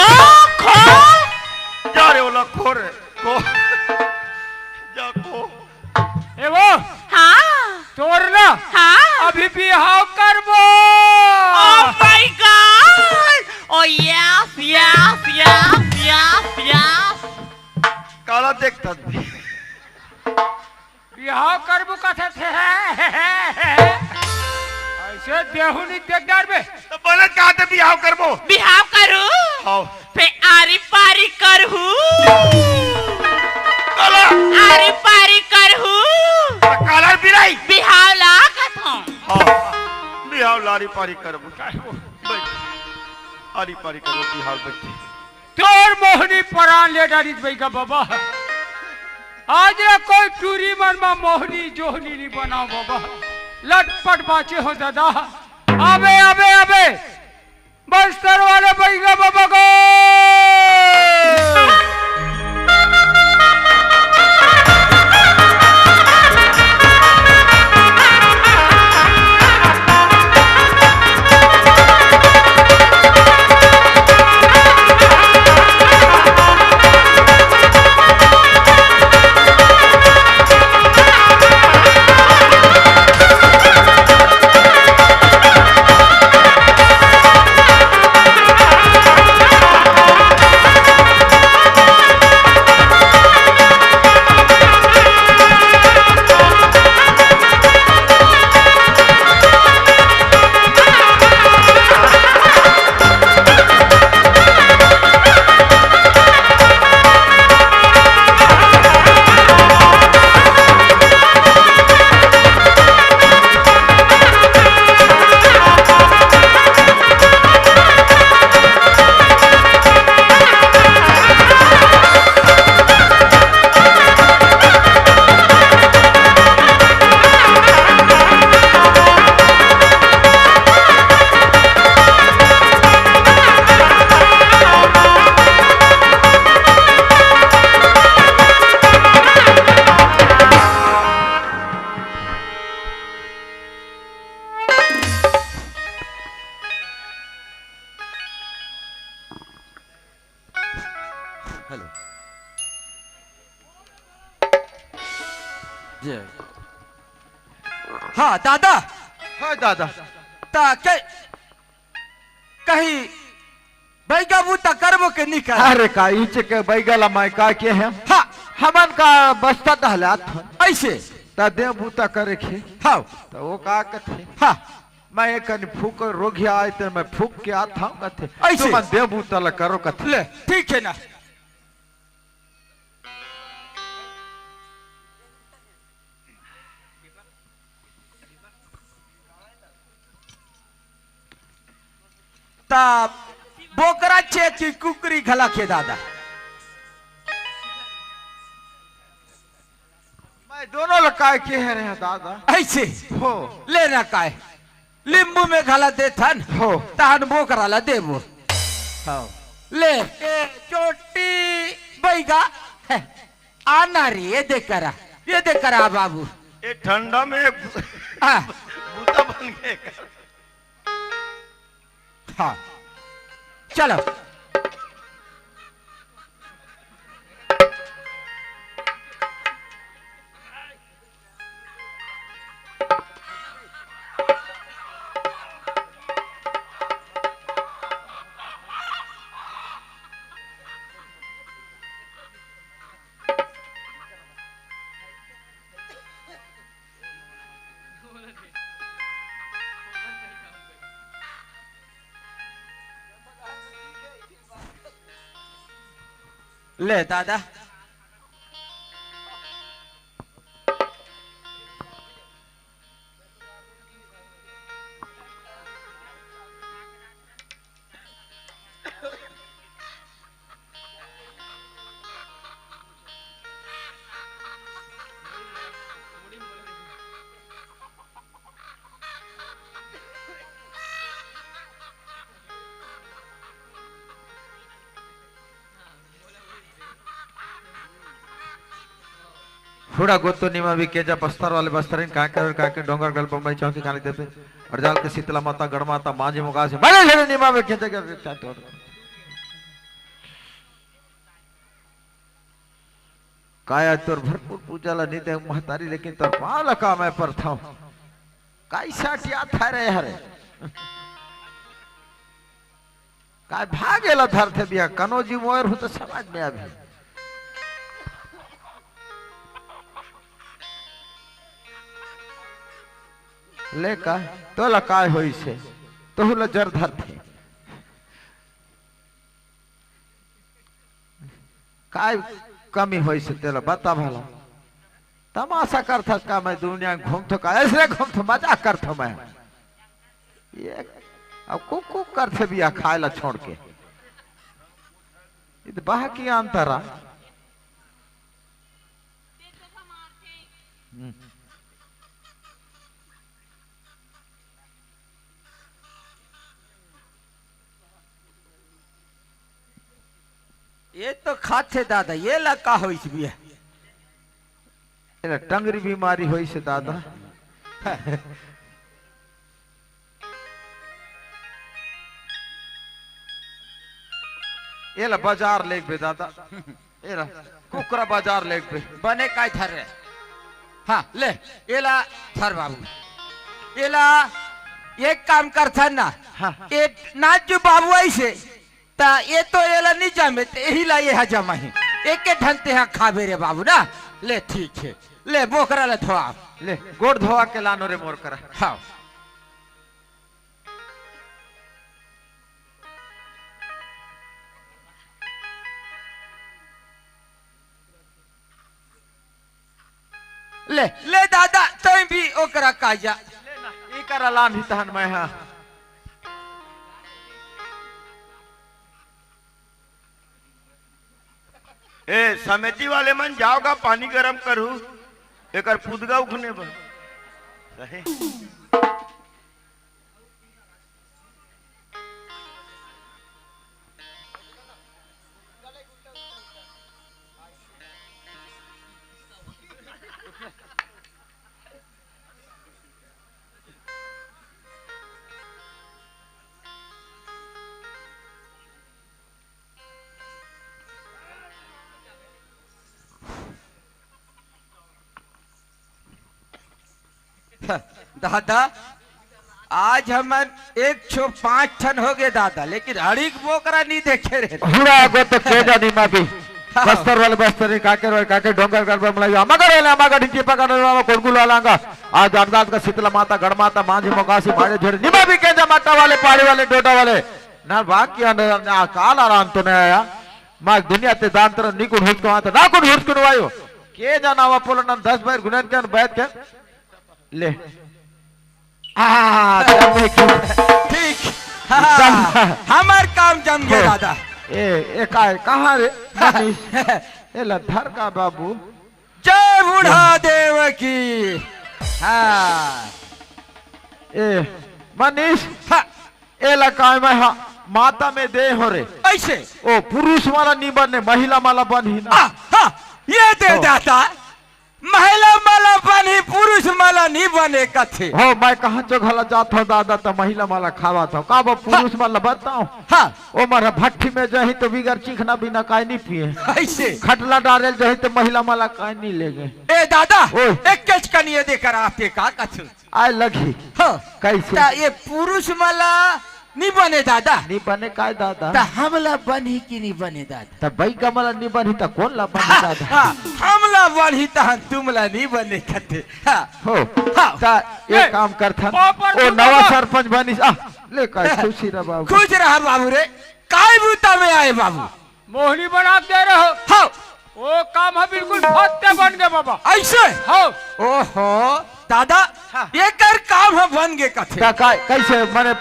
खो। जा रे ओला खो रे, खो। जा खो। ए वो, हाँ। तोर ना हाँ। अभी बिहाव करबो। Oh my God! Oh yes, yes, yes, yes, yes. काला देखत हस? बिहाव करबो कथे थे। अइसे देहू नी देख डरबे। त बोले का ते बिहाव करबो? बिहाव करू? हाँ। फेर आरी पारी करहू। काला? आरी पारी करहू। त काला बिलाई? बिहाव ला कथों। हाँ। बिहाव ला आरी पारी करबो। बैठ। आरी पारी करबो बिहाव बैठ। तोर मोहनी परान ले डारिस बइगा बाबा। आज ले कोई टूरी मन म मोहनी जोहनी नी बनाव बाबा। लटपट बाँचे हों दादा। अबे, अबे, अबे। बस्तर वाले बइगा बाबा को। हेलो। जय। हाँ, दादा। हाँ, दादा। त के, कहीं बइगा बूता करबो के नी कर? अरे, का इचे के बइगा ला मैं का के हे? हाँ। हमन का बस्ता दहलात हन। अइसे? त दे बूता करे के। हाँ। त वो का कथे? हाँ। मैं एक कनी फूँक रोघिया आय, ते मैं फूँक के आत हँव कथे। अइसे? तुमन दे बूता ला करो कथे। ले, ठीक हे ना। त बोकरा छे कि कुकरी घला के दादा? मैं दोनों ला काय के हे रे दादा। अइसे? हो। ले ना काय। लिम्बू में घला देथन। हो। तहन बोकरा ला देबो। हो। ले, ए, चोटी बइगा। हे, आना रे, ये दे करा। ये दे करा बाबू। ये ठंडा में हाँ। बूता बन गए। हाँ, चलो। ले दादा। हुड़ा गोतो निमा भी केजा बस्तर वाले बस्तरिन, कांकर कांकर डोंगर गल बम्बई चौकी काली देते। बरजाल के शीतला माता, गढ़ माता, माझी मोगासी, मारे झेरे निमा में खेते के चाट और। काय आज तोर भरपूर पूजा ला नहीं दे महतारी, लेकिन तोर पाँव ला का मैं परथंव। काय साटिया था रे हरे। काय भागे ला धरथे बिया, कनो जी मोर हो तो समझ में अभी। ले का, तोला काय होइसे? तोहू ला जर धरथे। काय कमी होइसे तेला बता भला। तमाशा करथस का? मैं दुनिया में घूमथो का? ऐसने घूमथो, मजाक करथो मैं। ये अब कुक कुक करथे बिया खाए ला छोड़ के। इत बहा की अंतरा। हम्म। ये तो खाथे दादा, ये ला का होइस बिया? ये ला टंगरी बीमारी होइस दादा। ये ला बाजार लेगबे दादा। एला कुकरा बाजार लेगबे। बने काय धर रे? हाँ, ले, एला धर बाबू। एला एक काम करथन ना। हाँ। ए नाजू बाबू ऐसे, त ए तो एला नहीं जमे, त एही ला एहा जमाही। एके ढंग तेहा खाबे रे बाबू ना। ले ठीक हे, ले बोकरा ला धोआ। ले गोड़ धोआ के लानो रे मोर करा। हाँ। ले, ले दादा, तैं भी ओकरा काजा। ले ना, ई करा लान ही तहन मैं, हाँ। ए, समिति वाले मन, जाओ गा, पानी गरम करू, एकर पुदगा उखने बर। सही। दादा, आज हमन एक सौ पाँच ठन हो गे दादा, लेकिन हड़ीक बोकरा नहीं देखे रहे। हुड़ा गो तो के जानी मैं भी। हाँ। बस्तर वाले बस्तर, कांकेर वाले कांकेर, डोंगरगढ़ वाले मलई, अमगर वाले अमगर, ढिंकी पकड़ वाले कोनगुल वाला आंगा। आज अरदास का शीतला माता, गढ़ माता, माझी मोगासी, माड़े झेड़े, निमा भी के जमाता वाले, पहाड़ी वाले, डोडा वाले। ना बाकी ना काल आराम तो नहीं आया। माग दुनिया ते दान तरह निकुन हुचको आता, ना कुन हुचकुन वायो। के जाना वा पोलो ना दस बार गुणन के बैठ के। ले। आ, जम गए। ठीक। हाँ, एकदम। हमार काम जम गया हो। दादा। ए, ए, काय, कहाँ रे? मनीष। ए, ला धर का बाबू। जय बूढ़ा देव की। हाँ। ए, मनीष। हाँ। ए, ला काय मैं, हाँ, माता में दे हो रे। ऐसे? ओ, पुरुष वाला नहीं बने, महिला वाला बन ही ना। आ, हाँ, ये दे हो। दादा। महिला मला बने, पुरुष मला नहीं बने कथे। हो, मैं कहाँ चो घला जात हो दादा, त महिला मला खावा था। का वो पुरुष हाँ। मला बताओ? हाँ। ओ मरा भट्ठी में जाही तो बिगर चीखना बिना काय नहीं पिए। ऐसे? खटला डारेल जाही तो महिला मला काय नहीं लेगे। ए दादा, ओए। एक केच कनिए देकर आपके का कछु? आय लगी। हाँ। कैसे? त ये पुरुष मला नी बने दादा। नी बने काय दादा? त हमला बनही कि नी बने दादा? त बई का मला नी बनही त कोन ला बनही हाँ, दादा? हाँ, हमला बनही त हम तुमला नी बने कथे। हाँ। हो। हाँ। त एक ए, काम करथन। बापर ओ तू नवा बाबा। सरपंच बनिस। आ, ले काय खुशी रह बाबू। खुश रह बाबू रे। काय बूता में आए बाबू? मोहनी बना के दे रहे हो। हाँ। ओ काम ह बिल्कुल फत्ते बन गे बाबा। ऐसे? हाँ। ओहो, दादा, हाँ। एकर काम ह बन गे कथे। का, का, कैसे, माने?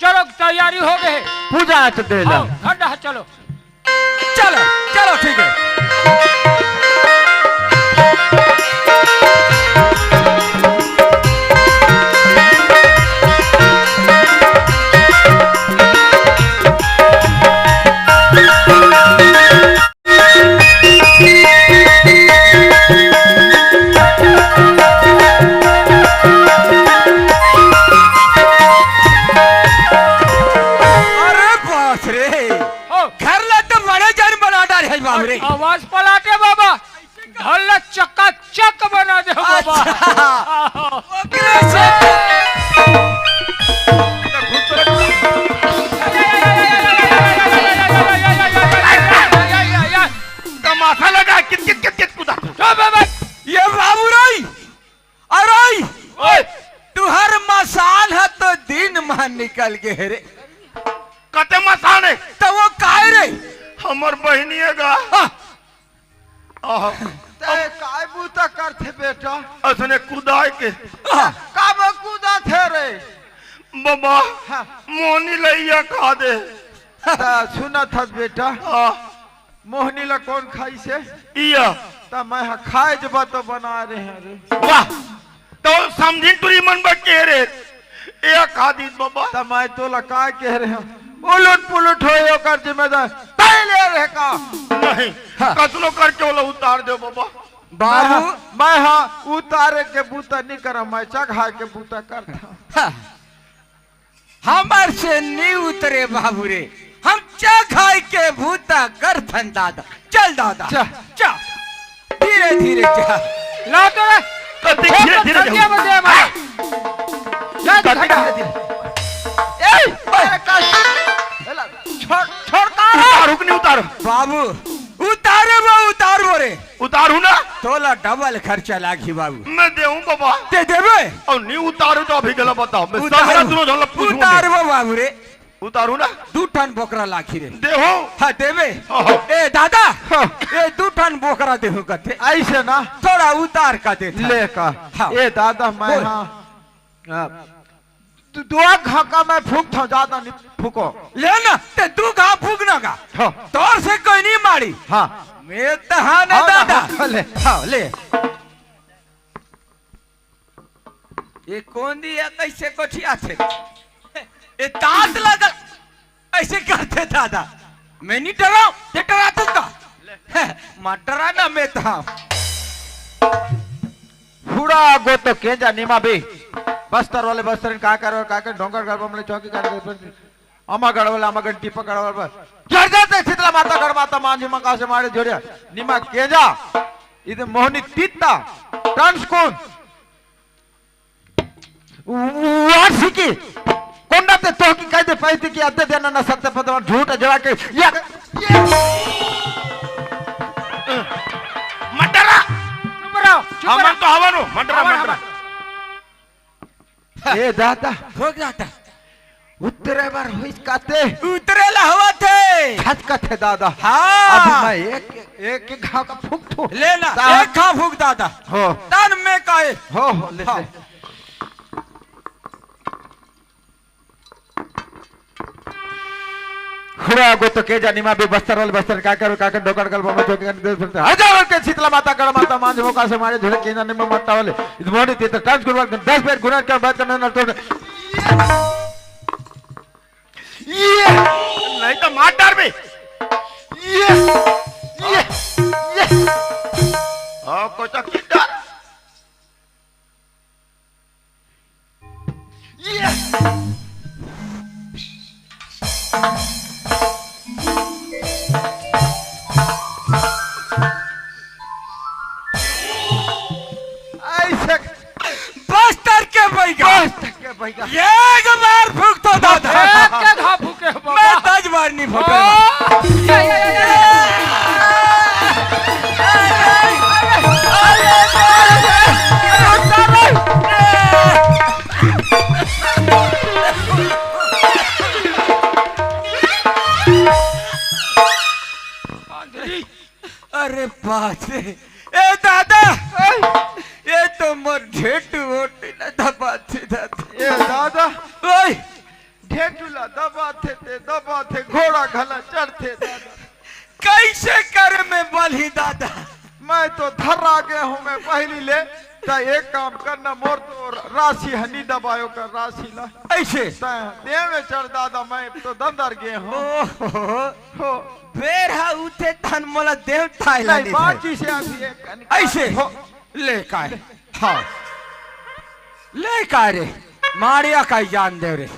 चलो, तैयारी हो गए। पूजा आच दे ला। हाँ, ठंडा है, चलो। चलो, चलो, ठीक है। ओ। घर ला तो बड़े जन बना डारे हे बाबू रे। आवाज पलाटे बाबा। घर ला चकाचक बना दे बाबा। अच्छा। ओकरे से तमाशा लगा, कित, कित, कित, कित कूदा। चुप बाबा। ये बाबू रे, अरे, ओए। तुहर मसान ह तो दिन मा निकल गे हे रे। कते मसान हे? त वो काय रे? हमर बहिनी हे गा। हाँ। आहा। ते काय बूता करथे बेटा? असने कुदाय के। हाँ। काबर कुदाथे रे? बाबा, हाँ। मोहनी लइया खा दे। त सुनत हस बेटा? हाँ। मोहनी ला कोन खाइसे? इया। त मैं ह खाए जबा तो बना रहे हैं रे। वाह, तो समझिन टुरी मन बच के रे। ए खा दीस बाबा। त मैं तोला का कह रहे हूँ? उलट पुलट होय ओकर जिम्मेदार तैं ले रहे का? नहीं, हाँ। कसनो करके ओला उतार दे बाबा। बाबू। मैं ह, मैं ह उतारे के बूता नहीं करा, मैं चघाए के बूता करता। हाँ। हमर से नी उतरे बाबू रे, हम चघाई के बूता करथन दादा। चल दादा, चल। चल। धीरे धीरे चल। ला तो रे। कति धीरे धीरे धनिया जाऊ। बजे हमारा। ला कति धनिया। धीरे धीरे। ए, अरे का? एला छोड़, छोड़ का रे? उतारू कि नहीं उतारू? बाबू, उतारे बा, उतार बोरे। उतारू ना? तोला डबल खर्चा लागही बाबू। मैं देहूं बाबा। ते देबे? अउ नहीं उतारू तो अभी गला बताओ। मैं उतारू। सगरा दुनो झन ला पूछूं उतार मैं। बा बाबू रे। उतारू ना? दू ठन बोकरा लागही रे। देहूं? हाँ, देबे। हाँ। ए दादा, हाँ। ए दू ठन बोकरा देहूं कथे। ऐसे ना? थोड़ा उतार का देथा। ले का। हाँ। ए दादा, मैं बोल। हाँ। हाँ। तू दो घाका मैं फूंकथंव, ज्यादा नहीं फूंको। ले ना, ते दू घा फूंकना का। हाँ। तोर से कोई नहीं मारी। हाँ। मैं तो हाँ ना हाँ ना, दादा। हाँ, ले। हाँ, ले। ये कोन दिया कैसे गोठियाथे? ये दांत लगल। ऐसे करथे दादा। मैं नहीं डराऊं, ते डराथस का? मत डरा ना, मैं तो हाँ। हुड़ा गो तो केंजा निमा भी। बस्तर वाले बस्तर का करो, का कर डोंगरगढ़ बमले चौकी कर दे। अमागढ़ वाले अमागढ़ टीपा गढ़ वाले। जड़ जाते शीतला माता गढ़ माता मांझी मका से मारे जोड़िया। निमा केंजा। इदे मोहनी तीता। टंस कौन? वार्षिकी। कोंडा ते तोहकी कह दे पैसे की अद्दे देना ना सत्य पदवा झूठ जवा के। या, ये। मत डरा। चुप रहो, चुप हमन रहो। तो हवन हो, मत डरा, हमन, मत डरा। हमन। ए दादा। हो दादा। उतरे बर होइस काते। उतरे ला हवा थे। खच कथे दादा। हाँ। अभी मैं एक, एक, एक घाव का फूंक थू। ले ना, ता-, एक घाव फूंक दादा। हो। तन में काए। हो, हो, ले, हाँ। ले। हुड़ा गो तो के जानी माँ भी बस्तर वाले बस्तर का करो, का कर डोकर गल बमो चौकी का निर्देश करते। हजार के शीतला माता, गढ़ माता, मांझ मोका से मारे झुले के जानी माँ मट्टा वाले। इस मोहनी तीर्थ टांस गुरुवार के दस बेर गुना के बात करना ना तो। ये। नहीं तो मार डार बे। ये। ये। ये। हाँ, कोचा किधर? ये। ऐसे बस्तर के बैगा। बस्तर के बैगा। एक बार फूंक तो दादा। एक के घा फूंके बाबा। मैं दस बार नहीं फूंके। ओ। अरे बाप रे। ए दादा, ए तो मोर ढेटू ओटी ला दबाथे दादा। ए दादा, ओए। ढेटू ला दबाथे ते, दबाथे, घोड़ा घला चढ़थे दादा। कैसे करे मैं बलही दादा? मैं तो धर्रा गे हूँ मैं पहली ले। त एक काम करना, मोर तो राशि हनी दबायो कर राशि ला। ऐसे? त देवे चढ़ दादा, मैं तो दंदर गे हूँ। ओहो। हो। बेर हा उठे तहन मोला देवता ला नहीं, नहीं बात था। जैसे अभी एक कनिका ऐसे? हो। ले काय? हाँ। ले काय रे? मारिया काय जान दे रे।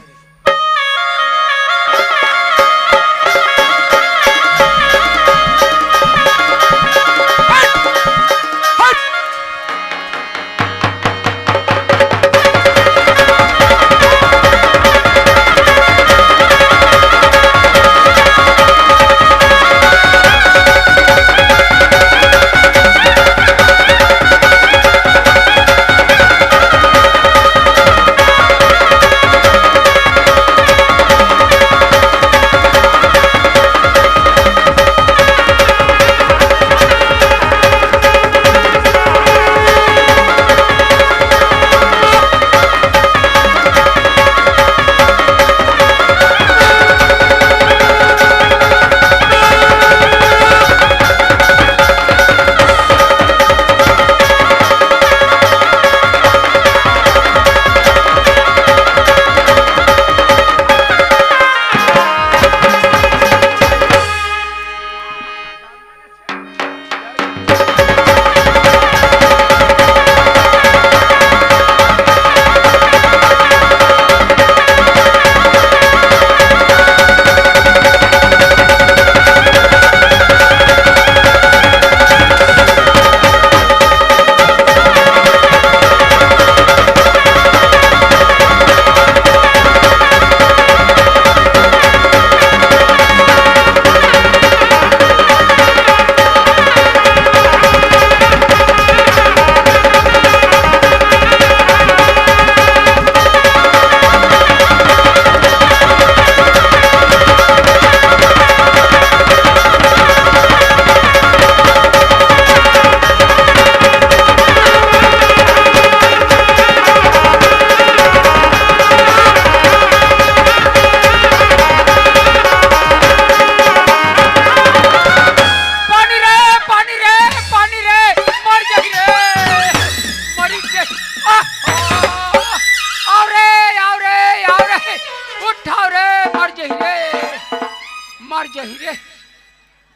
मर जही रे।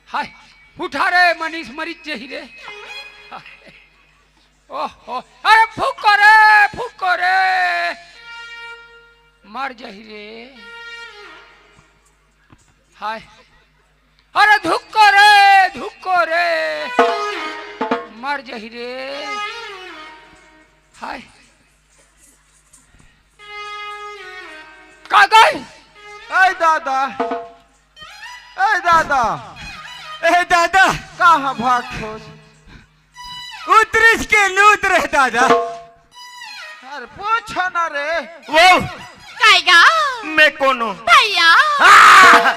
हाय, उठा रे मनीष, मरीच जही रे। हाय। ओहो, अरे फूको रे, फूको रे, मर जही रे। हाय, अरे धुक्को रे, धुक्को रे, मर जही रे। हाय, का गई? ए दादा, ए दादा, ए दादा, कहाँ भागथोस? उतरिस के नूत रे दादा। अरे पूछो ना रे। वो कायगा? मैं कोनो? भैया। आ!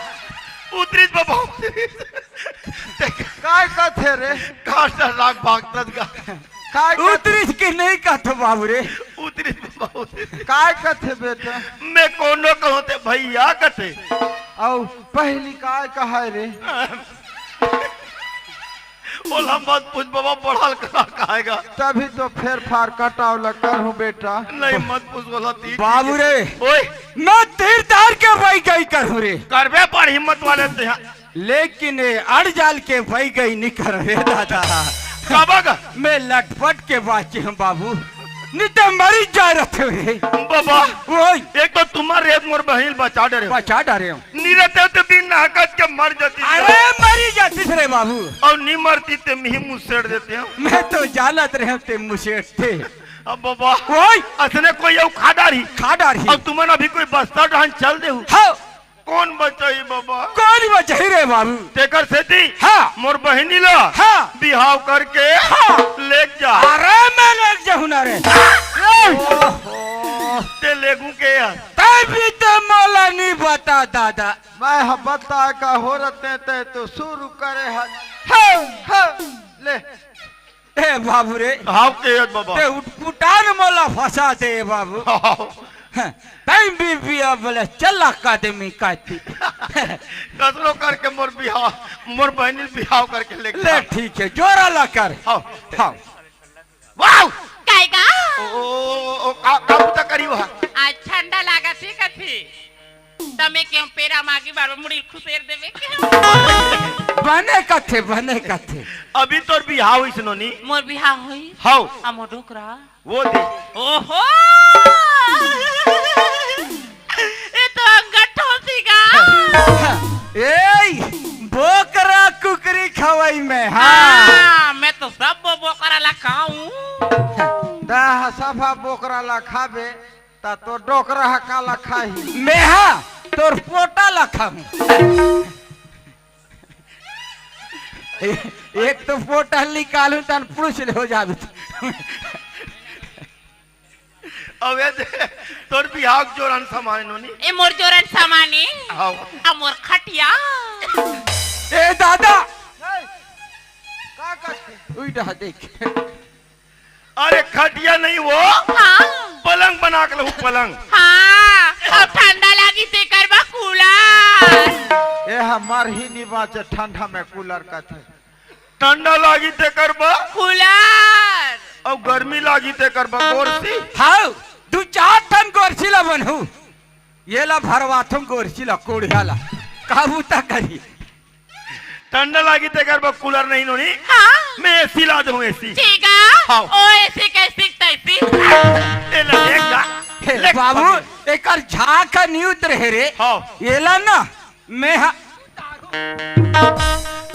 उतरिस बाबा, उतरिस। काय कथे रे? काट लाग भागतस गा। काय कथे? उतरिस के नहीं कथो बाबू रे। उतरिस बाबा, उतरिस। काय कथे बेटा? मैं कोनो कहूँ ते भैया कथे। अउ पहली काय कहा रे? ओला मत पूछ बाबा, बढ़ल करा कहेगा। तभी तो फेर फार कटाव ला करहूँ बेटा। नहीं, मत पूछ ओला, तीर बाबू रे, ओए। मैं तीर तार के बई गई करहूँ रे। करबे पर हिम्मत वाले ते हैं। लेकिन ए अड़जाल के बई गई नहीं करहूँ रे दादा। कबा का? मैं लटपट के बाँचे हूँ बाबू, नहीं तो मरी जा रहे थे रे। बाबा, ओए। एक तो तुम्हारे रेत मोर बहिन बचा डरे हो। बचा डरे हो। नी रहते तो बिन नहकत के मर जाती। अरे मरी जाती रे बाबू। अउ नी मरती ते मिही मुसेड़ देते हो। मैं तो जानत रहे ते मुसेड़ थे। अब बाबा, ओए। असने कोई अउ खा डारी। खा डारी। अब तुमन अभी कोई बस्ता डहन चल देहू। हाँ। कौन बचाही बाबा? कौन बचाही रे बाबू? तेकर सेती हाँ। मोर बहिनी ला हाँ। बिहाव करके हाँ। लेग जा। अरे मैं लेग जाहूँ ना रे। ओहो। ते लेगू के यार। तै भी तो मोला नहीं बता दादा। मैं ह बता का हो रते ते तो शुरू करे है। हे, हे, ले। ए बाबू रे। हाव के यत बाबा। ते उटपुटान मोला फंसा दे ए बाबू। हाव। तै भी बिया बोले चला आदमी काटी। कसरो करके मोर बिहाव, मोर बहिनी बिहाव करके लेके ले आ। ठीक है, जोरा ला कर। हाव। हाव। वाव! काय का? ओ, ओ, ओ, ओ, का, का बुता करी वह? आज ठंडा लागत हे कथे। तमे के पेरा मागी बार मुड़ी खुसेर देवे के। बने कथे, बने कथे। अभी तोर बिहाव होइस नोनी। मोर बिहाव होई? हाव। आ मोर डोकरा? वो दे। ओहो! ये तो अंगठो सीगा। ए, बोकरा कुकरी खवाई में, हाँ। हाँ, मैं तो सब बोकरा ला खाऊं। ता सफा बोकरा ला खाबे, ता तो डोकरा ह का ला खाही? मैं हा तोर पोटा ला खाऊं। ए-, एक तो पोटा निकालूं तन पुरुष ले हो जाबे। अबे दे, तोर बिहाव जोरन समाने नोनी। ए मोर जोरन समाने। हाव। आ मोर खटिया। ए दादा। ए, का करथे? उई डहा देख। अरे खटिया नहीं वो। हाँ। पलंग बना के लहू पलंग। हाँ, अब ठंडा लागी ते करबा कूलर। ए हमार ही नहीं बाचे ठंडा में कूलर कथे। ठंडा लागी ते करबा कूलर। अउ गर्मी लागी ते करबा गोरसी। हाव, दू चार ठन गोरसी ला बनहू। ये ला भरवाथों गोरसी ला, कोढ़िया ला। काबू ता करी। ठंडा लागी ते करबा कूलर नहीं नोनी। हाँ। मैं एसी ला दूं, एसी। ठीक है। हाव। ओ एसी कैसी तैसी। ए ला देख जा। हे ले बाबू, पकड़। एकर झाका नहीं उतरे हे रे। हाव। ये ला ना मैं हा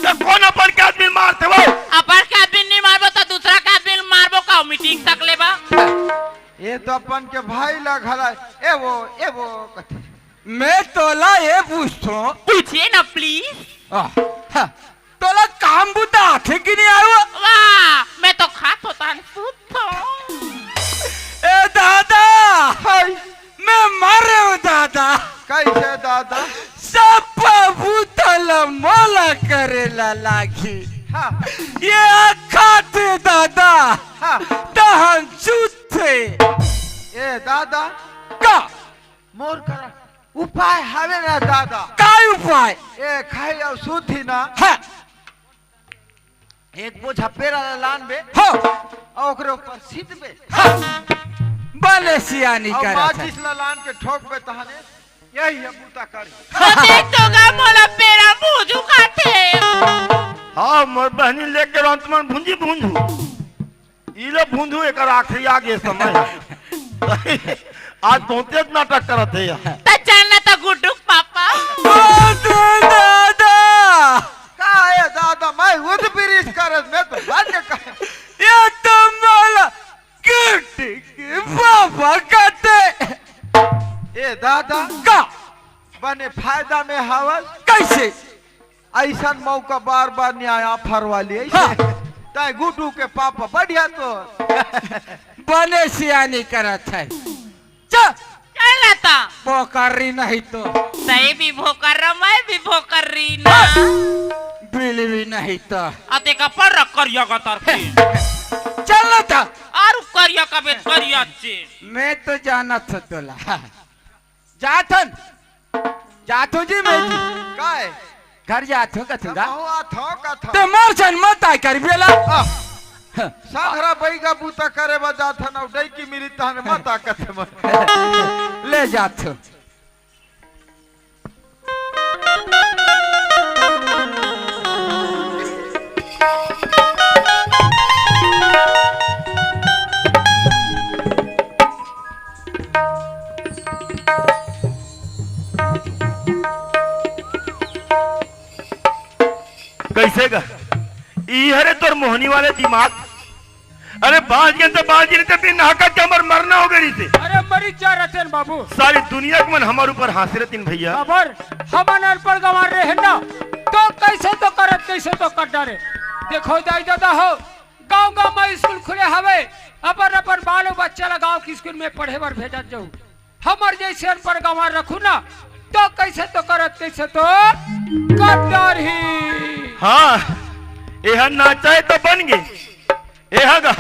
तो कौन अपन के आदमी मारथे वो? अपन के आदमी नहीं मारबो तो दूसरा के आदमी मारबो का? मीटिंग तक लेबा। ये तो अपन के भाई ला घला, ए वो, ए वो कथे। मैं तोला ये पूछथों। पूछिए ना प्लीज। आ, हाँ। तोला काम बुता आथे कि नहीं आयो? वाह, मैं तो खात होता है, सूत हो। ए दादा। हाय। मैं मरे हूँ दादा। कैसे दादा? सब बूता ला मोला करे ला लागी। हाँ। ये आखा थे दादा। हाँ। तहन चुथे। ए दादा। का? मोर करा उपाय हवे ना दादा। का उपाय? ए खाई अउ सुधी ना। हाँ। एक बोझा पेरा ला लानबे। हो। अउ ओकरे ऊपर सीतबे। हाँ। बने सियानी अउ करत हे। माचिस ला लान के ठोकबे तहने यही हे बूता करी। तो देख तो गा मोला पेरा अब मोर बहनी लेके रहो, तुमन भूंजी भूंजू। ई लो भूंजू, एकर आखिरी आगे समय हे। आज बहुते नाटक करत हे यार। त चल ना त गुड्डू के पापा। ओ, दादा! का हे दादा, मैं उठ बिरिश करत, मैं तो भाग के कहे। ये तो मोला गुड्डू के पापा कहते। ए दादा, का? बने फायदा में हवस। कैसे? अइसन मौका बार बार नइ आय, offer वाली अइसे। हाँ। तैं गुड्डू के पापा बढ़िया तो। बने सियानी करत हे। च-, चल ना त। बोकरी नहीं तो। तैं भी भोकर्रा, मैं भी भोकर्री ना। हाँ। बिल भी नहीं तो। आ ते कपड़ रख करिया का तर के। चल ना त। अउ करिया का बेच करिया चे। मैं तो जानत हँव तोला। जाथन, जाथो जी मैं जी। काय? घर जाथो कथूंगा। कहूँ आथो कथो। ते मोर जन मत आय कर बेला। आह। हाँ। संघरा बइगा बूता करे बर जाथन अउ डैकी मिली तहन मत आ कथे मोर। ले जाथो। कइसे गा? ई हरे तोर मोहनी वाले दिमाग। अरे बाँच गेन त बाँच गेन, ते बिन नहाकत के हमर मरना हो गे रहिसे। अरे मरी जा रतेन बाबू। सारी दुनिया के मन हमर ऊपर हाँसे रतिन भइया। अबर हमन अनपढ़ गंवार रहेन ना, तो कइसे तो करत, कइसे तो कर डारे। देखो दाई ददा हो, गाँव गाँव में स्कूल खुले हवे, अपन अपन बालो बच्चा ला गाँव के स्कूल में पढ़े बर भेजत जाहू। हमर जइसे अनपढ़ गंवार रखहू ना, तो कइसे तो करत, कइसे तो कर डारही। हाँ, एहा नाचा हे त बन गे, एहा गा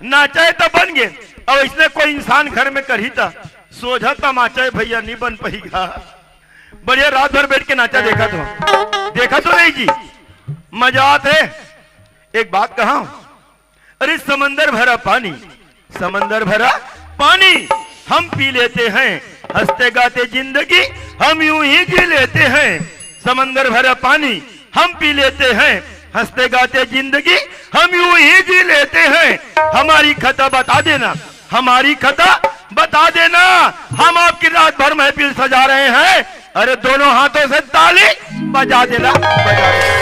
नाचा हे त बन गे। अब अइसने कोई इंसान घर में करही त सोझा तमाचा हे भइया, नइ बन पइही गा। बढ़िया रात भर बइठ के नाचा देखत हँव, देखत हँव नहीं जी, मजा आत हे। एक बात कहँव, अरे समंदर भरा पानी, समंदर भरा पानी हम पी लेते हैं, हँसते गाते जिंदगी हम यूं ही जी लेते हैं। समंदर भरा पानी हम पी लेते हैं, हँसते गाते जिंदगी हम यूं ही जी लेते हैं। हमारी खता बता देना, हमारी खता बता देना, हम आपकी रात भर महफिल सजा रहे हैं। अरे दोनों हाथों से ताली बजा देना, बजा देना।